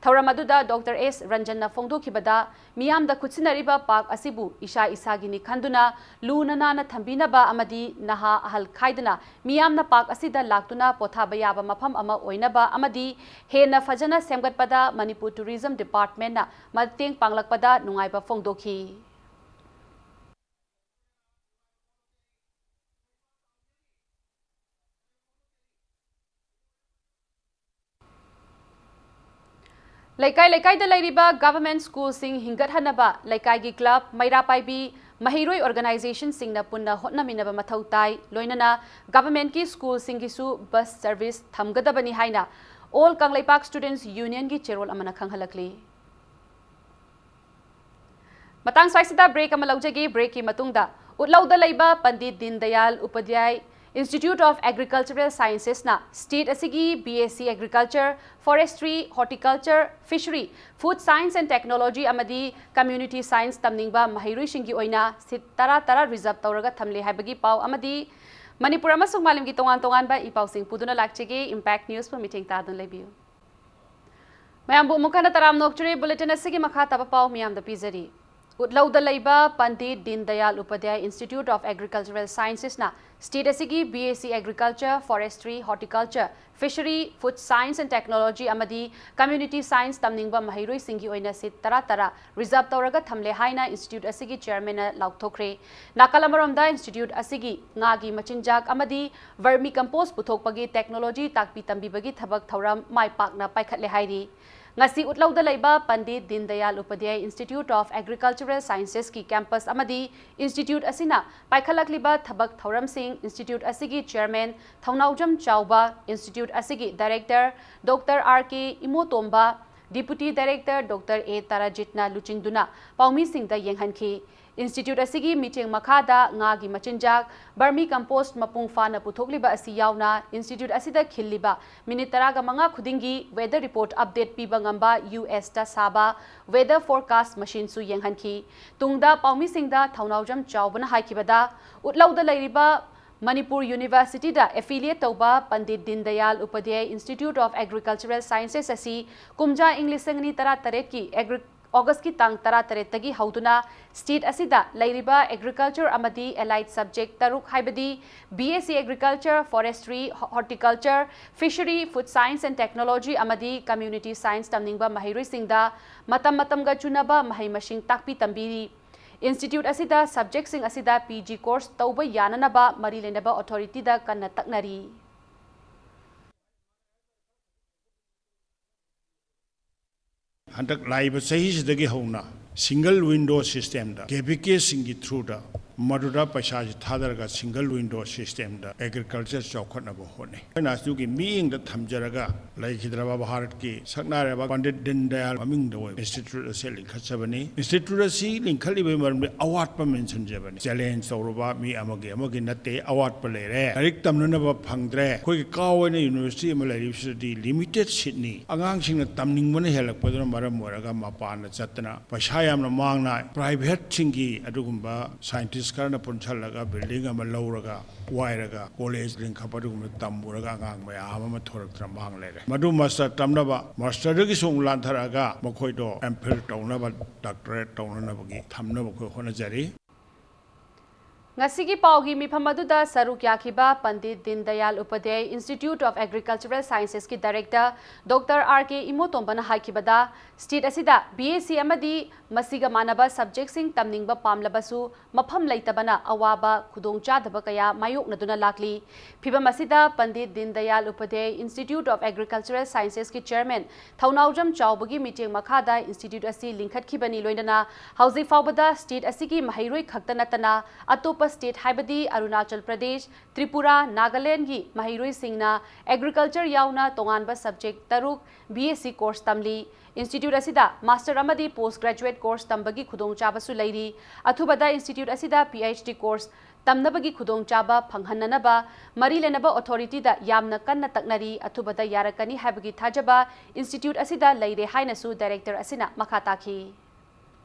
ꯊꯧꯔꯝ ꯑꯗꯨꯗ ꯗꯣꯛꯇꯔ ꯑꯦꯁ ꯔꯟꯖꯟꯅ ꯐꯣꯡꯗꯣꯛꯈꯤꯕꯗ, ꯃꯤꯌꯥꯝꯗ ꯈꯨꯠꯁꯤꯟꯅꯔꯤꯕ ꯄꯥꯔꯛ ꯑꯁꯤꯕꯨ ꯏꯁꯥ ꯏꯁꯥꯒꯤꯅꯤ ꯈꯟꯗꯨꯅ ꯂꯨꯅ ꯅꯥꯟꯅ ꯊꯝꯕꯤꯅꯕ ꯑꯃꯗꯤ ꯅꯍꯥ ꯑꯍꯜ ꯈꯥꯏꯗꯅ ꯃꯤꯌꯥꯝꯅ ꯄꯥꯔꯛ ꯑꯁꯤꯗ ꯂꯥꯛꯇꯨꯅ ꯄꯣꯊꯥꯕ ꯌꯥꯕ ꯃꯐꯝ ꯑꯃ ꯑꯣꯏꯅꯕ ꯑꯃꯗꯤ ꯍꯦꯟꯅ ꯐꯖꯅ ꯁꯦꯝꯒꯠꯄꯗ ꯃꯅꯤꯄꯨꯔ ꯇꯨꯔꯤꯖꯝ ꯗꯤꯄꯥꯔꯠꯃꯦꯟꯅ ꯃꯇꯦꯡ ꯄꯥꯡꯂꯛꯄꯗ ꯅꯨꯡꯉꯥꯏꯕ ꯐꯣꯡꯗꯣꯛꯈꯤ꯫ ꯂꯩꯀꯥꯏ ꯂꯩꯀꯥꯏꯗ ꯂꯩꯔꯤꯕ ꯒꯚꯔꯟꯃꯦꯟꯠ ꯁ꯭ꯀꯨꯜꯁꯤꯡ ꯍꯤꯡꯒꯠꯍꯟꯅꯕ ꯂꯩꯀꯥꯏꯒꯤ ꯀ꯭ꯂꯕ, ꯃꯩꯔꯥ ꯄꯥꯏꯕꯤ, ꯃꯍꯩꯔꯣꯏ ꯑꯣꯔꯒꯅꯥꯏꯖꯦꯁꯟꯁꯤꯡꯅ ꯄꯨꯟꯅ ꯍꯣꯠꯅꯃꯤꯟꯅꯕ ꯃꯊꯧ ꯇꯥꯏ꯫ ꯂꯣꯏꯅꯅ ꯒꯚꯔꯟꯃꯦꯟꯠꯀꯤ ꯁ꯭ꯀꯨꯜꯁꯤꯡꯒꯤꯁꯨ ꯕꯁ ꯁꯔꯚꯤꯁ ꯊꯝꯒꯗꯕꯅꯤ ꯍꯥꯏꯅ ꯑꯣꯜ ꯀꯪꯂꯩꯄꯥꯛ ꯁ꯭ꯇꯨꯗꯦꯟꯠꯁ ꯌꯨꯅꯤꯌꯟꯒꯤ ꯆꯦꯔꯣꯜ ꯑꯃꯅ ꯈꯪꯍꯜꯂꯛꯂꯤ꯫ ꯃꯇꯥꯡ ꯁ꯭ꯋꯥꯏꯁꯤꯗ ꯕ꯭ꯔꯦꯛ ꯑꯃ ꯂꯧꯖꯒꯦ꯫ ꯕ꯭ꯔꯦꯛꯀꯤ ꯃꯇꯨꯡꯗ ꯎꯠꯂꯧꯗ ꯂꯩꯕ Pandit Deen Dayal Upadhyay institute of agricultural ꯁꯥꯏꯟꯁꯦꯁꯅ ꯁ꯭ꯇꯦꯠ ꯑꯁꯤꯒꯤ B S C agriculture, forestry, horticulture, fishery, food science and technology ꯑꯃꯗꯤ ꯀꯝꯃ꯭ꯌꯨꯅꯤꯇꯤ ꯁꯥꯏꯟꯁ ꯇꯝꯅꯤꯡꯕ ꯃꯍꯩꯔꯣꯏꯁꯤꯡꯒꯤ ꯑꯣꯏꯅ ꯁꯤꯠ ꯇꯔꯥ ꯇꯔꯥ ꯔꯤꯖꯔꯚ ꯇꯧꯔꯒ ꯊꯝꯂꯦ ꯍꯥꯏꯕꯒꯤ ꯄꯥꯎ ꯑꯃꯗꯤ ꯃꯅꯤꯄꯨꯔ ꯑꯃꯁꯨꯡ ꯃꯥꯂꯦꯝꯒꯤ ꯇꯣꯉꯥꯟ ꯇꯣꯉꯥꯟꯕ ꯏ ꯄꯥꯎꯁꯤꯡ ꯄꯨꯗꯨꯅ ꯂꯥꯛꯆꯒꯦ꯫ ꯏꯝꯄꯦꯛ ꯅ꯭ꯌꯨꯁꯄꯨ ꯃꯤꯠꯌꯦꯡ ꯇꯥꯗꯨꯅ ꯂꯩꯕꯤꯌꯨ꯫ ꯃꯌꯥꯝꯕꯨ ꯑꯃꯨꯛ ꯍꯟꯅ ꯇꯔꯥꯝꯅ ꯑꯣꯛꯆꯔꯤ꯫ ꯕꯨꯂꯦꯇꯤꯟ ꯑꯁꯤꯒꯤ ꯃꯈꯥ ꯇꯥꯕ ꯄꯥꯎ ꯃꯤꯌꯥꯝꯗ ꯄꯤꯖꯔꯤ꯫ ꯎꯠꯂꯧꯗ ꯂꯩꯕ Pandit Deen Dayal Upadhyay Institute of Agricultural Sciences ꯅ state ꯑꯁꯤꯒꯤ B S C Agriculture, Forestry, Horticulture, Fishery, Food Science and Technology ꯑꯃꯗꯤ Community Science ꯇꯝꯅꯤꯡꯕ ꯃꯍꯩꯔꯣꯏꯁꯤꯡꯒꯤ ꯑꯣꯏꯅ seat ꯇꯔꯥ ꯇꯔꯥ reserve ꯇꯧꯔꯒ ꯊꯝꯂꯦ ꯍꯥꯏꯅ institute ꯑꯁꯤꯒꯤ chairman ꯅ ꯂꯥꯎꯊꯣꯛꯈ꯭ꯔꯦ꯫ ꯅꯥꯀꯜ ꯑꯃꯔꯣꯝꯗ, institute ꯑꯁꯤꯒꯤ ꯉꯥꯒꯤ ꯃꯆꯤꯟꯖꯥꯛ ꯑꯃꯗꯤ vermicompost ꯄꯨꯊꯣꯛꯄꯒꯤ technology ꯇꯥꯛꯄꯤ ꯇꯝꯕꯤꯕꯒꯤ ꯊꯕꯛ ꯊꯧꯔꯝ ꯃꯥꯏ ꯄꯥꯛꯅ ꯄꯥꯏꯈꯠꯂꯦ ꯍꯥꯏꯔꯤ꯫ ꯉꯁꯤ ꯎꯠꯂꯧꯗ ꯂꯩꯕ Pandit Deen Dayal Upadhyay Institute of Agricultural Sciences ꯀꯤ campus ꯑꯃꯗꯤ institute ꯑꯁꯤꯅ ꯄꯥꯏꯈꯠꯂꯛꯂꯤꯕ ꯊꯕꯛ ꯊꯧꯔꯝꯁꯤꯡ institute ꯑꯁꯤꯒꯤ chairman ꯊꯧꯅꯥꯎꯖꯝ ꯆꯥꯎꯕ, institute ꯑꯁꯤꯒꯤ director Doctor R K ꯏꯃꯣꯇꯣꯝꯕ, deputy director Doctor A ꯇꯥꯔꯥꯖꯤꯠꯅ ꯂꯨꯆꯤꯡꯗꯨꯅ ꯄꯥꯎꯃꯤꯁꯤꯡꯗ ꯌꯦꯡꯍꯟꯈꯤ꯫ Institute ꯑꯁꯤꯒꯤ ꯃꯤꯠꯌꯦꯡ ꯃꯈꯥꯗ ꯉꯥꯒꯤ ꯃꯆꯤꯟꯖꯥꯛ, vermicompost ꯃꯄꯨꯡ ꯐꯥꯅ ꯄꯨꯊꯣꯛꯂꯤꯕ ꯑꯁꯤ ꯌꯥꯎꯅ institute ꯑꯁꯤꯗ ꯈꯤꯜꯂꯤꯕ minute ꯇꯔꯥꯒ ꯃꯉꯥ ꯈꯨꯗꯤꯡꯒꯤ weather report update ꯄꯤꯕ ꯉꯝꯕ U S ꯇ ꯁꯥꯕ weather forecast machine ꯁꯨ ꯌꯦꯡꯍꯟꯈꯤ꯫ ꯇꯨꯡꯗ ꯄꯥꯎꯃꯤꯁꯤꯡꯗ ꯊꯧꯅꯥꯎꯖꯝ ꯆꯥꯎꯕꯅ ꯍꯥꯏꯈꯤꯕꯗ, ꯎꯠꯂꯧꯗ ꯂꯩꯔꯤꯕ ꯃꯅꯤꯄꯨꯔ University ꯗ affiliate ꯇꯧꯕ Pandit Deen Dayal Upadhyay Institute of Agricultural Sciences ꯑꯁꯤ ꯀꯨꯝꯖꯥ ꯏꯪ ꯂꯤꯁꯤꯡ ꯑꯅꯤ ꯇꯔꯥꯇꯔꯦꯠꯀꯤ Agri-, August ꯀꯤ ꯇꯥꯡ ꯇꯔꯥꯇꯔꯦꯠꯇꯒꯤ ꯍꯧꯗꯨꯅ state ꯑꯁꯤꯗ ꯂꯩꯔꯤꯕ agriculture ꯑꯃꯗꯤ allied subject ꯇꯔꯨꯛ, ꯍꯥꯏꯕꯗꯤ B S C Agriculture, Forestry, Ho-, Horticulture, Fishery, Food Science and Technology ꯑꯃꯗꯤ Community Science ꯇꯝꯅꯤꯡꯕ ꯃꯍꯩꯔꯣꯏꯁꯤꯡꯗ ꯃꯇꯝ ꯃꯇꯝꯒ ꯆꯨꯅꯕ ꯃꯍꯩ ꯃꯁꯤꯡ ꯇꯥꯛꯄꯤ ꯇꯝꯕꯤꯔꯤ꯫ Institute ꯑꯁꯤꯗ subject ꯁꯤꯡ ꯑꯁꯤꯗ P G course ꯇꯧꯕ ꯌꯥꯅꯅꯕ ꯃꯔꯤ ꯂꯩꯅꯕ authority ꯗ ꯀꯟꯅ ꯇꯛꯅꯔꯤ꯫ ꯍꯟꯗꯛ ꯂꯥꯛꯏꯕ ꯆꯍꯤꯁꯤꯗꯒꯤ ꯍꯧꯅ single window system ꯗ K V K ꯁꯤꯡꯒꯤ through ꯗ ꯃꯗꯨꯗ ꯄꯩꯁꯥꯁꯤ ꯊꯥꯗꯔꯒ single window system ꯗ agriculture ꯆꯥꯎꯈꯠꯅꯕ ꯍꯣꯠꯅꯩ꯫ ꯑꯩꯈꯣꯏꯅ ꯑꯗꯨꯒꯤ ꯃꯤꯠꯌꯦꯡꯗ ꯊꯝꯖꯔꯒ ꯂꯩꯈꯤꯗ꯭ꯔꯕ ꯚꯥꯔꯠꯀꯤ ꯁꯛꯅꯥꯏꯔꯕ ꯄꯟꯗꯤꯠ ꯗꯤꯟ ꯗꯌꯥꯜ ꯃꯃꯤꯡꯗ ꯑꯣꯏꯕ institute ꯑꯁꯤ ꯂꯤꯡꯈꯠꯆꯕꯅꯤ꯫ Institute ꯑꯁꯤ ꯂꯤꯡꯈꯠꯂꯤꯕꯒꯤ ꯃꯔꯝꯗꯤ ꯑꯋꯥꯠꯄ ꯃꯦꯟꯁꯤꯟꯖꯕꯅꯤ꯫ Challenge ꯇꯧꯔꯨꯕ ꯃꯤ ꯑꯃꯒꯤ ꯑꯃꯒꯤ ꯅꯠꯇꯦ, ꯑꯋꯥꯠꯄ ꯂꯩꯔꯦ꯫ ꯂꯥꯏꯔꯤꯛ ꯇꯝꯅꯅꯕ ꯐꯪꯗ꯭ꯔꯦ꯫ ꯑꯩꯈꯣꯏꯒꯤ ꯀꯥ ꯑꯣꯏꯅ university ꯑꯃ ꯂꯩꯔꯤꯕꯁꯤꯗꯗꯤ limited seat ꯅꯤ꯫ ꯑꯉꯥꯡꯁꯤꯡꯅ ꯇꯝꯅꯤꯡꯕꯅ ꯍꯦꯜꯂꯛꯄꯗꯨꯅ ꯃꯔꯝ ꯑꯣꯏꯔꯒ ꯃꯄꯥꯟꯗ ꯆꯠꯇꯅ ꯄꯩꯁꯥ ꯌꯥꯝꯅ ꯃꯥꯡꯅ private ꯁꯤꯡꯒꯤ ꯑꯗꯨꯒꯨꯝꯕ scientist ꯈꯔꯅ ꯄꯨꯟꯁꯜꯂꯒ building ꯑꯃ ꯂꯧꯔꯒ ꯋꯥꯏꯔꯒ college ꯂꯤꯡꯈꯠꯄ ꯑꯗꯨꯒꯨꯝꯕ ꯇꯝꯃꯨꯔꯒ ꯑꯉꯥꯡ ꯃꯌꯥꯝ ꯑꯃ ꯊꯣꯔꯛꯇꯅ ꯃꯥꯡ ꯂꯩꯔꯦ꯫ ꯃꯗꯨ master ꯇꯝꯅꯕ, masterꯗꯒꯤꯁꯨ ꯑꯃꯨꯛ ꯂꯥꯟꯊꯔꯛꯑꯒ ꯃꯈꯣꯏꯗꯣ M.Phil ꯇꯧꯅꯕ, doctorate ꯇꯧꯅꯅꯕꯒꯤ ꯊꯝꯅꯕ ꯑꯩꯈꯣꯏ ꯍꯣꯠꯅꯖꯔꯤ꯫ ꯉꯁꯤꯒꯤ ꯄꯥꯎꯒꯤ ꯃꯤꯐꯝ ꯑꯗꯨꯗ ꯁꯔꯨꯛ ꯌꯥꯈꯤꯕ Pandit Deen Dayal Upadhyay Institute of Agricultural Sciencesꯀꯤ director Doctor R K ꯏꯃꯣꯇꯣꯝꯕꯅ ꯍꯥꯏꯈꯤꯕꯗ, state ꯑꯁꯤꯗ B S C ꯑꯃꯗꯤ ꯃꯁꯤꯒ ꯃꯥꯟꯅꯕ subjectꯁꯤꯡ ꯇꯝꯅꯤꯡꯕ ꯄꯥꯝꯂꯕꯁꯨ ꯃꯐꯝ ꯂꯩꯇꯕꯅ ꯑꯋꯥꯕ ꯈꯨꯗꯣꯡꯆꯥꯗꯕ ꯀꯌꯥ ꯃꯥꯌꯣꯛꯅꯗꯨꯅ ꯂꯥꯛꯂꯤ꯫ ꯐꯤꯚꯝ ꯑꯁꯤꯗ Pandit Deen Dayal Upadhyay Institute of Agricultural Sciencesꯀꯤ chairman ꯊꯧꯅꯥꯎꯖꯝ ꯆꯥꯎꯕꯒꯤ ꯃꯤꯠꯌꯦꯡ ꯃꯈꯥꯗ institute ꯑꯁꯤ ꯂꯤꯡꯈꯠꯈꯤꯕꯅꯤ꯫ ꯂꯣꯏꯅꯅ ꯍꯧꯖꯤꯛ ꯐꯥꯎꯕꯗ state ꯑꯁꯤꯒꯤ ꯃꯍꯩꯔꯣꯏ ꯈꯛꯇ ꯅꯠꯇꯅ ꯑꯇꯣꯞꯄ state ꯍꯥꯏꯕꯗꯤ ꯑꯔꯨꯅꯥꯆꯜ ꯄ꯭ꯔꯗꯦꯁ, ꯇ꯭ꯔꯤꯄꯨꯔꯥ, ꯅꯥꯒꯥꯂꯦꯟꯗꯒꯤ ꯃꯍꯩꯔꯣꯏꯁꯤꯡꯅ agriculture ꯌꯥꯎꯅ ꯇꯣꯉꯥꯟꯕ subject ꯇꯔꯨꯛ B S C course ꯇꯝꯂꯤ꯫ Institute ꯑꯁꯤꯗ master ꯑꯃꯗꯤ post graduate course ꯇꯝꯕꯒꯤ ꯈꯨꯗꯣꯡꯆꯥꯕꯁꯨ ꯂꯩꯔꯤ꯫ ꯑꯊꯨꯕꯗ institute ꯑꯁꯤꯗ P H D course ꯇꯝꯅꯕꯒꯤ ꯈꯨꯗꯣꯡꯆꯥꯕ ꯐꯪꯍꯟꯅꯅꯕ ꯃꯔꯤ ꯂꯩꯅꯕ authorityꯗ ꯌꯥꯝꯅ ꯀꯟꯅ ꯇꯛꯅꯔꯤ꯫ ꯑꯊꯨꯕꯗ ꯌꯥꯔꯛꯀꯅꯤ ꯍꯥꯏꯕꯒꯤ ꯊꯥꯖꯕ institute ꯑꯁꯤꯗ ꯂꯩꯔꯦ ꯍꯥꯏꯅꯁꯨ director ꯑꯁꯤꯅ ꯃꯈꯥ ꯇꯥꯈꯤ꯫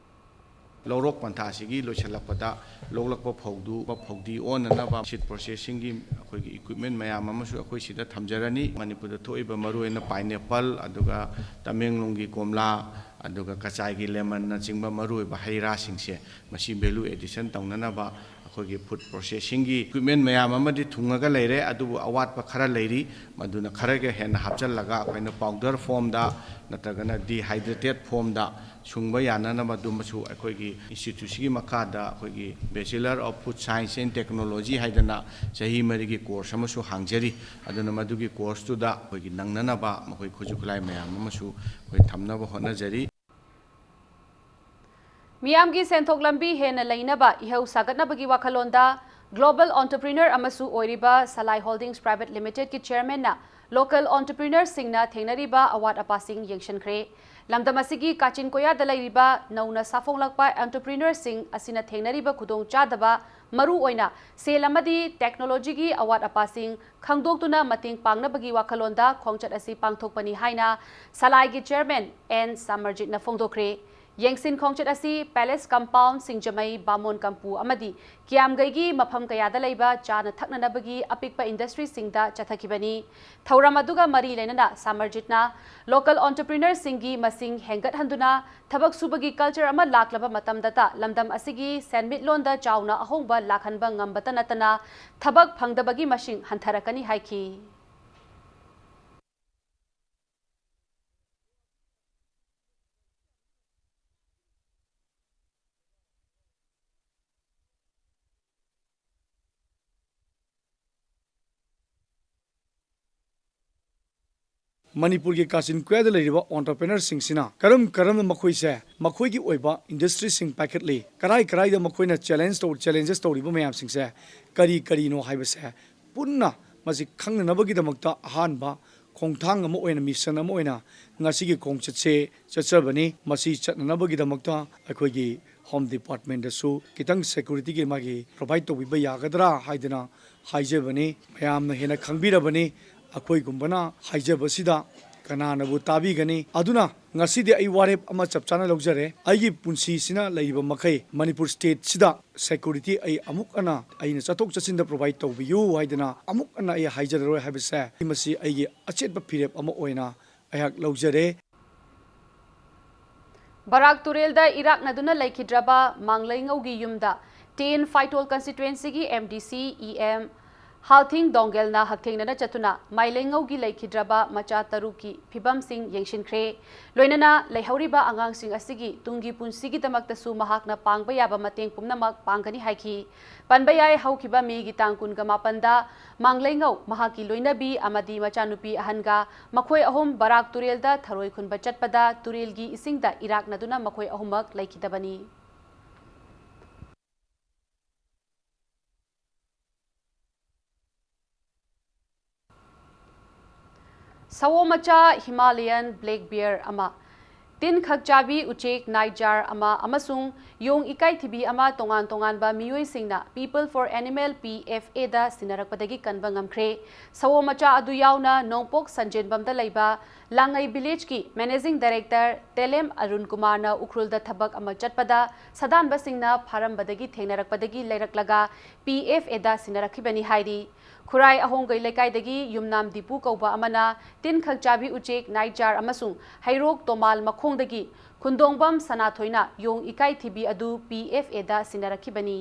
ꯂꯧꯔꯣꯛ ꯄꯟꯊꯥ ꯑꯁꯤꯒꯤ ꯂꯣꯏꯁꯤꯜꯂꯛꯄꯗ ꯂꯣꯛꯂꯛꯄ ꯐꯧꯗꯨ ꯐꯧꯗꯤ ꯑꯣꯟꯅꯅꯕ seed processingꯒꯤ ꯑꯩꯈꯣꯏꯒꯤ equipment ꯃꯌꯥꯝ ꯑꯃꯁꯨ ꯑꯩꯈꯣꯏ ꯁꯤꯗ ꯊꯝꯖꯔꯅꯤ꯫ ꯃꯅꯤꯄꯨꯔꯗ ꯊꯣꯛꯏꯕ ꯃꯔꯨꯑꯣꯏꯅ pineapple, ꯑꯗꯨꯒ ꯇꯃꯦꯡꯂꯣꯡꯒꯤ ꯀꯣꯝꯂꯥ, ꯑꯗꯨꯒ ꯀꯆꯥꯏꯒꯤ lemonꯅꯆꯤꯡꯕ ꯃꯔꯨꯑꯣꯏꯕ ꯍꯩ ꯔꯥꯁꯤꯡꯁꯦ ꯃꯁꯤ value addition ꯇꯧꯅꯅꯕ ꯑꯩꯈꯣꯏꯒꯤ food processingꯒꯤ equipment ꯃꯌꯥꯝ ꯑꯃꯗꯤ ꯊꯨꯡꯉꯒ ꯂꯩꯔꯦ, ꯑꯗꯨꯕꯨ ꯑꯋꯥꯠꯄ ꯈꯔ ꯂꯩꯔꯤ꯫ ꯃꯗꯨꯅ ꯈꯔꯒ ꯍꯦꯟꯅ ꯍꯥꯞꯆꯤꯜꯂꯒ ꯑꯩꯈꯣꯏꯅ powder formꯗ ꯅꯠꯇ꯭ꯔꯒꯅ dehydrated formꯗ ꯁꯨꯡꯕ ꯌꯥꯅꯅꯕ ꯑꯗꯨꯃꯁꯨ ꯑꯩꯈꯣꯏꯒꯤ instituteꯁꯤꯒꯤ ꯃꯈꯥꯗ ꯑꯩꯈꯣꯏꯒꯤ Bachelor of Food Science and Technology ꯍꯥꯏꯗꯅ ꯆꯍꯤ ꯃꯔꯤꯒꯤ course ꯑꯃꯁꯨ ꯍꯥꯡꯖꯔꯤ꯫ ꯑꯗꯨꯅ ꯃꯗꯨꯒꯤ courseꯇꯨꯗ ꯑꯩꯈꯣꯏꯒꯤ ꯅꯪꯅꯅꯕ ꯃꯈꯣꯏ ꯈꯨꯠꯁꯨ ꯈꯨꯠꯂꯥꯏ ꯃꯌꯥꯝ ꯑꯃꯁꯨ ꯑꯩꯈꯣꯏ ꯊꯝꯅꯕ ꯍꯣꯠꯅꯖꯔꯤ꯫ ꯃꯤꯌꯥꯝꯒꯤ ꯁꯦꯟꯊꯣꯛ ꯂꯝꯕꯤ ꯍꯦꯟꯅ ꯂꯩꯅꯕ ꯏꯍꯧ ꯁꯥꯒꯠꯅꯕꯒꯤ ꯋꯥꯈꯜꯂꯣꯟꯗ Global Entrepreneur ꯑꯃꯁꯨ ꯑꯣꯏꯔꯤꯕ ꯁꯂꯥꯏ Holdings Private Limitedꯀꯤ chairmanꯅ local entrepreneurꯁꯤꯡꯅ ꯊꯦꯡꯅꯔꯤꯕ ꯑꯋꯥꯠ ꯑꯄꯥꯁꯤꯡ ꯌꯦꯡꯁꯤꯟꯈ꯭ꯔꯦ꯫ ꯂꯝꯗꯝ ꯑꯁꯤꯒꯤ ꯀꯥꯆꯤꯟ ꯀꯣꯌꯥꯗ ꯂꯩꯔꯤꯕ ꯅꯧꯅ ꯁꯥꯐꯣꯡꯂꯛꯄ entrepreneurꯁꯤꯡ ꯑꯁꯤꯅ ꯊꯦꯡꯅꯔꯤꯕ ꯈꯨꯗꯣꯡꯆꯥꯗꯕ, ꯃꯔꯨꯑꯣꯏꯅ ꯁꯦꯜ ꯑꯃꯗꯤ technologyꯒꯤ ꯑꯋꯥꯠ ꯑꯄꯥꯁꯤꯡ ꯈꯪꯗꯣꯛꯇꯨꯅ ꯃꯇꯦꯡ ꯄꯥꯡꯅꯕꯒꯤ ꯋꯥꯈꯜꯂꯣꯟꯗ ꯈꯣꯡꯆꯠ ꯑꯁꯤ ꯄꯥꯡꯊꯣꯛꯄꯅꯤ ꯍꯥꯏꯅ ꯁꯂꯥꯏꯒꯤ chairman N ꯁꯥꯃꯔꯖꯤꯠꯅ ꯐꯣꯡꯗꯣꯛꯈ꯭ꯔꯦ꯫ ꯌꯦꯡꯁꯤꯟ ꯈꯣꯡꯆꯠ ꯑꯁꯤ Palace Compound, ꯁꯤꯡꯖꯃꯩ, ꯕꯥꯃꯣꯟ ꯀꯝꯄꯨ ꯑꯃꯗꯤ ꯀꯤꯌꯥꯝꯒꯩꯒꯤ ꯃꯐꯝ ꯀꯌꯥꯗ ꯂꯩꯕ ꯆꯥꯅ ꯊꯛꯅꯅꯕꯒꯤ ꯑꯄꯤꯛꯄ industryꯁꯤꯡꯗ ꯆꯠꯊꯈꯤꯕꯅꯤ꯫ ꯊꯧꯔꯝ ꯑꯗꯨꯒ ꯃꯔꯤ ꯂꯩꯅꯅ ꯁꯥꯃꯔꯖꯤꯠꯅ local entrepreneurꯁꯤꯡꯒꯤ ꯃꯁꯤꯡ ꯍꯦꯟꯒꯠꯍꯟꯗꯨꯅ ꯊꯕꯛ ꯁꯨꯕꯒꯤ culture ꯑꯃ ꯂꯥꯛꯂꯕ ꯃꯇꯝꯗꯇ ꯂꯝꯗꯝ ꯑꯁꯤꯒꯤ ꯁꯦꯟꯃꯤꯠꯂꯣꯟꯗ ꯆꯥꯎꯅ ꯑꯍꯣꯡꯕ ꯂꯥꯛꯍꯟꯕ ꯉꯝꯕꯇ ꯅꯠꯇꯅ ꯊꯕꯛ ꯐꯪꯗꯕꯒꯤ ꯃꯁꯤꯡ ꯍꯟꯊꯔꯛꯀꯅꯤ ꯍꯥꯏꯈꯤ꯫ ꯃꯅꯤꯄꯨꯔꯒꯤ ꯀꯥꯆꯤꯟ ꯀꯣꯌꯥꯗ ꯂꯩꯔꯤꯕ entrepreneurꯁꯤꯡꯁꯤꯅ ꯀꯔꯝ ꯀꯔꯝꯅ ꯃꯈꯣꯏꯁꯦ ꯃꯈꯣꯏꯒꯤ ꯑꯣꯏꯕ industryꯁꯤꯡ ꯄꯥꯏꯈꯠꯂꯤ, ꯀꯔꯥꯏ ꯀꯔꯥꯏꯗ ꯃꯈꯣꯏꯅ challenge ꯇꯧ-, challenges ꯇꯧꯔꯤꯕ ꯃꯌꯥꯝꯁꯤꯡꯁꯦ ꯀꯔꯤ ꯀꯔꯤꯅꯣ ꯍꯥꯏꯕꯁꯦ ꯄꯨꯟꯅ ꯃꯁꯤ ꯈꯪꯅꯅꯕꯒꯤꯗꯃꯛꯇ ꯑꯍꯥꯟꯕ ꯈꯣꯡꯊꯥꯡ ꯑꯃ ꯑꯣꯏꯅ, mission ꯑꯃ ꯑꯣꯏꯅ ꯉꯁꯤꯒꯤ ꯈꯣꯡꯆꯠꯁꯦ ꯆꯠꯆꯕꯅꯤ꯫ ꯃꯁꯤ ꯆꯠꯅꯅꯕꯒꯤꯗꯃꯛꯇ ꯑꯩꯈꯣꯏꯒꯤ Home Departmentꯇꯁꯨ ꯈꯤꯇꯪ securityꯒꯤ ꯃꯥꯒꯤ provide ꯇꯧꯕꯤꯕ ꯌꯥꯒꯗ꯭ꯔꯥ ꯍꯥꯏꯗꯅ ꯍꯥꯏꯖꯕꯅꯤ꯫ ꯃꯌꯥꯝꯅ ꯍꯦꯟꯅ ꯈꯪꯕꯤꯔꯕꯅꯤ, ꯑꯩꯈꯣꯏꯒꯨꯝꯕꯅ ꯍꯥꯏꯖꯕꯁꯤꯗ ꯀꯅꯥꯅꯕꯨ ꯇꯥꯕꯤꯒꯅꯤ? ꯑꯗꯨꯅ ꯉꯁꯤꯗꯤ ꯑꯩ ꯋꯥꯔꯦꯞ ꯑꯃ ꯆꯞ ꯆꯥꯅ ꯂꯧꯖꯔꯦ꯫ ꯑꯩꯒꯤ ꯄꯨꯟꯁꯤꯁꯤꯅ ꯂꯩꯔꯤꯕ ꯃꯈꯩ ꯃꯅꯤꯄꯨꯔ stateꯁꯤꯗ security ꯑꯩ ꯑꯃꯨꯛ ꯍꯟꯅ ꯑꯩꯅ ꯆꯠꯊꯣꯛ ꯆꯠꯁꯤꯟꯗ provide ꯇꯧꯕꯤꯌꯨ ꯍꯥꯏꯗꯅ ꯑꯃꯨꯛ ꯍꯟꯅ ꯑꯩ ꯍꯥꯏꯖꯔꯔꯣꯏ ꯍꯥꯏꯕꯁꯦ ꯃꯁꯤ ꯑꯩꯒꯤ ꯑꯆꯦꯠꯄ ꯐꯤꯔꯦꯞ ꯑꯃ ꯑꯣꯏꯅ ꯑꯩꯍꯥꯛ ꯂꯧꯖꯔꯦ꯫ ꯕꯔꯥꯛ ꯇꯨꯔꯦꯜꯗ ꯏꯔꯥꯛꯅꯗꯨꯅ ꯂꯩꯈꯤꯗ꯭ꯔꯕ ꯃꯥꯡꯂꯩꯉꯧꯒꯤ ꯌꯨꯝꯗ ꯇꯦꯟ ꯐꯥꯏꯇꯣꯜ constituencyꯒꯤ MDC EM ꯍꯥꯜꯊꯤꯡ ꯗꯣꯡꯒꯦꯜꯅ ꯍꯛꯊꯦꯡꯅꯅ ꯆꯠꯇꯨꯅ ꯃꯥꯏꯂꯩꯉꯧꯒꯤ ꯂꯩꯈꯤꯗ꯭ꯔꯕ ꯃꯆꯥ ꯇꯔꯨꯛꯀꯤ ꯐꯤꯕꯝꯁꯤꯡ ꯌꯦꯡꯁꯤꯟꯈ꯭ꯔꯦ꯫ ꯂꯣꯏꯅꯅ ꯂꯩꯍꯧꯔꯤꯕ ꯑꯉꯥꯡꯁꯤꯡ ꯑꯁꯤꯒꯤ ꯇꯨꯡꯒꯤ ꯄꯨꯟꯁꯤꯒꯤꯗꯃꯛꯇꯁꯨ ꯃꯍꯥꯛꯅ ꯄꯥꯡꯕ ꯌꯥꯕ ꯃꯇꯦꯡ ꯄꯨꯝꯅꯃꯛ ꯄꯥꯡꯒꯅꯤ ꯍꯥꯏꯈꯤ꯫ ꯄꯟꯕ ꯌꯥꯏ, ꯍꯧꯈꯤꯕ ꯃꯦꯒꯤ ꯇꯥꯡ ꯀꯨꯟꯒ ꯃꯥꯄꯟꯗ ꯃꯥꯡꯂꯩꯉꯧ, ꯃꯍꯥꯛꯀꯤ ꯂꯣꯏꯅꯕꯤ ꯑꯃꯗꯤ ꯃꯆꯥꯅꯨꯄꯤ ꯑꯍꯟꯒ ꯃꯈꯣꯏ ꯑꯍꯨꯝ ꯕꯔꯥꯛ ꯇꯨꯔꯦꯜꯗ ꯊꯔꯣꯏ ꯈꯨꯟꯕ ꯆꯠꯄꯗ ꯇꯨꯔꯦꯜꯒꯤ ꯏꯁꯤꯡꯗ ꯏꯔꯥꯛꯅꯗꯨꯅ ꯃꯈꯣꯏ ꯑꯍꯨꯝꯃꯛ ꯂꯩꯈꯤꯗꯕꯅꯤ꯫ ꯁꯑꯣ ꯃꯆꯥ, Himalayan black bear ꯑꯃ, ꯇꯤꯟ ꯈꯛ ꯆꯥꯕꯤ ꯎꯆꯦꯛ nightjar ꯑꯃ ꯑꯃꯁꯨꯡ ꯌꯣꯡ ꯏꯀꯥꯏꯊꯤꯕꯤ ꯑꯃ ꯇꯣꯉꯥꯟ ꯇꯣꯉꯥꯟꯕ ꯃꯤꯑꯣꯏꯁꯤꯡꯅ People for Animal, PFAꯗ ꯁꯤꯟꯅꯔꯛꯄꯗꯒꯤ ꯀꯟꯕ ꯉꯝꯈ꯭ꯔꯦ꯫ ꯁꯑꯣ ꯃꯆꯥ ꯑꯗꯨ ꯌꯥꯎꯅ ꯅꯣꯡꯄꯣꯛ ꯁꯟꯖꯦꯟꯕꯝꯗ ꯂꯩꯕ ꯂꯥꯡꯉꯩ ꯚꯤꯂꯦꯖꯀꯤ ꯃꯦꯅꯦꯖꯤꯡ ꯗꯥꯏꯔꯦꯛꯇꯔ ꯇꯦꯂꯦꯝ ꯑꯔꯨꯟ ꯀꯨꯃꯥꯔꯅ ꯎꯈ꯭ꯔꯨꯜꯗ ꯊꯕꯛ ꯑꯃ ꯆꯠꯄꯗ ꯁꯥꯗꯥꯟꯕꯁꯤꯡꯅ ꯐꯥꯔꯝꯕꯗꯒꯤ ꯊꯦꯡꯅꯔꯛꯄꯗꯒꯤ ꯂꯩꯔꯛꯂꯒ ꯄꯤ ꯑꯦꯐ ꯑꯦꯗ ꯁꯤꯟꯅꯔꯛꯈꯤꯕꯅꯤ ꯍꯥꯏꯔꯤ꯫ ꯈꯨꯔꯥꯏ ꯑꯍꯣꯡꯒꯩ ꯂꯩꯀꯥꯏꯗꯒꯤ ꯌꯨꯝꯅꯥꯝ ꯗꯤꯄꯨ ꯀꯧꯕ ꯑꯃꯅ ꯇꯤꯟ ꯈꯛ ꯆꯥꯕꯤ ꯎꯆꯦꯛ ꯅꯥꯏꯠꯖꯥꯔ ꯑꯃꯁꯨꯡ ꯍꯩꯔꯣꯛ ꯇꯣꯃꯥꯜ ꯃꯈꯣꯡꯗꯒꯤ ꯈꯨꯟꯗꯣꯡꯕꯝ ꯁꯅꯥꯊꯣꯏꯅ ꯌꯣꯡ ꯏꯀꯥꯏꯊꯤꯕꯤ ꯑꯗꯨ ꯄꯤ ꯑꯦꯐ ꯑꯦꯗ ꯁꯤꯟꯅꯔꯛꯈꯤꯕꯅꯤ꯫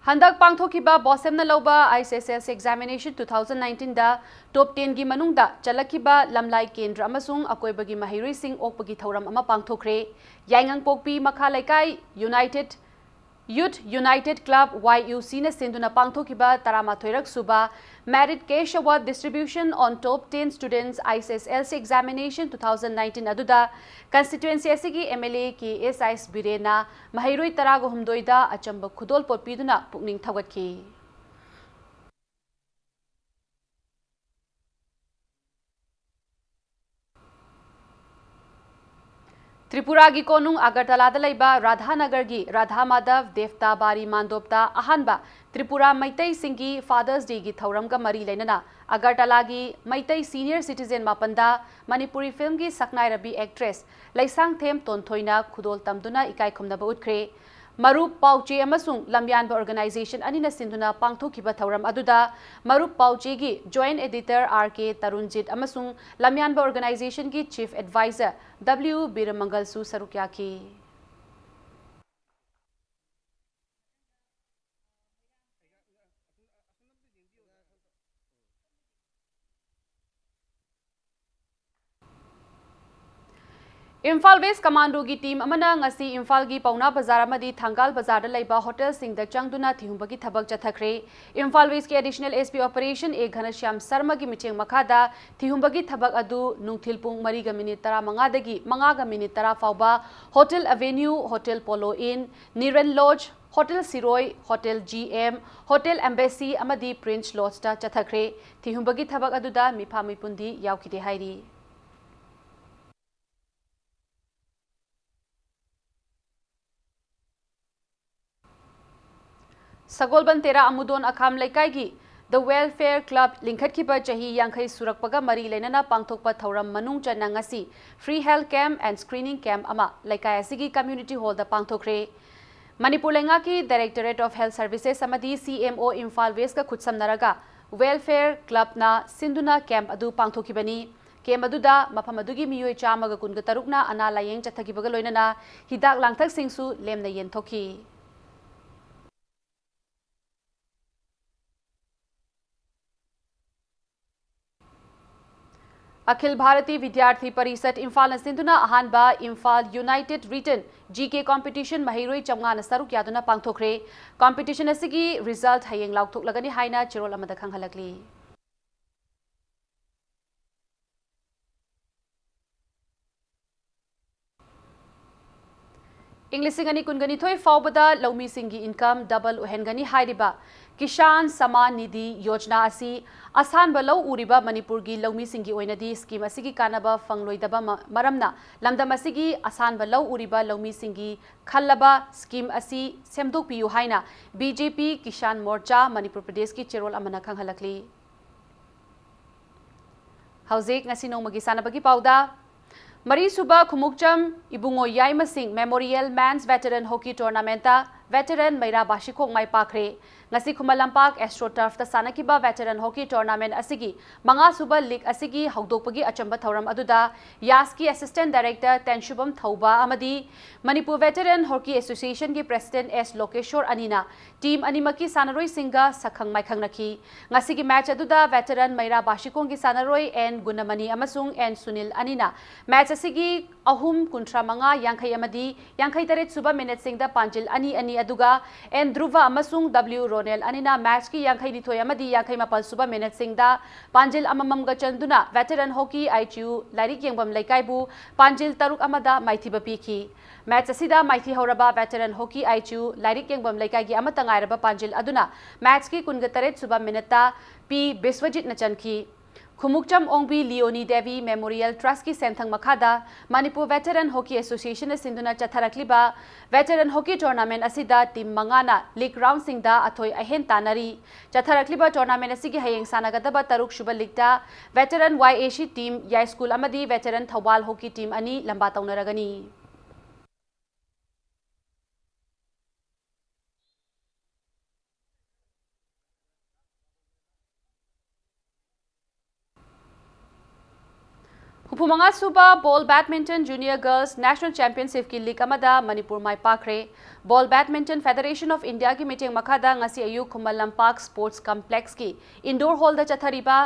ꯍꯟꯗꯛ ꯄꯥꯡꯊꯣꯛꯈꯤꯕ ꯕꯣꯁꯦꯝꯅ ꯂꯧꯕ I C S L C examination two thousand ꯅꯥꯏꯟꯇꯤꯟꯗ ꯇꯣꯞ ꯇꯦꯟꯒꯤ ꯃꯅꯨꯡꯗ ꯆꯜꯂꯛꯈꯤꯕ ꯂꯝꯂꯥꯏ ꯀꯦꯟꯗ꯭ꯔ ꯑꯃꯁꯨꯡ ꯑꯀꯣꯏꯕꯒꯤ ꯃꯍꯩꯔꯣꯏꯁꯤꯡ ꯑꯣꯛꯄꯒꯤ ꯊꯧꯔꯝ ꯑꯃ ꯄꯥꯡꯊꯣꯛꯈ꯭ꯔꯦ꯫ ꯌꯥꯏꯉꯪꯄꯣꯛꯄꯤ ꯃꯈꯥ ꯂꯩꯀꯥꯏ ꯌꯨꯅꯥꯏꯇꯦꯠ, ꯌꯨꯠ ꯌꯨꯅꯥꯏꯇꯦꯠ ꯀ꯭ꯂꯕ, ꯋꯥꯏ ꯌꯨ ꯁꯤꯅ ꯁꯤꯟꯗꯨꯅ ꯄꯥꯡꯊꯣꯛꯈꯤꯕ ꯇꯔꯥꯃꯥꯊꯣꯏꯔꯛ ꯁꯨꯕ Merit Cash Award Distribution on Top ten Students I C S L C Examination two thousand nineteen ꯑꯗꯨꯗ ꯀꯟꯁꯇꯤꯇ꯭ꯋꯦꯟꯁꯤ ꯑꯁꯤꯒꯤ ꯑꯦꯝ ꯑꯦꯜ ꯑꯦ ꯀꯦ ꯑꯦꯁ ꯑꯥꯏ ꯕꯤꯔꯦꯟꯅ ꯃꯍꯩꯔꯣꯏ ꯇꯔꯥꯒꯍꯨꯝꯗꯣꯏꯗ ꯑꯆꯝꯕ ꯈꯨꯗꯣꯜꯄꯣꯠ ꯄꯤꯗꯨꯅ ꯄꯨꯛꯅꯤꯡ ꯊꯧꯒꯠꯈꯤ꯫ ꯇ꯭ꯔꯤꯄꯨꯔꯥꯒꯤ ꯀꯣꯅꯨꯡ ꯑꯒꯔꯇꯂꯥꯗ ꯂꯩꯕ ꯔꯥꯙꯥꯅꯒꯔꯒꯤ ꯔꯥꯙꯥ ꯃꯥꯙꯕ ꯗꯦꯕꯇꯥ ꯕꯥꯔꯤ ꯃꯥꯟꯗꯣꯞꯇ ꯑꯍꯥꯟꯕ ꯇ꯭ꯔꯤꯄꯨꯔꯥ ꯃꯩꯇꯩꯁꯤꯡꯒꯤ ꯐꯥꯗꯔꯁ ꯗꯦꯒꯤ ꯊꯧꯔꯝꯒ ꯃꯔꯤ ꯂꯩꯅꯅ ꯑꯒꯔꯇꯂꯥꯒꯤ ꯃꯩꯇꯩ ꯁꯤꯅꯤꯌꯔ ꯁꯤꯇꯤꯖꯦꯟ ꯃꯥꯄꯟꯗ ꯃꯅꯤꯄꯨꯔꯤ ꯐꯤꯜꯝꯒꯤ ꯁꯛꯅꯥꯏꯔꯕꯤ ꯑꯦꯛꯇ꯭ꯔꯦꯁ ꯂꯩꯁꯥꯡꯊꯦꯝ ꯇꯣꯟꯊꯣꯏꯅ ꯈꯨꯗꯣꯜ ꯇꯝꯗꯨꯅ ꯏꯀꯥꯏ ꯈꯨꯝꯅꯕ ꯎꯠꯈ꯭ꯔꯦ꯫ ꯃꯔꯨꯞ ꯄꯥꯎꯆꯦ ꯑꯃꯁꯨꯡ ꯂꯝꯌꯥꯟꯕ ꯑꯣꯔꯒꯅꯥꯏꯖꯦꯁꯟ ꯑꯅꯤꯅ ꯁꯤꯟꯗꯨꯅ ꯄꯥꯡꯊꯣꯛꯈꯤꯕ ꯊꯧꯔꯝ ꯑꯗꯨꯗ ꯃꯔꯨꯞ ꯄꯥꯎꯆꯦꯒꯤ ꯖꯣꯏꯟꯠ ꯑꯦꯗꯤꯇꯔ ꯑꯥꯔ ꯀꯦ ꯇꯔꯨꯟꯖꯤꯠ ꯑꯃꯁꯨꯡ ꯂꯝꯌꯥꯟꯕ ꯑꯣꯔꯒꯅꯥꯏꯖꯦꯁꯟꯒꯤ ꯆꯤꯐ ꯑꯦꯗꯚꯥꯏꯖꯔ ꯗꯕ꯭ꯂꯤꯎ ꯕꯤꯔꯃꯪꯒꯜꯁꯨ ꯁꯔꯨꯛ ꯌꯥꯈꯤ꯫ ꯏꯝꯐꯥꯜ ꯋꯦꯁ ꯀꯃꯥꯟꯗꯣꯒꯤ ꯇꯤꯝ ꯑꯃꯅ ꯉꯁꯤ ꯏꯝꯐꯥꯜꯒꯤ ꯄꯥꯎꯅꯥ ꯕꯖꯥꯔ ꯑꯃꯗꯤ ꯊꯪꯒꯥꯜ ꯕꯖꯥꯔꯗ ꯂꯩꯕ ꯍꯣꯇꯦꯜꯁꯤꯡꯗ ꯆꯪꯗꯨꯅ ꯊꯤꯍꯨꯝꯕꯒꯤ ꯊꯕꯛ ꯆꯠꯊꯈ꯭ꯔꯦ꯫ ꯏꯝꯐꯥꯜ ꯋꯦꯁꯀꯤ ꯑꯦꯗꯤꯁꯅꯦꯜ ꯑꯦꯁ ꯄꯤ ꯑꯣꯄꯔꯦꯁꯟ ꯑꯦ ꯘꯅꯁ꯭ꯌꯥꯝ ꯁꯔꯃꯒꯤ ꯃꯤꯠꯌꯦꯡ ꯃꯈꯥꯗ ꯊꯤꯍꯨꯝꯕꯒꯤ ꯊꯕꯛ ꯑꯗꯨ ꯅꯨꯡꯊꯤꯜ ꯄꯨꯡ ꯃꯔꯤꯒ ꯃꯤꯅꯤꯠ ꯇꯔꯥꯃꯉꯥꯗꯒꯤ ꯃꯉꯥꯒ ꯃꯤꯅꯤꯠ ꯇꯔꯥ ꯐꯥꯎꯕ ꯍꯣꯇꯦꯜ ꯑꯦꯚꯦꯅ꯭ꯌꯨ, ꯍꯣꯇꯦꯜ ꯄꯣꯂꯣ ꯏꯟ, ꯅꯤꯔꯟ ꯂꯣꯖ, ꯍꯣꯇꯦꯜ ꯁꯤꯔꯣꯏ, ꯍꯣꯇꯦꯜ ꯖꯤ ꯑꯦꯝ, ꯍꯣꯇꯦꯜ ꯑꯦꯝꯕꯦꯁꯤ ꯑꯃꯗꯤ ꯄ꯭ꯔꯤꯟꯁ ꯂꯣꯖꯇ ꯆꯠꯊꯈ꯭ꯔꯦ꯫ ꯊꯤꯍꯨꯝꯕꯒꯤ ꯊꯕꯛ ꯑꯗꯨꯗ ꯃꯤꯐꯥ ꯃꯤꯄꯨꯟꯗꯤ ꯌꯥꯎꯈꯤꯗꯦ ꯍꯥꯏꯔꯤ꯫ ꯁꯒꯣꯜꯕꯟ ꯇꯦꯔꯥ ꯑꯃꯨꯗꯣꯟ ꯑꯈꯥꯝ ꯂꯩꯀꯥꯏꯒꯤ The Welfare Club ꯂꯤꯡꯈꯠꯈꯤꯕ ꯆꯍꯤ ꯌꯥꯡꯈꯩ ꯁꯨꯔꯛꯄꯒ ꯃꯔꯤ ꯂꯩꯅꯅ ꯄꯥꯡꯊꯣꯛꯄ ꯊꯧꯔꯝ ꯃꯅꯨꯡ ꯆꯟꯅ ꯉꯁꯤ Free Health Camp and Screening Camp ꯑꯃ ꯂꯩꯀꯥꯏ ꯑꯁꯤꯒꯤ Community Hall ꯗ ꯄꯥꯡꯊꯣꯛꯈ꯭ꯔꯦ꯫ ꯃꯅꯤꯄꯨꯔ ꯂꯩꯉꯥꯛꯀꯤ Directorate of Health Services ꯑꯃꯗꯤ C M O Imphal West ꯀ ꯈꯨꯠꯁꯝꯅꯔꯒ Welfare Club ꯅ ꯁꯤꯟꯗꯨꯅ camp ꯑꯗꯨ ꯄꯥꯡꯊꯣꯛꯈꯤꯕꯅꯤ꯫ Camp ꯑꯗꯨꯗ ꯃꯐꯝ ꯑꯗꯨꯒꯤ ꯃꯤꯑꯣꯏ ꯆꯥꯝꯃꯒ ꯀꯨꯟꯒ ꯇꯔꯨꯛꯅ ꯑꯅꯥ ꯂꯥꯌꯦꯡ ꯆꯠꯊꯈꯤꯕꯒ ꯂꯣꯏꯅꯅ ꯍꯤꯗꯥꯛ ꯂꯥꯡꯊꯛꯁꯤꯡꯁꯨ ꯂꯦꯝꯅ ꯌꯦꯟꯊꯣꯛꯈꯤ꯫ ꯑꯈꯤꯜ ꯚꯥꯔꯇꯤ ꯚꯤꯗ꯭ꯌꯥꯔꯊꯤ ꯄꯔꯤꯁꯠ ꯏꯝꯐꯥꯜꯅ ꯁꯤꯟꯗꯨꯅ ꯑꯍꯥꯟꯕ Imphal United Written G K Competition ꯃꯍꯩꯔꯣꯏ ꯆꯥꯝꯃꯉꯥꯅ ꯁꯔꯨꯛ ꯌꯥꯗꯨꯅ ꯄꯥꯡꯊꯣꯛꯈ꯭ꯔꯦ꯫ Competition ꯑꯁꯤꯒꯤ result ꯍꯌꯦꯡ ꯂꯥꯎꯊꯣꯛꯂꯒꯅꯤ ꯍꯥꯏꯅ ꯆꯦꯔꯣꯜ ꯑꯃꯗ ꯈꯪꯍꯜꯂꯛꯂꯤ꯫ ꯏꯪ ꯂꯤꯁꯤꯡ ꯑꯅꯤ ꯀꯨꯟꯒ ꯅꯤꯊꯣꯏ ꯐꯥꯎꯕꯗ ꯂꯧꯃꯤꯁꯤꯡꯒꯤ income double ꯑꯣꯏꯍꯟꯒꯅꯤ ꯍꯥꯏꯔꯤꯕ ꯀꯤꯁꯥꯟ ꯁꯃꯥꯟ ꯅꯤꯙꯤ ꯌꯣꯖꯅꯥ ꯑꯁꯤ ꯑꯁꯥꯟꯕ ꯂꯧ ꯎꯔꯤꯕ ꯃꯅꯤꯄꯨꯔꯒꯤ ꯂꯧꯃꯤꯁꯤꯡꯒꯤ ꯑꯣꯏꯅꯗꯤ scheme ꯑꯁꯤꯒꯤ ꯀꯥꯟꯅꯕ ꯐꯪꯂꯣꯏꯗꯕ ꯃ-, ꯃꯔꯝꯅ ꯂꯝꯗꯝ ꯑꯁꯤꯒꯤ ꯑꯁꯥꯟꯕ ꯂꯧ ꯎꯔꯤꯕ ꯂꯧꯃꯤꯁꯤꯡꯒꯤ ꯈꯜꯂꯕ scheme ꯑꯁꯤ ꯁꯦꯝꯗꯣꯛꯄꯤꯌꯨ ꯍꯥꯏꯅ B J P Kisan ꯃꯣꯔꯆꯥ Manipur ꯄ꯭ꯔꯗꯦꯁꯀꯤ ꯆꯦꯔꯣꯜ ꯑꯃꯅ ꯈꯪꯍꯜꯂꯛꯂꯤ꯫ ꯍꯧꯖꯤꯛ ꯉꯁꯤ ꯅꯣꯡꯃꯒꯤ ꯁꯥꯟꯅꯕꯒꯤ ꯄꯥꯎꯗ, ꯃꯔꯤꯁꯨꯕ ꯈꯨꯃꯨꯛꯆꯝ ꯏꯕꯨꯡꯉꯣ ꯌꯥꯏꯃꯁꯤꯡ Memorial Men's Veteran Hockey Tournament ꯇ veteran ꯃꯩꯔꯥ ꯕꯥꯁꯤꯈꯣꯡ ꯃꯥꯏ ꯄꯥꯛꯈ꯭ꯔꯦ꯫ ꯉꯁꯤ ꯈꯨꯃꯟ ꯂꯝꯄꯥꯛ Astro Turf ꯇ ꯁꯥꯟꯅꯈꯤꯕ veteran hockey tournament ꯑꯁꯤꯒꯤ ꯃꯉꯥꯁꯨꯕ league ꯑꯁꯤꯒꯤ ꯍꯧꯗꯣꯛꯄꯒꯤ ꯑꯆꯝꯕ ꯊꯧꯔꯝ ꯑꯗꯨꯗ ꯌꯥꯁꯀꯤ Assistant Director ꯇꯦꯟꯁꯨꯕꯝ ꯊꯧꯕ ꯑꯃꯗꯤ ꯃꯅꯤꯄꯨꯔ Veteran Hockey Association ꯒꯤ President S ꯂꯣꯀꯦꯁꯣꯔ ꯑꯅꯤꯅ team ꯑꯅꯤꯃꯛꯀꯤ ꯁꯥꯟꯅꯔꯣꯏꯁꯤꯡꯒ ꯁꯛꯈꯪ ꯃꯥꯏꯈꯪꯅꯈꯤ꯫ ꯉꯁꯤꯒꯤ match ꯑꯗꯨꯗ veteran ꯃꯩꯔꯥ ꯕꯥꯁꯤꯈꯣꯡꯒꯤ ꯁꯥꯟꯅꯔꯣꯏ N ꯒꯨꯅꯃꯅꯤ ꯑꯃꯁꯨꯡ N ꯁꯨꯅꯤꯜ ꯑꯅꯤꯅ match ꯑꯁꯤꯒꯤ ꯑꯍꯨꯝ, ꯀꯨꯟꯊ꯭ꯔꯥ ꯃꯉꯥ, ꯌꯥꯡꯈꯩ ꯑꯃꯗꯤ ꯌꯥꯡꯈꯩ ꯇꯔꯦꯠ ꯁꯨꯕ minuteꯁꯤꯡꯗ ꯄꯥꯟꯖꯤꯜ ꯑꯅꯤ ꯑꯅꯤ, ꯑꯗꯨꯒ N ꯙ꯭ꯔꯨꯕ ꯑꯃꯁꯨꯡ W ꯔꯣꯅꯦꯜ ꯑꯅꯤꯅ matchꯀꯤ ꯌꯥꯡꯈꯩ ꯅꯤꯊꯣꯏ ꯑꯃꯗꯤ ꯌꯥꯡꯈꯩ ꯃꯥꯄꯜ ꯁꯨꯕ minuteꯁꯤꯡꯗ ꯄꯥꯟꯖꯤꯜ ꯑꯃꯃꯝꯒ ꯆꯟꯗꯨꯅ veteran hockey I T U ꯂꯥꯏꯔꯤꯛ ꯌꯦꯡꯐꯝ ꯂꯩꯀꯥꯏꯕꯨ ꯄꯥꯟꯖꯤꯜ ꯇꯔꯨꯛ ꯑꯃꯗ ꯃꯥꯏꯊꯤꯕ ꯄꯤꯈꯤ꯫ Match ꯑꯁꯤꯗ ꯃꯥꯏꯊꯤ ꯍꯧꯔꯕ veteran hockey I T U ꯂꯥꯏꯔꯤꯛ ꯌꯦꯡꯐꯝ ꯂꯩꯀꯥꯏꯒꯤ ꯑꯃꯠꯇ ꯉꯥꯏꯔꯕ ꯄꯥꯟꯖꯤꯜ ꯑꯗꯨꯅ matchꯀꯤ ꯀꯨꯟꯒ ꯇꯔꯦꯠ ꯁꯨꯕ minuteꯇ P ꯕꯤꯁ꯭ꯋꯖꯤꯠꯅ ꯆꯟꯈꯤ꯫ ꯈꯨꯃꯨꯛꯆꯝ ꯑꯣꯡꯕꯤ ꯂꯤꯑꯣꯅꯤ ꯗꯦꯕꯤ ꯃꯦꯃꯣꯔꯤꯌꯦꯜ ꯇ꯭ꯔꯁꯀꯤ ꯁꯦꯟꯊꯪ ꯃꯈꯥꯗ ꯃꯅꯤꯄꯨꯔ ꯚꯦꯇꯔꯟ ꯍꯣꯀꯤ ꯑꯦꯁꯣꯁꯤꯌꯦꯁꯟꯅ ꯁꯤꯟꯗꯨꯅ ꯆꯠꯊꯔꯛꯂꯤꯕ ꯚꯦꯇꯔꯟ ꯍꯣꯀꯤ ꯇꯣꯔꯅꯥꯃꯦꯟ ꯑꯁꯤꯗ ꯇꯤꯝ ꯃꯉꯥꯅ ꯂꯤꯒ ꯔꯥꯎꯟꯁꯤꯡꯗ ꯑꯊꯣꯏ ꯑꯍꯦꯟ ꯇꯥꯟꯅꯔꯤ꯫ ꯆꯠꯊꯔꯛꯂꯤꯕ ꯇꯣꯔꯅꯥꯃꯦꯟ ꯑꯁꯤꯒꯤ ꯍꯌꯦꯡ ꯁꯥꯟꯅꯒꯗꯕ ꯇꯔꯨꯛꯁꯨꯕ ꯂꯤꯒꯇ ꯚꯦꯇꯔꯟ ꯋꯥꯏ ꯑꯦ ꯁꯤ ꯇꯤꯝ, ꯌꯥꯏꯁ꯭ꯀꯨꯜ ꯑꯃꯗꯤ ꯚꯦꯇꯔꯟ ꯊꯧꯕꯥꯜ ꯍꯣꯀꯤ ꯇꯤꯝ ꯑꯅꯤ ꯂꯝꯕꯥ ꯇꯧꯅꯔꯒꯅꯤ꯫ ꯍꯨꯝꯐꯨꯃꯉꯥ ꯁꯨꯕ ball badminton junior girls national ꯆꯦꯝꯄꯤꯌꯟꯁꯤꯞꯀꯤ ꯂꯤꯒ ꯑꯃꯗ ꯃꯅꯤꯄꯨꯔ ꯃꯥꯏ ꯄꯥꯛꯈ꯭ꯔꯦ꯫ ꯕꯣꯜ ꯕꯦꯗꯃꯤꯟꯇꯟ ꯐꯦꯗꯔꯦꯁꯟ ꯑꯣꯐ ꯏꯟꯗꯤꯌꯥꯒꯤ ꯃꯤꯠꯌꯦꯡ ꯃꯈꯥꯗ ꯉꯁꯤ ꯑꯌꯨꯛ ꯈꯨꯃꯟ ꯂꯝꯄꯥꯛ ꯁ꯭ꯄꯣꯔꯠꯁ ꯀꯝꯄ꯭ꯂꯦꯛꯁꯀꯤ ꯏꯟꯗꯣꯔ ꯍꯣꯜꯗ ꯆꯠꯊꯔꯤꯕ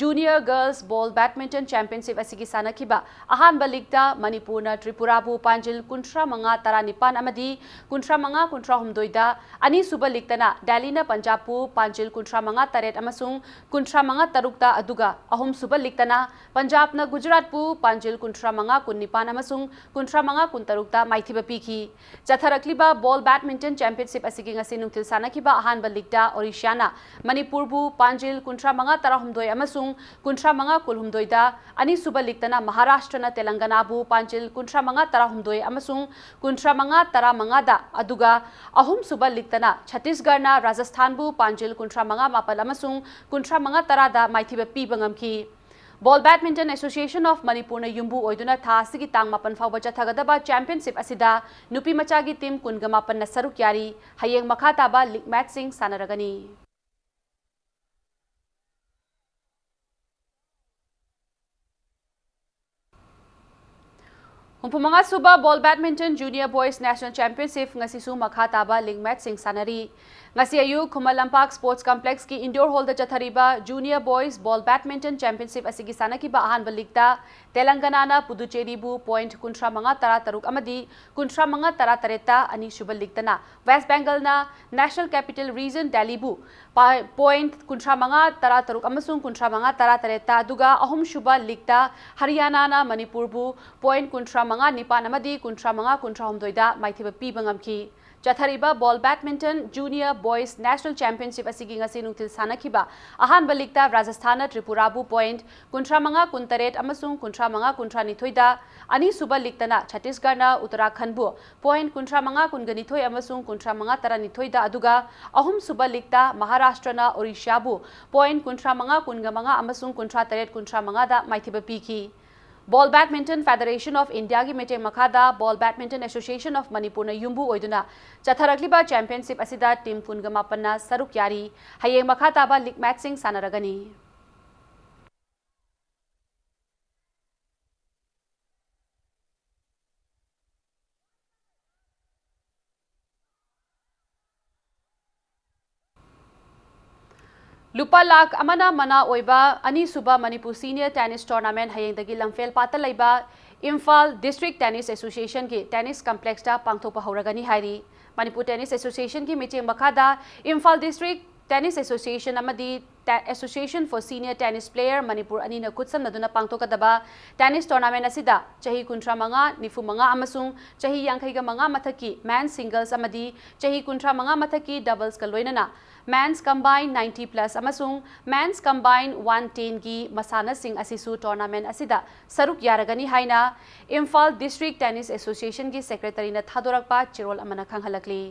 ꯖꯨꯅꯤꯌꯔ ꯒꯔꯜꯁ ꯕꯣꯜ ꯕꯦꯗꯃꯤꯟꯇꯟ ꯆꯦꯝꯄꯤꯌꯟꯁꯤꯞ ꯑꯁꯤꯒꯤ ꯁꯥꯟꯅꯈꯤꯕ ꯑꯍꯥꯟꯕ ꯂꯤꯒꯇ ꯃꯅꯤꯄꯨꯔꯅ ꯇ꯭ꯔꯤꯄꯨꯔꯥꯕꯨ ꯄꯥꯟꯖꯤꯜ ꯀꯨꯟꯊ꯭ꯔꯥ ꯃꯉꯥ ꯇꯔꯥꯅꯤꯄꯥꯟ ꯑꯃꯗꯤ ꯀꯨꯟꯊ꯭ꯔꯥ ꯃꯉꯥ ꯀꯨꯟꯊ꯭ꯔꯥ ꯍꯨꯝꯗꯣꯏꯗ, ꯑꯅꯤꯁꯨꯕ ꯂꯤꯒꯇꯅ ꯗꯦꯜꯂꯤꯅ ꯄꯟꯖꯥꯕꯄꯨ ꯄꯥꯟꯖꯤꯜ ꯀꯨꯟꯊ꯭ꯔꯥ ꯃꯉꯥ ꯇꯔꯦꯠ ꯑꯃꯁꯨꯡ ꯀꯨꯟꯊ꯭ꯔꯥ ꯃꯉꯥ ꯇꯔꯨꯛꯇ, ꯑꯗꯨꯒ ꯑꯍꯨꯝꯁꯨꯕ ꯂꯤꯒꯇꯅ ꯄꯟꯖꯥꯕꯅ ꯒꯨꯖꯔꯥꯠꯄꯨ ꯄꯥꯟꯖꯤꯜ ꯀꯨꯟꯊ꯭ꯔꯥ ꯃꯉꯥ ꯀꯨꯟꯅꯤꯄꯥꯟ ꯑꯃꯁꯨꯡ ꯀꯨꯟꯊ꯭ꯔꯥ ꯃꯉꯥ ꯀꯨꯟꯇꯔꯨꯛꯇ ꯃꯥꯏꯊꯤꯕ ꯄꯤꯈꯤ꯫ ꯆꯠꯊꯔꯛꯂꯤꯕ ꯕꯣꯜ ꯕꯦꯗꯃꯤꯟꯇꯟ ꯆꯦꯝꯄꯤꯌꯟꯁꯤꯞ ꯑꯁꯤꯒꯤ ꯉꯁꯤ ꯅꯨꯡꯊꯤꯜ ꯁꯥꯟꯅꯈꯤꯕ ꯑꯍꯥꯟꯕ ꯂꯤꯒꯇ ꯑꯣꯔꯤꯁꯥꯅ ꯃꯅꯤꯄꯨꯔꯕꯨ ꯄꯥꯟꯖꯤꯜ ꯀꯨꯟꯊ꯭ꯔꯥ ꯃꯉꯥ ꯇꯔꯥꯍꯨꯝꯗꯣꯏ ꯑꯃꯁꯨꯡ ꯀꯨꯟꯊ꯭ꯔꯥ ꯃꯉꯥ ꯀꯨꯟꯍꯨꯝꯗꯣꯏꯗ, ꯑꯅꯤꯁꯨꯕ ꯂꯤꯒꯇꯅ ꯃꯍꯥꯔꯥꯁꯇ꯭ꯔꯅ ꯇꯦꯂꯪꯒꯅꯥꯕꯨ ꯄꯥꯟꯖꯤꯜ ꯀꯨꯟꯊ꯭ꯔꯥ ꯃꯉꯥ ꯇꯔꯥꯍꯨꯝꯗꯣꯏ ꯑꯃꯁꯨꯡ ꯀꯨꯟꯊ꯭ꯔꯥ ꯃꯉꯥ ꯇꯔꯥꯃꯉꯥꯗ, ꯑꯗꯨꯒ ꯑꯍꯨꯝꯁꯨꯕ ꯂꯤꯒꯇꯅ ꯆꯇꯤꯁꯒꯔꯅ ꯔꯥꯖꯁꯊꯥꯟꯕꯨ ꯄꯥꯟꯖꯤꯜ ꯀꯨꯟꯊ꯭ꯔꯥ ꯃꯉꯥ ꯃꯥꯄꯜ ꯑꯃꯁꯨꯡ ꯀꯨꯟꯊ꯭ꯔꯥ ꯃꯉꯥ ꯇꯔꯥꯗ ꯃꯥꯏꯊꯤꯕ ꯄꯤꯕ ꯉꯝꯈꯤ꯫ ꯕꯣꯜ ꯕꯦꯗꯃꯤꯟꯇꯟ ꯑꯦꯁꯣꯁꯤꯌꯦꯁꯟ ꯑꯣꯐ ꯃꯅꯤꯄꯨꯔꯅ ꯌꯨꯝꯕꯨ ꯑꯣꯏꯗꯨꯅ ꯊꯥ ꯑꯁꯤꯒꯤ ꯇꯥꯡ ꯃꯥꯄꯟ ꯐꯥꯎꯕ ꯆꯠꯊꯒꯗꯕ ꯆꯦꯝꯄꯤꯌꯟꯁꯤꯞ ꯑꯁꯤꯗ ꯅꯨꯄꯤ ꯃꯆꯥꯒꯤ ꯇꯤꯝ ꯀꯨꯟꯒ ꯃꯥꯄꯟꯅ ꯁꯔꯨꯛ ꯌꯥꯔꯤ꯫ ꯍꯌꯦꯡ ꯃꯈꯥ ꯇꯥꯕ ꯂꯤꯒ ꯃꯦꯆꯁꯤꯡ ꯁꯥꯟꯅꯔꯒꯅꯤ꯫ ꯍꯨꯝꯐꯨꯃꯉꯥ ꯁꯨꯕ ball badminton junior boys national championship ꯉꯁꯤꯁꯨ ꯃꯈꯥ ꯇꯥꯕ ꯂꯤꯒ ꯃꯦꯆꯁꯤꯡ ꯁꯥꯟꯅꯔꯤ꯫ ꯉꯁꯤ ꯑꯌꯨꯛ ꯈꯨꯃꯟ ꯂꯝꯄꯥꯛ ꯁ꯭ꯄꯣꯔꯠꯁ ꯀꯝꯄ꯭ꯂꯦꯛꯁꯀꯤ ꯏꯟꯗꯣꯔ ꯍꯣꯜꯗ ꯆꯠꯊꯔꯤꯕ ꯖꯨꯅꯤꯌꯔ ꯕꯣꯏꯁ ꯕꯣꯜ ꯕꯦꯗꯃꯤꯟꯇꯟ ꯆꯦꯝꯄꯤꯌꯟꯁꯤꯞ ꯑꯁꯤꯒꯤ ꯁꯥꯟꯅꯈꯤꯕ ꯑꯍꯥꯟꯕ ꯂꯤꯒꯇ ꯇꯦꯂꯪꯒꯅꯥꯅ ꯄꯨꯗꯨꯆꯦꯔꯤꯕꯨ ꯄꯣꯏꯟꯠ ꯀꯨꯟꯊ꯭ꯔꯥ ꯃꯉꯥ ꯇꯔꯥ ꯇꯔꯨꯛ ꯑꯃꯗꯤ ꯀꯨꯟꯊ꯭ꯔꯥ ꯃꯉꯥ ꯇꯔꯥ ꯇꯔꯦꯠꯇ, ꯑꯅꯤꯁꯨꯕ ꯂꯤꯒꯇꯅ ꯋꯦꯁ꯭ꯠ ꯕꯦꯡꯒꯜꯅ ꯅꯦꯁꯅꯦꯜ ꯀꯦꯄꯤꯇꯦꯜ ꯔꯤꯖꯟ ꯗꯦꯜꯂꯤꯕꯨ ꯄꯥ-, ꯄꯣꯏꯟꯠ ꯀꯨꯟꯊ꯭ꯔꯥ ꯃꯉꯥ ꯇꯔꯥ ꯇꯔꯨꯛ ꯑꯃꯁꯨꯡ ꯀꯨꯟꯊ꯭ꯔꯥ ꯃꯉꯥ ꯇꯔꯥ ꯇꯔꯦꯠꯇ, ꯑꯗꯨꯒ ꯑꯍꯨꯝꯁꯨꯕ ꯂꯤꯒꯇ ꯍꯔꯤꯌꯥꯅꯥꯅ ꯃꯅꯤꯄꯨꯔꯕꯨ ꯄꯣꯏꯟꯠ ꯀꯨꯟꯊ꯭ꯔꯥ ꯃꯉꯥ ꯅꯤꯄꯥꯟ ꯑꯃꯗꯤ ꯀꯨꯟꯊ꯭ꯔꯥ ꯃꯉꯥ ꯀꯨꯟꯊ꯭ꯔꯥ ꯍꯨꯝꯗꯣꯏꯗ ꯃꯥꯏꯊꯤꯕ ꯄꯤꯕ ꯉꯝꯈꯤ꯫ ꯆꯠꯊꯔꯤꯕ ball badminton junior boys national championship ꯑꯁꯤꯒꯤ ꯉꯁꯤ ꯅꯨꯡꯊꯤꯜ ꯁꯥꯟꯅꯈꯤꯕ ꯑꯍꯥꯟꯕ ꯂꯤꯛꯇ ꯔꯥꯖꯁꯊꯥꯟꯅ ꯇ꯭ꯔꯤꯄꯨꯔꯥꯕꯨ ꯄꯣꯏꯟꯠ ꯀꯨꯟꯊ꯭ꯔꯥ ꯃꯉꯥ ꯀꯨꯟꯇꯔꯦꯠ ꯑꯃꯁꯨꯡ ꯀꯨꯟꯊ꯭ꯔꯥ ꯃꯉꯥ ꯀꯨꯟꯊ꯭ꯔꯥ ꯅꯤꯊꯣꯏꯗ, ꯑꯅꯤꯁꯨꯕ ꯂꯤꯛꯇꯅ ꯆꯇꯤꯁꯒꯔꯅ ꯎꯠꯇꯔꯥꯈꯟꯕꯨ ꯄꯣꯏꯟꯠ ꯀꯨꯟꯊ꯭ꯔꯥ ꯃꯉꯥ ꯀꯨꯟꯒ ꯅꯤꯊꯣꯏ ꯑꯃꯁꯨꯡ ꯀꯨꯟꯊ꯭ꯔꯥ ꯃꯉꯥ ꯇꯔꯥ ꯅꯤꯊꯣꯏꯗ, ꯑꯗꯨꯒ ꯑꯍꯨꯝꯁꯨꯕ ꯂꯤꯛꯇ ꯃꯍꯥꯔꯥꯁꯇ꯭ꯔꯅ ꯑꯣꯔꯤꯁꯥꯕꯨ ꯄꯣꯏꯟꯠ ꯀꯨꯟꯊ꯭ꯔꯥ ꯃꯉꯥ ꯀꯨꯟꯒ ꯃꯉꯥ ꯑꯃꯁꯨꯡ ꯀꯨꯟꯊ꯭ꯔꯥ ꯇꯔꯦꯠ ꯀꯨꯟꯊ꯭ꯔꯥ ꯃꯉꯥꯗ ꯃꯥꯏꯊꯤꯕ ꯄꯤꯈꯤ꯫ ꯕꯣꯜ ꯕꯦꯗꯃꯤꯟꯇꯟ ꯐꯦꯗꯔꯦꯁꯟ ꯑꯣꯐ ꯏꯟꯗꯤꯌꯥꯒꯤ ꯃꯤꯠꯌꯦꯡ ꯃꯈꯥꯗ ꯕꯣꯜ ꯕꯦꯗꯃꯤꯟꯇꯟ ꯑꯦꯁꯣꯁꯤꯌꯦꯁꯟ ꯑꯣꯐ ꯃꯅꯤꯄꯨꯔꯅ ꯌꯨꯝꯕꯨ ꯑꯣꯏꯗꯨꯅ ꯆꯠꯊꯔꯛꯂꯤꯕ ꯆꯦꯝꯄꯤꯌꯟꯁꯤꯞ ꯑꯁꯤꯗ ꯇꯤꯝ ꯀꯨꯟꯒ ꯃꯥꯄꯟꯅ ꯁꯔꯨꯛ ꯌꯥꯔꯤ꯫ ꯍꯌꯦꯡ ꯃꯈꯥ ꯇꯥꯕ ꯂꯤꯛ ꯃꯦꯆꯁꯤꯡ ꯁꯥꯟꯅꯔꯒꯅꯤ꯫ ꯂꯨꯄꯥ ꯂꯥꯈ ꯑꯃꯅ ꯃꯅꯥ ꯑꯣꯏꯕ ꯑꯅꯤꯁꯨꯕ ꯃꯅꯤꯄꯨꯔ ꯁꯤꯅꯤꯌꯔ ꯇꯦꯅꯤꯁ ꯇꯣꯔꯅꯥꯃꯦꯟꯠ ꯍꯌꯦꯡꯗꯒꯤ ꯂꯝꯐꯦꯜ ꯄꯥꯠꯇ ꯂꯩꯕ ꯏꯝꯐꯥꯜ ꯗꯤꯁꯇ꯭ꯔꯤꯛ ꯇꯦꯅꯤꯁ ꯑꯦꯁꯣꯁꯤꯌꯦꯁꯟꯒꯤ ꯇꯦꯅꯤꯁ ꯀꯝꯄ꯭ꯂꯦꯛꯁꯇ ꯄꯥꯡꯊꯣꯛꯄ ꯍꯧꯔꯒꯅꯤ ꯍꯥꯏꯔꯤ꯫ ꯃꯅꯤꯄꯨꯔ ꯇꯦꯅꯤꯁ ꯑꯦꯁꯣꯁꯤꯌꯦꯁꯟꯒꯤ ꯃꯤꯠꯌꯦꯡ ꯃꯈꯥꯗ ꯏꯝꯐꯥꯜ ꯗꯤꯁꯇ꯭ꯔꯤꯛ ꯇꯦꯅꯤꯁ ꯑꯦꯁꯣꯁꯤꯌꯦꯁꯟ ꯑꯃꯗꯤ ꯇꯦ-, association four senior tennis player Manipur ꯑꯅꯤꯅ ꯈꯨꯠꯁꯝꯅꯗꯨꯅ ꯄꯥꯡꯊꯣꯛꯀꯗꯕ ꯇꯦꯅꯤꯁ ꯇꯣꯔꯅꯥꯃꯦꯟꯠ ꯑꯁꯤꯗ ꯆꯍꯤ ꯀꯨꯟꯊ꯭ꯔꯥ ꯃꯉꯥ, ꯅꯤꯐꯨ ꯃꯉꯥ ꯑꯃꯁꯨꯡ ꯆꯍꯤ ꯌꯥꯡꯈꯩꯒ ꯃꯉꯥ ꯃꯊꯛꯀꯤ ꯃꯦꯟ ꯁꯤꯡꯒꯜꯁ ꯑꯃꯗꯤ ꯆꯍꯤ ꯀꯨꯟꯊ꯭ꯔꯥ ꯃꯉꯥ ꯃꯊꯛꯀꯤ ꯗꯕꯜꯁꯀ ꯂꯣꯏꯅꯅ ꯃꯦꯟꯁ ꯀꯝꯕꯥꯏꯟ ꯅꯥꯏꯟꯇꯤ ꯄ꯭ꯂꯁ ꯑꯃꯁꯨꯡ ꯃꯦꯟꯁ ꯀꯝꯕꯥꯏꯟ ꯋꯥꯟ ꯇꯦꯟꯒꯤ ꯃꯁꯥꯟꯅꯁꯤꯡ ꯑꯁꯤꯁꯨ ꯇꯣꯔꯅꯥꯃꯦꯟꯠ ꯑꯁꯤꯗ ꯁꯔꯨꯛ ꯌꯥꯔꯒꯅꯤ ꯍꯥꯏꯅ ꯏꯝꯐꯥꯜ ꯗꯤꯁꯇ꯭ꯔꯤꯛ ꯇꯦꯅꯤꯁ ꯑꯦꯁꯣꯁꯤꯌꯦꯁꯟꯒꯤ ꯁꯦꯀ꯭ꯔꯦꯇꯔꯤꯅ ꯊꯥꯗꯣꯔꯛꯄ ꯆꯦꯔꯣꯜ ꯑꯃꯅ ꯈꯪꯍꯜꯂꯛꯂꯤ꯫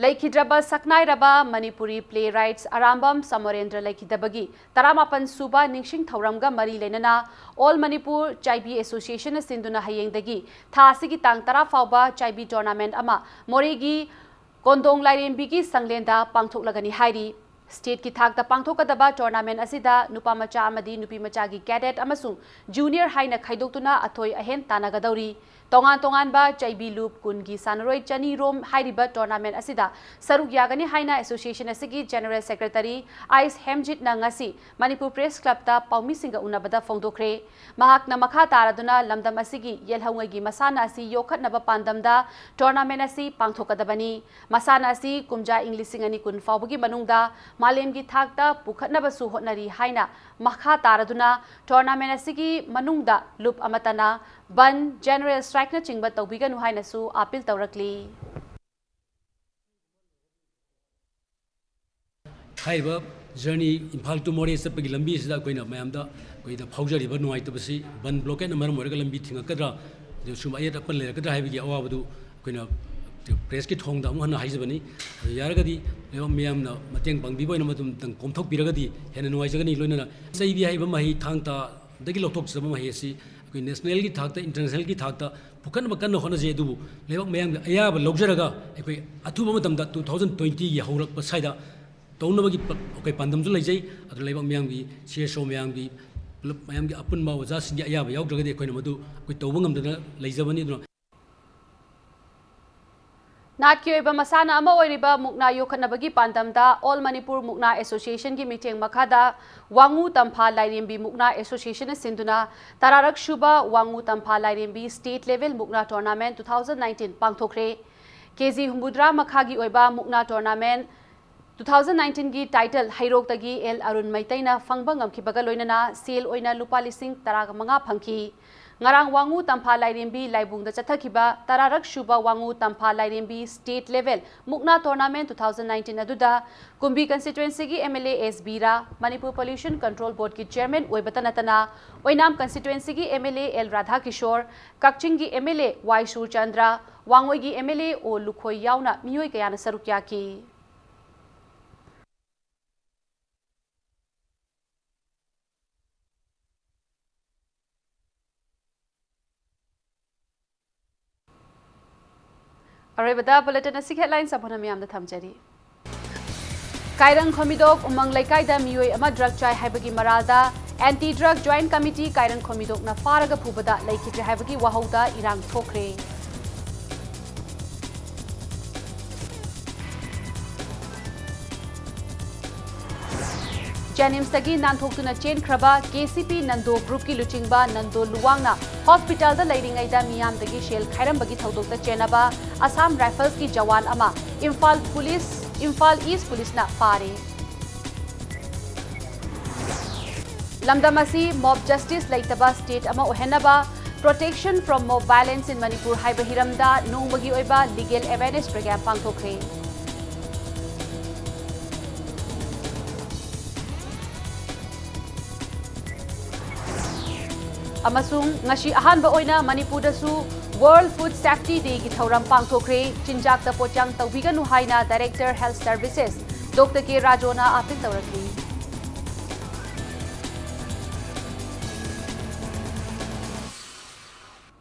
ꯂꯩꯈꯤꯗ꯭ꯔꯕ ꯁꯛꯅꯥꯏꯔꯕ ꯃꯅꯤꯄꯨꯔꯤ ꯄ꯭ꯂꯦ ꯔꯥꯏꯠꯁ ꯑꯔꯥꯝꯕꯝ ꯁꯃꯔꯦꯟꯗ꯭ꯔ ꯂꯩꯈꯤꯗꯕꯒꯤ ꯇꯔꯥꯃꯥꯄꯟ ꯁꯨꯕ ꯅꯤꯡꯁꯤꯡ ꯊꯧꯔꯝꯒ ꯃꯔꯤ ꯂꯩꯅꯅ ꯑꯣꯜ ꯃꯅꯤꯄꯨꯔ ꯆꯥꯏꯕꯤ ꯑꯦꯁꯣꯁꯤꯌꯦꯁꯟꯅ ꯁꯤꯟꯗꯨꯅ ꯍꯌꯦꯡꯗꯒꯤ ꯊꯥ ꯑꯁꯤꯒꯤ ꯇꯥꯡ ꯇꯔꯥ ꯐꯥꯎꯕ ꯆꯥꯏꯕꯤ ꯇꯣꯔꯅꯥꯃꯦꯟꯠ ꯑꯃ ꯃꯣꯔꯦꯒꯤ ꯀꯣꯟꯗꯣꯡ ꯂꯥꯏꯔꯦꯝꯕꯤꯒꯤ ꯁꯪꯂꯦꯟꯗ ꯄꯥꯡꯊꯣꯛꯂꯒꯅꯤ ꯍꯥꯏꯔꯤ꯫ ꯁ꯭ꯇꯦꯠꯀꯤ ꯊꯥꯛꯇ ꯄꯥꯡꯊꯣꯛꯀꯗꯕ ꯇꯣꯔꯅꯥꯃꯦꯟꯠ ꯑꯁꯤꯗ ꯅꯨꯄꯥ ꯃꯆꯥ ꯑꯃꯗꯤ ꯅꯨꯄꯤ ꯃꯆꯥꯒꯤ ꯀꯦꯗꯦꯠ ꯑꯃꯁꯨꯡ ꯖꯨꯅꯤꯌꯔ ꯍꯥꯏꯅ ꯈꯥꯏꯗꯣꯛꯇꯨꯅ ꯑꯊꯣꯏ ꯑꯍꯦꯟ ꯇꯥꯟꯅꯒꯗꯧꯔꯤ꯫ ꯇꯣꯉꯥꯟ ꯇꯣꯉꯥꯟꯕ ꯆꯩꯕꯤ ꯂꯨꯞ ꯀꯨꯟꯒꯤ ꯁꯥꯟꯅꯔꯣꯏ ꯆꯅꯤ ꯔꯣꯝ ꯍꯥꯏꯔꯤꯕ ꯇꯣꯔꯅꯥꯃꯦꯟꯠ ꯑꯁꯤꯗ ꯁꯔꯨꯛ ꯌꯥꯒꯅꯤ ꯍꯥꯏꯅ ꯑꯦꯁꯣꯁꯤꯌꯦꯁꯟ ꯑꯁꯤꯒꯤ ꯖꯦꯅꯔꯦꯜ ꯁꯦꯀ꯭ꯔꯦꯇꯔꯤ ꯑꯥꯏꯁ ꯍꯦꯝꯖꯤꯠꯅ ꯉꯁꯤ ꯃꯅꯤꯄꯨꯔ ꯄ꯭ꯔꯦꯁ ꯀ꯭ꯂꯕꯇ ꯄꯥꯎꯃꯤꯁꯤꯡꯒ ꯎꯅꯕꯗ ꯐꯣꯡꯗꯣꯛꯈ꯭ꯔꯦ꯫ ꯃꯍꯥꯛꯅ ꯃꯈꯥ ꯇꯥꯔꯗꯨꯅ ꯂꯝꯗꯝ ꯑꯁꯤꯒꯤ ꯌꯦꯜꯍꯧꯉꯩꯒꯤ ꯃꯁꯥꯟꯅ ꯑꯁꯤ ꯌꯣꯛꯈꯠꯅꯕ ꯄꯥꯟꯗꯝꯗ ꯇꯣꯔꯅꯥꯃꯦꯟꯠ ꯑꯁꯤ ꯄꯥꯡꯊꯣꯛꯀꯗꯕꯅꯤ꯫ ꯃꯁꯥꯟꯅ ꯑꯁꯤ ꯀꯨꯝꯖꯥ ꯏꯪ ꯂꯤꯁꯤꯡ ꯑꯅꯤ ꯀꯨꯟ ꯐꯥꯎꯕꯒꯤ ꯃꯅꯨꯡꯗ ꯃꯥꯂꯦꯝꯒꯤ ꯊꯥꯛꯇ ꯄꯨꯈꯠꯅꯕꯁꯨ ꯍꯣꯠꯅꯔꯤ ꯍꯥꯏꯅ ꯃꯈꯥ ꯇꯥꯔꯗꯨꯅ ꯇꯣꯔꯅꯥꯃꯦꯟꯠ ꯑꯁꯤꯒꯤ ꯃꯅꯨꯡꯗ ꯂꯨꯞ ꯑꯃꯠꯇꯅ ꯕꯟ, ꯖꯦꯅꯔꯦꯜ ꯁ꯭ꯇ꯭ꯔꯥꯏꯛꯅꯆꯤꯡꯕ ꯇꯧꯕꯤꯒꯅꯨ ꯍꯥꯏꯅꯁꯨ ꯑꯥꯄꯤꯜ ꯇꯧꯔꯛꯂꯤ꯫ ꯍꯥꯏꯔꯤꯕ ꯖꯔꯅꯤ ꯏꯝꯐꯥꯜ ꯇꯨ ꯃꯣꯔꯦ ꯆꯠꯄꯒꯤ ꯂꯝꯕꯤ ꯑꯁꯤꯗ ꯑꯩꯈꯣꯏꯅ ꯃꯌꯥꯝꯗ, ꯑꯩꯈꯣꯏꯗ ꯐꯥꯎꯖꯔꯤꯕ ꯅꯨꯡꯉꯥꯏꯇꯕꯁꯤ ꯕꯟ ꯕ꯭ꯂꯣꯀꯦꯠꯅ ꯃꯔꯝ ꯑꯣꯏꯔꯒ ꯂꯝꯕꯤ ꯊꯤꯡꯉꯛꯀꯗ꯭ꯔꯥ, ꯑꯗꯨ ꯁꯨꯝ ꯑꯌꯦꯠ ꯑꯄꯟ ꯂꯩꯔꯛꯀꯗ꯭ꯔꯥ ꯍꯥꯏꯕꯒꯤ ꯑꯋꯥꯕꯗꯨ ꯑꯩꯈꯣꯏꯅ ꯄ꯭ꯔꯦꯁꯀꯤ ꯊꯣꯡꯗ ꯑꯃꯨꯛ ꯍꯟꯅ ꯍꯥꯏꯖꯕꯅꯤ꯫ ꯑꯗꯨ ꯌꯥꯔꯒꯗꯤ ꯂꯩꯕꯥꯛ ꯃꯤꯌꯥꯝꯅ ꯃꯇꯦꯡ ꯄꯥꯡꯕꯤꯕ ꯑꯣꯏꯅ ꯃꯗꯨ ꯑꯃꯇꯪ ꯀꯣꯝꯊꯣꯛꯄꯤꯔꯒꯗꯤ ꯍꯦꯟꯅ ꯅꯨꯡꯉꯥꯏꯖꯒꯅꯤ꯫ ꯂꯣꯏꯅꯅ ꯆꯩꯕꯤ ꯍꯥꯏꯕ ꯃꯍꯩ ꯊꯥꯡ ꯇꯥꯗꯒꯤ ꯂꯧꯊꯣꯛꯆꯕ ꯃꯍꯩ ꯑꯁꯤ ꯑꯩꯈꯣꯏ ꯅꯦꯁꯅꯦꯜꯒꯤ ꯊꯥꯛꯇ, ꯏꯟꯇꯔꯅꯦꯁꯅꯦꯜꯒꯤ ꯊꯥꯛꯇ ꯄꯨꯈꯠꯅꯕ ꯀꯟꯅ ꯍꯣꯠꯅꯖꯩ꯫ ꯑꯗꯨꯕꯨ ꯂꯩꯕꯥꯛ ꯃꯤꯌꯥꯝꯒꯤ ꯑꯌꯥꯕ ꯂꯧꯖꯔꯒ ꯑꯩꯈꯣꯏ ꯑꯊꯨꯕ ꯃꯇꯝꯗ ꯇꯨ ꯊꯥꯎꯖꯟ ꯇ꯭ꯋꯦꯟꯇꯤꯒꯤ ꯍꯧꯔꯛꯄ ꯁ꯭ꯋꯥꯏꯗ ꯇꯧꯅꯕꯒꯤ ꯄ-, ꯑꯩꯈꯣꯏ ꯄꯥꯟꯗꯝꯁꯨ ꯂꯩꯖꯩ꯫ ꯑꯗꯨ ꯂꯩꯕꯥꯛ ꯃꯤꯌꯥꯝꯒꯤ, ꯁꯤ ꯑꯦꯁ ꯑꯣ ꯃꯌꯥꯝꯒꯤ, ꯄꯨꯂꯞ ꯃꯌꯥꯝꯒꯤ ꯑꯄꯨꯟꯕ ꯑꯣꯖꯥꯁꯤꯡꯒꯤ ꯑꯌꯥꯕ ꯌꯥꯎꯗ꯭ꯔꯒꯗꯤ ꯑꯩꯈꯣꯏꯅ ꯃꯗꯨ ꯑꯩꯈꯣꯏ ꯇꯧꯕ ꯉꯝꯗꯅ ꯂꯩꯖꯕꯅꯤ꯫ ꯑꯗꯨꯅ ꯅꯥꯠꯀꯤ ꯑꯣꯏꯕ ꯃꯁꯥꯟꯅ ꯑꯃ ꯑꯣꯏꯔꯤꯕ ꯃꯨꯛꯅꯥ ꯌꯣꯛꯈꯠꯅꯕꯒꯤ ꯄꯥꯟꯗꯝꯗ All Manipur Mukna Associationꯒꯤ ꯃꯤꯠꯌꯦꯡ ꯃꯈꯥꯗ ꯋꯥꯉꯨ ꯇꯝꯐꯥ ꯂꯥꯏꯔꯦꯝꯕꯤ ꯃꯨꯛꯅꯥ ꯑꯦꯁꯣꯁꯤꯌꯦꯁꯟꯅ ꯁꯤꯟꯗꯨꯅ ꯇꯔꯥꯔꯛ ꯁꯨꯕ ꯋꯥꯉꯨ ꯇꯝꯐꯥ ꯂꯥꯏꯔꯦꯝꯕꯤ State Level Mukna Tournament two thousand nineteen ꯄꯥꯡꯊꯣꯛꯈ꯭ꯔꯦ꯫ ꯀꯦ ꯖꯤ ꯍꯨꯝꯐꯨꯇꯔꯥ ꯃꯈꯥꯒꯤ ꯑꯣꯏꯕ ꯃꯨꯛꯅꯥ tournament two thousand nineteenꯒꯤ title ꯍꯩꯔꯣꯛꯇꯒꯤ ꯑꯦꯜ ꯑꯔꯨꯟ ꯃꯩꯇꯩꯅ ꯐꯪꯕ ꯉꯝꯈꯤꯕꯒ ꯂꯣꯏꯅꯅ ꯁꯦꯜ ꯑꯣꯏꯅ ꯂꯨꯄꯥ ꯂꯤꯁꯤꯡ ꯇꯔꯥꯒ ꯃꯉꯥ ꯐꯪꯈꯤ꯫ ꯉꯔꯥꯡ ꯋꯥꯉꯨ ꯇꯝꯐꯥ ꯂꯥꯏꯔꯦꯝꯕꯤ ꯂꯥꯏꯕꯨꯡꯗ ꯆꯠꯊꯈꯤꯕ ꯇꯔꯥꯔꯛ ꯁꯨꯕ ꯋꯥꯉꯨ ꯇꯝꯐꯥ ꯂꯥꯏꯔꯦꯝꯕꯤ State Level Mukna Tournament two thousand nineteen ꯑꯗꯨꯗ ꯀꯨꯝꯕꯤ constituencyꯒꯤ MLA ꯑꯦꯁ ꯕꯤꯔꯥ, ꯃꯅꯤꯄꯨꯔ Pollution Control Boardꯀꯤ chairman ꯑꯣꯏꯕꯇ ꯅꯠꯇꯅ ꯑꯣꯏꯅꯥꯝ constituencyꯒꯤ MLA ꯑꯦꯜ ꯔꯥꯙꯥꯀꯤꯁꯣꯔ, ꯀꯛꯆꯤꯡꯒꯤ MLA ꯋꯥꯏ ꯁꯨꯔꯆꯟꯗ꯭ꯔ, ꯋꯥꯡꯉꯣꯏꯒꯤ MLA ꯑꯣ ꯂꯨꯈꯣꯏ ꯌꯥꯎꯅ ꯃꯤꯑꯣꯏ ꯀꯌꯥꯅ ꯁꯔꯨꯛ ꯌꯥꯈꯤ꯫ ꯑꯔꯣꯏꯕꯗ bulletin ꯑꯁꯤꯒꯤ headlines ꯑꯃꯨꯛ ꯍꯟꯅ ꯃꯤꯌꯥꯝꯗ ꯊꯝꯖꯔꯤ꯫ ꯀꯥꯏꯔꯪ ꯈꯣꯃꯤꯗꯣꯛ ꯎꯃꯪ ꯂꯩꯀꯥꯏꯗ ꯃꯤꯑꯣꯏ ꯑꯃ drug ꯆꯥꯏ ꯍꯥꯏꯕꯒꯤ ꯃꯔꯥꯜꯗ Anti Drug Joint Committee ꯀꯥꯏꯔꯪ ꯈꯣꯃꯤꯗꯣꯛꯅ ꯐꯥꯔꯒ ꯐꯨꯕꯗ ꯂꯩꯈꯤꯗ꯭ꯔꯦ ꯍꯥꯏꯕꯒꯤ ꯋꯥꯍꯧꯗ ꯏꯔꯥꯡ ꯊꯣꯛꯈ꯭ꯔꯦ꯫ ꯖꯦꯅꯤꯝꯁꯇꯒꯤ ꯅꯥꯟꯊꯣꯛꯇꯨꯅ ꯆꯦꯟꯈ꯭ꯔꯕ ꯀꯦ ꯁꯤ ꯄꯤ ꯅꯟꯗꯣ group ꯀꯤ ꯂꯨꯆꯤꯡꯕ ꯅꯟꯗꯣ ꯂꯨꯋꯥꯡꯅ hospital ꯗ ꯂꯩꯔꯤꯉꯩꯗ ꯃꯤꯌꯥꯝꯗꯒꯤ ꯁꯦꯜ ꯈꯥꯏꯔꯝꯕꯒꯤ ꯊꯧꯗꯣꯛꯇ ꯆꯦꯟꯅꯕ Assam Rifles ꯀꯤ ꯖꯋꯥꯟ ꯑꯃ ꯏꯝꯐꯥꯜ ꯄꯨꯂꯤꯁ, ꯏꯝꯐꯥꯜ East ꯄꯨꯂꯤꯁꯅ ꯐꯥꯔꯦ꯫ ꯂꯝꯗꯝ ꯑꯁꯤ mob justice ꯂꯩꯇꯕ state ꯑꯃ ꯑꯣꯏꯍꯟꯅꯕ Protection from Mob Violence in Manipur ꯍꯥꯏꯕ ꯍꯤꯔꯝꯗ ꯅꯣꯡꯃꯒꯤ ꯑꯣꯏꯕ legal awareness program ꯄꯥꯡꯊꯣꯛꯈ꯭ꯔꯦ꯫ ꯑꯃꯁꯨꯡ ꯉꯁꯤ ꯑꯍꯥꯟꯕ ꯑꯣꯏꯅ ꯃꯅꯤꯄꯨꯔꯗꯁꯨ World Food Safety Day ꯒꯤ ꯊꯧꯔꯝ ꯄꯥꯡꯊꯣꯛꯈ꯭ꯔꯦ꯫ ꯆꯤꯟꯖꯥꯛꯇ ꯄꯣꯠꯆꯥꯡ ꯇꯧꯕꯤꯒꯅꯨ ꯍꯥꯏꯅ Director Health Services Doctor K ꯔꯥꯖꯣꯅ appeal ꯇꯧꯔꯛꯂꯤ꯫